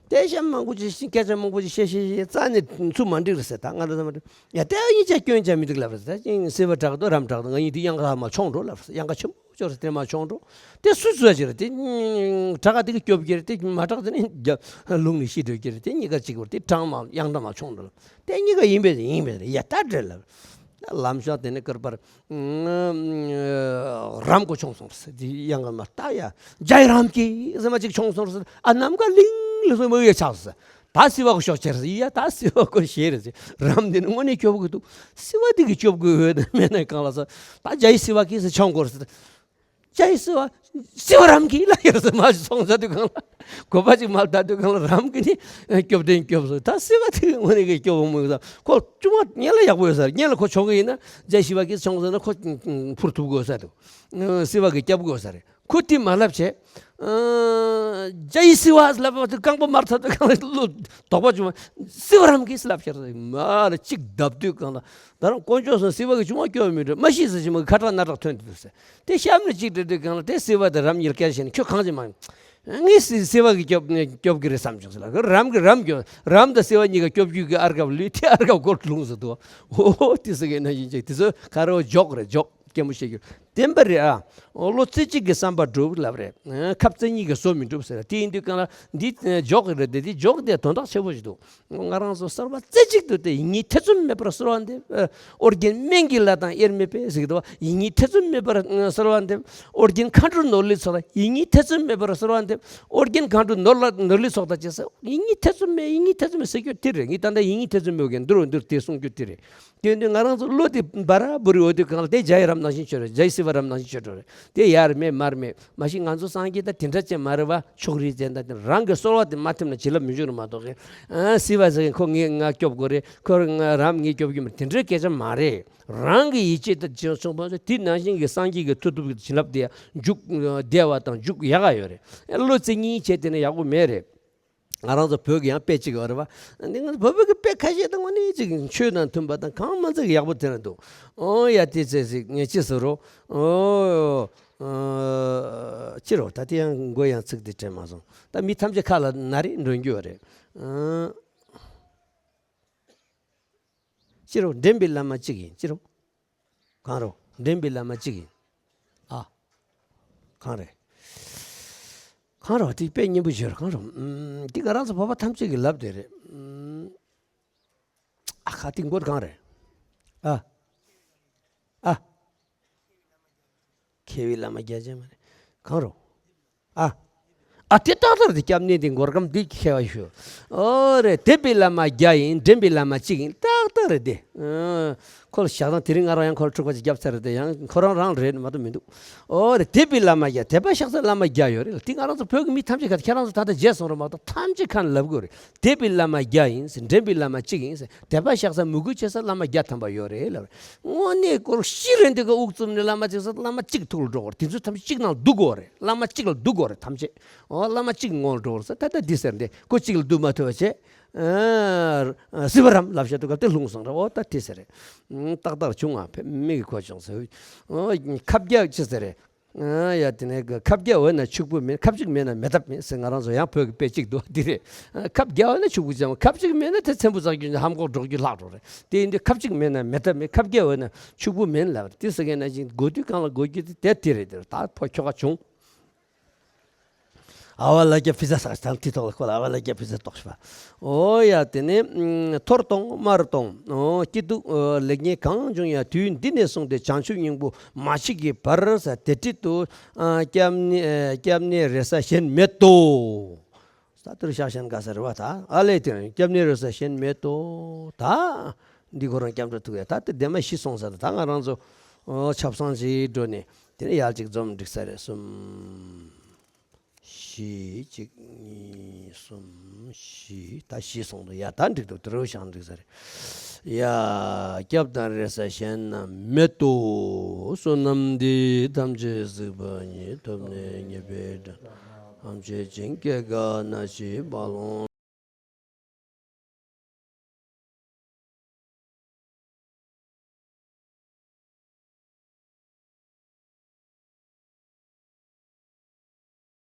དེ་གཤམ་མང་པོ་ཅིག་སྐད་ཆ་མང་པོ་ཅིག་བཤད་བཤད་བཤད་རྩ་ནས་ཚུར་མ་འགྲིག་རེད་ཟེར། ད་ང་ཚོ་མ་འགྲིག་ཡ་དེ་གཉིས་ཆ་སྐྱོན་ཆ་མི་འདུག་ལབ་རེད། ད་ཅིང་སི་བ་དྲག་དང་རམ་དྲག་དང་ང་གཉིས་དེ་གཡང་ཁ་མ་མཆོང་འགྲོ་ལབ་རེད། གཡང་ཁ་ཆེན་པོ་ཅོག་རེད། དེ་མ་མཆོང་འགྲོ། དེ་སུ་ཚོད་ཅིག་རེད། དེ་དྲག་དེ་གི་སྐྱོབ་ཀྱི་རེད། དེ་མ་དྲག་དེ་ནི་རྒྱ་ལུང་ནས་ཤི་འགྲོ་གི་རེད། དེ་གཉིས་ཀ་གཅིག་པར་དེ་དྲང་མ་གཡང་ཁ་མ་མཆོང་འགྲོ་ལབ། དེ་གཉིས་ཀ་ཡིན་པས་ཡིན་པས་ཡ་ད་འདྲེ་ལབ། ལམ་ཤང་དེ་ནས་ཀར་པར་རམ་གོ་མཆོང་སོང་ཟེར། དེ་གཡང་ཁ་མ་ལྟ་ཡ་རྒྱའི་རམ་གྱི་ཟེར་མ་ཅིག་མཆོང་སོང་ཟེར། ཨ་ནམ་མཁའ་ལིང་ལི་སོ་མོ་ཡ་ཆགས་ཟེར། ད་སི་བ་གོ་ཤོག་ཆེར་ཟེར། ཡ་ད་སི་བ་གོ་ཞེ་རེད་ཟེར། རམ་དེ་ནི་དངོས་གནས་སྐྱོབ་གི་འདུག་སི་བ་དེ་གི་སྐྱོབ་གི་ཡོད་ན་མེད་ན་གང་ལ་ཟེར། ད་རྒྱའི་སི་བ་གི་ཟེར་མཆོང་གོ་ཟེར། ཅའི་སི་བ། སི་བ་རམ་གྱི་ལ་ཡར་སི་མ་ཞིག་སོང་ས་དུས་གང་ལ། གོ་པ་ཅིག་མ་ལྟ་དུས་གང་ལ་རམ་གྱི་ནི་སྐྱོབ་དོན་སྐྱོབ་སོང་། ད་སི་བ་དེ་དངོས་གནས་ཀྱི་སྐྱོབ་མོ་ཡོད་ས། ཁོ་ཅུང་མ་གཉེན་ལ་ཡག་པོ་ཡོད་ས་རེད། གཉེན་ལ་ཁོ་ཆོག་གི་ཡིན་ན་ཅའི་སི་བ་གིས་ཆོག་སོང་ན་ཁོ་འཕུར་ཐུབ་དགོས་ས་འདུག་སི་བ་གིས་སྐྱོབ་དགོས་ས་རེད། ཁོ་དེ་མ་ལབ་བྱས། ཅའི་སི་བ་ལབ་པ་དུས་རྐང་པ་མར་ཐོན་དུས་གང་ལ་བློ་དོགས་པ་བྱུང་བ། སི་བ་རམ་གྱིས་ལབ་ཤར་མ་ལ་གཅིག་བརྡབ་དུས་གང་ལ། ད་རང་དཀོན་མཆོག་གསུམ་སི་བ་གིས་ཅུང་མ་སྐྱོབ་མི་འགྲོ་མ་ཤི་ཟེར་ཞིག་མ་གི་ཁ་གྲག་སྣ་གྲག་ཐོན་དུས་ཟེར། དེ་གཤམ་ལ་གཅིག་འདྲེ་འདྲེ་གང་ལ་དེ་སི་བ་དེ་རམ་གཉིས་ཀ་བཤད་ནས་ཁྱོད་གང་ཅི་མ། ངས་སི་སི་བ་གིས་སྐྱོབ་སྐྱོབ་གི་རེད་བསམ་བྱུང་ཟེར་ལ། རམ་གིས་རམ་སྐྱོབ། རམ་དང་སི་བ་གཉིས་ཀ་སྐྱོབ་རྒྱུ་གི་ཨར་ཀབ་ལུས་དེ་ཨར་ཀབ་སྐོར་ལུང་ཟེར་འདུག་ཨོ་དེ་ཟེར་གི་ན་ཡིན་ཅིག་དེ་ཚོ་ག་རེ་བ་འཇོག་རེད་འཇོག་སྐྱེན་མོ་བཤད་རྒྱུ་བདེན་པ་རེད་ཨ། ཨོ་བློ་རྩེ་གཅིག་གིས་བསམ་པ་འགྲུབ་ལབ་རེད། ཁབ་རྩེ་གཉིས་ཀྱིས་བཟོ་མི་འགྲུབ་ཟེར། དེ་ཡིན་དུས་གང་ལ་འདི་འཇོག་གི་རེད་དེ། འདི་འཇོག་དེ་དོན་དག་ཆེ་པོ་ཞིག་འདུག་ང་རང་ཚོ་གསོལ་བ་རྩེ་གཅིག་ཏུ་དེ་ཡིད་གཉིས་ཐེ་ཚོམ་མེད་པར་གསོལ་བ་འདེབས། ཨོ་རྒྱན་སྨན་གྱི་བླ་དང་དབྱེར་མེད་པས་ཟེར་གི་འདུག་ཡིད་གཉིས་ཐེ་ཚོམ་མེད་པར་གསོལ་བ་འདེབས། ཨོ་རྒྱན་མཁའ་འགྲོ་ནོར་ལྷའི་ཚོགས་དང་ཡིད་གཉིས་ཐེ་ཚོམ་མེད་པར་གསོལ་བ་འདེབས། ཨོ་རྒྱན་མཁའ་འགྲོ་ནོར་ལྷ་ནོར་ལྷའི་ཚོགས་དང་བཅས་ས་ཡིད་གཉིས་ཐེ་ཚོམ་མེད་ཡིད་གཉིས་ཐེ་ཚོམ་མེད་ཟེར་རྒྱུ་དེ་རེད། ངས་ད་ལྟ་ཡིད་གཉིས་ཐེ་ཚོམ་མེད་ཀྱི་འདུལ་བ་འདིར་དེ་གསུང་རྒྱུ་དེ་རེད། དེ་ཡིན་དུས་ང་རང་ཚོ་བློ་དེ་འབར་འབུར་ཡོད་དུས་གང་ལ་དེ་རྒྱའི་རམ་ནང་བཞིན་ཆོས་རེད། རྒྱའི་སི་ པ་རམ་ནང་བཞིན་བྱེད་འགྲོ་རེད། དེ་ཡར་མེད་མར་མེད། མ་གཞི་ང་ཚོ་སངས་རྒྱས་ད་དེ་འདྲ་ཅན་མ་རེད་བ། ཕྱོགས་རིས་ཅན་ད་དེ་རང་གི་གསོལ་བ་དེ་མ་ཐེབས་ན་བྱིན་རླབས་མི་འབྱུང་རེད་མ་གཏོགས། ཨ་སྲིད་པ་ཟེར་མཁན་ཁོ་ངས་ང་སྐྱོབ་དགོས་རེད། ཁོ་ང་རང་ངས་སྐྱོབ་རྒྱུ་མ་རེད། དེ་འདྲའི་སྐད་ཆ་མ་རེད། རང་གི་ཡིད་ཆེས་དང་བྱང་ཆུབ་པ་དེ་ནང་བཞིན་གྱི་སངས་རྒྱས་ཀྱི་མཐུ་སྟོབས་ཀྱི་བྱིན་རླབས་དེ་འཇུག་བདེ་བ་དང་འཇུག་ཡག་ག་ཡོད་རེད། བློ་རྩེ་གཉིས་བྱས་དེ་ནས་ཡག་པོ་མེད་རེད། ང་རང་ཚོ་བོད་ཀྱི་ཡང་དཔེ་གཅིག་ཡོད་རེད་བ། འདི་ང་ཚོ་བོད་བོད་ཀྱི་དཔེ་ཁ་ཤས་དང་དངོས་གནས་ཅིག་ཆོས་དང་མཐུན་པ་དང་གང་མ་ཚད་ཡག་པོ་དེ་རེད་འདུག་ཨོ་ཡ་དེ་ཚེ་ཟིག་ངས་ཅི་ཟེར་རོ། ཨོ་ཨ་ཅི་རོ། ད་དེ་ཡང་མགོ་ཡང་ཚིག་དེ་དྲན་མ་སོང་། ད་མི་ཐམས་ཅད་ཁ་ལ་ན་རེ་འདྲོན་རྒྱུ་ཡོད་རེད། ཨ་ཅི་རོ། འདྲེན་པའི་བླ་མ་གཅིག་ཡིན། ཅི་རོ། གང་རོ། འདྲེན་པའི་བླ་མ་གཅིག་ཡིན། ཨ། གང་རེད། གང་རོ། དེ་དཔེ་སྙན་པོ་ཞིག་རེད། གང་རོ། ཨུམ། དེ་ང་རང་ཚོ་བོད་པ་ཐམས་ཅད་ཀྱི་ལབ་དེ་རེད། ཨུམ། ཨ་ཁ། དེ་མགོ་གང་རེད། ཨ། ཨ། མཁས་པའི་བླ་མ་བརྒྱ་ཅན་མ་རེད། གང་རོ། ཨ། ཨ་དེ་ཏག་ཏག་རེད། སྐྱབས་གནས་དེ་མགོ་སྐམ་འདི་མཁས་པ་ཞུ། ཨོ་རེད། དད་པའི་བླ་མ་བརྒྱ་ཡིན། འདྲེན་པའི་བླ་མ་གཅིག་ཡིན། ཏག་ཏག་རེད་དེ། ཨ། ཁོ་ལ་བཞག་སྟངས་དེ་རིང་ང་རང་ཡང་ཁོ་ལ་འཁྲུག་པ་ཅིག་བརྒྱབ་ཚར་རེད་དེ། ཡང་ཁོ་རང་རང་རེད་མ་གཏོགས་མི་འདུག་ཨོ་རེད། དད་པའི་བླ་མ་བརྒྱ། དད་པ་ཤག་ཚ་བླ་མ་བརྒྱ་ཡོད་རེད། དེ་ང་རང་ཚོ་བོད་ཀྱི་མི་ཐམས་ཅད་ག་ཁྱེད་རང་ཚོ་ད་ལྟ་བརྗེད་སོང་རེད་མ་གཏོགས་ཐམས་ཅད་ཁ་ནས་ལབ་དགོས་རེད། དད་པའི་བླ་མ་བརྒྱ་ཡིན་ཟེར། འདྲེན་པའི་བླ་མ་གཅིག་ཡིན་ཟེར། དད་པ་ཤག་ཚ་མོས་གུས་ཆེ་ས་བླ་མ་བརྒྱ་ཐམ་པ་ཡོད་རེད་ལབ་རེད། དངོས་གནས་སྐོར་ཤི་རན་དུས་ཀ་དབུགས་བཙུམ་ནས་བླ་མ་གཅིག་ཟེར། བླ་མ་གཅིག་ཐུགས་ལ་འགྲོ་དགོས་རེད། དེ་ཚོ་ཐམས་ཅད་གཅིག་ནང་འདུ་དགོས་རེད། བླ་མ་གཅིག་ལ་འདུ་དགོས་རེད་ཐམས་ཅད། ཨོ་བླ་མ་གཅིག་ངོ་ལ་འགྲོ་དགོས་རེད་ཟེར། ད་ལྟ་འདི་ཟེར་འདི་ཁོ་གཅིག་ལ་འདུ་མ་ཐུབ་པ་བྱས། ཨ་སྲིད་པ་རམ་ལབ་བྱས་འདུག་ག་དེ་ལྷུང་སོང་རེད། ཨོ་ད་དེ་ཟེར་རེད། ཨ་ཏག་ཏག་བྱུང་ང་ཕེབས་མིག་གིས་གོ་བྱུང་ཟེར། ཨོ་ཁབ་རྒྱག་ཅི་ཟེར་རེད། ཨ་ཡ་དེ་ནས་ཁབ་རྒྱག་འོ་ན་ཕྱུག་པོ་མིན། ཁབ་གཅིག་མེད་ན་མེད་ཐབས་མེད་ཟེར། ང་རང་ཚོ་ཡང་བོད་ཀྱི་དཔེ་གཅིག་འདུག་འདི་རེད། ཨ་ཁབ་རྒྱག་འོ་ན་ཕྱུག་པོ་ཅང་། ཁབ་གཅིག་མེད་ན་དེ་ཚེམ་བུ་བཙག་རྒྱུ་ནི་ཧམ་གོག་འགྲོ་རྒྱུ་ལྷག་འགྲོ་རེད། དེ་ཡིན་དུས་ཁབ་གཅིག་མེད་ན་མེད་ཐབས་མེད། ཁབ་རྒྱག་འོ་ན་ཕྱུག་པོ་མིན་ལབ་རེད། དེ་ཟེར་མཁན་ནང་བཞིན་དགོས་དུས་གང་ལ་དགོས་རྒྱུ་དེ་དེ་དེ་རེད། དེ་ད་ཕོ་ཁྱོ་ག་བྱུང་། ཨ་བ་ལ་རྒྱ་ཕི་ཟ་ཟ་དང་དེ་ཐོག་ལ་ཁོ་ལ་ཨ་བ་ལ་རྒྱ་ཕི་ཟ་ཏོག་ཤི་པ། ཨོ་ཡ་དེ་ནས་ཨ་ཐོར་གཏོང་དམར་གཏོང་། ཨོ་སྐྱིད་སྡུག་ཨོ་ལེགས་ཉེས་གང་བྱུང་ཡང་། དུས་འདི་ནས་བཟུང་སྟེ་བྱང་ཆུབ་སྙིང་པོ་མ་མཆིས་ཀྱི་བར་ཟེར། དེ་འདྲ་དུ་ཨ་སྐྱབས་གནས་ཨ་སྐྱབས་གནས་རེ་ས་གཞན་མེད་དོ། ས་ཏུར་ཤ་ཞན་ག་ས་རེ་བ་ད་ཨ་ལས་དེ་སྐྱབས་གནས་རེ་ས་གཞན་མེད་དོ། ད་འདི་ཁོ་རང་སྐྱབས་འགྲོ་ཐུག་ཡ། ད་དེ་དེ་མ་ཤི་སོང་ས། ད་ང་རང་ཚོ་ཨོ་ཆབ་གསང་ཞིག་འགྲོ་ནས། དེ་ནས་ཡར་ཅིག་འཛོམས་འགྲིག་ས་རེད། གསུམ། བཞི། གཅིག་གཉིས། གསུམ། བཞི། ད་བཞི་སོང་འདུག་ཡ་ད་འགྲིག་འདུག་དེ་རུ་བཞག་འགྲིག་ས་རེད། ཡ། སྐྱབས་དང་རེ་ས་གཞན་ན་མེད་དོ། བསོད་ནམས་འདི་ཐམས་ཅད་གཟིགས་པ་ཉིད། ཐོབ་ནས་ཉེས་པའི་དགྲ་ཐམས་ཅད་ཕྱིན་སྐྱེ་རྒ་ན་འཆིའི་རྦ་ཀློང་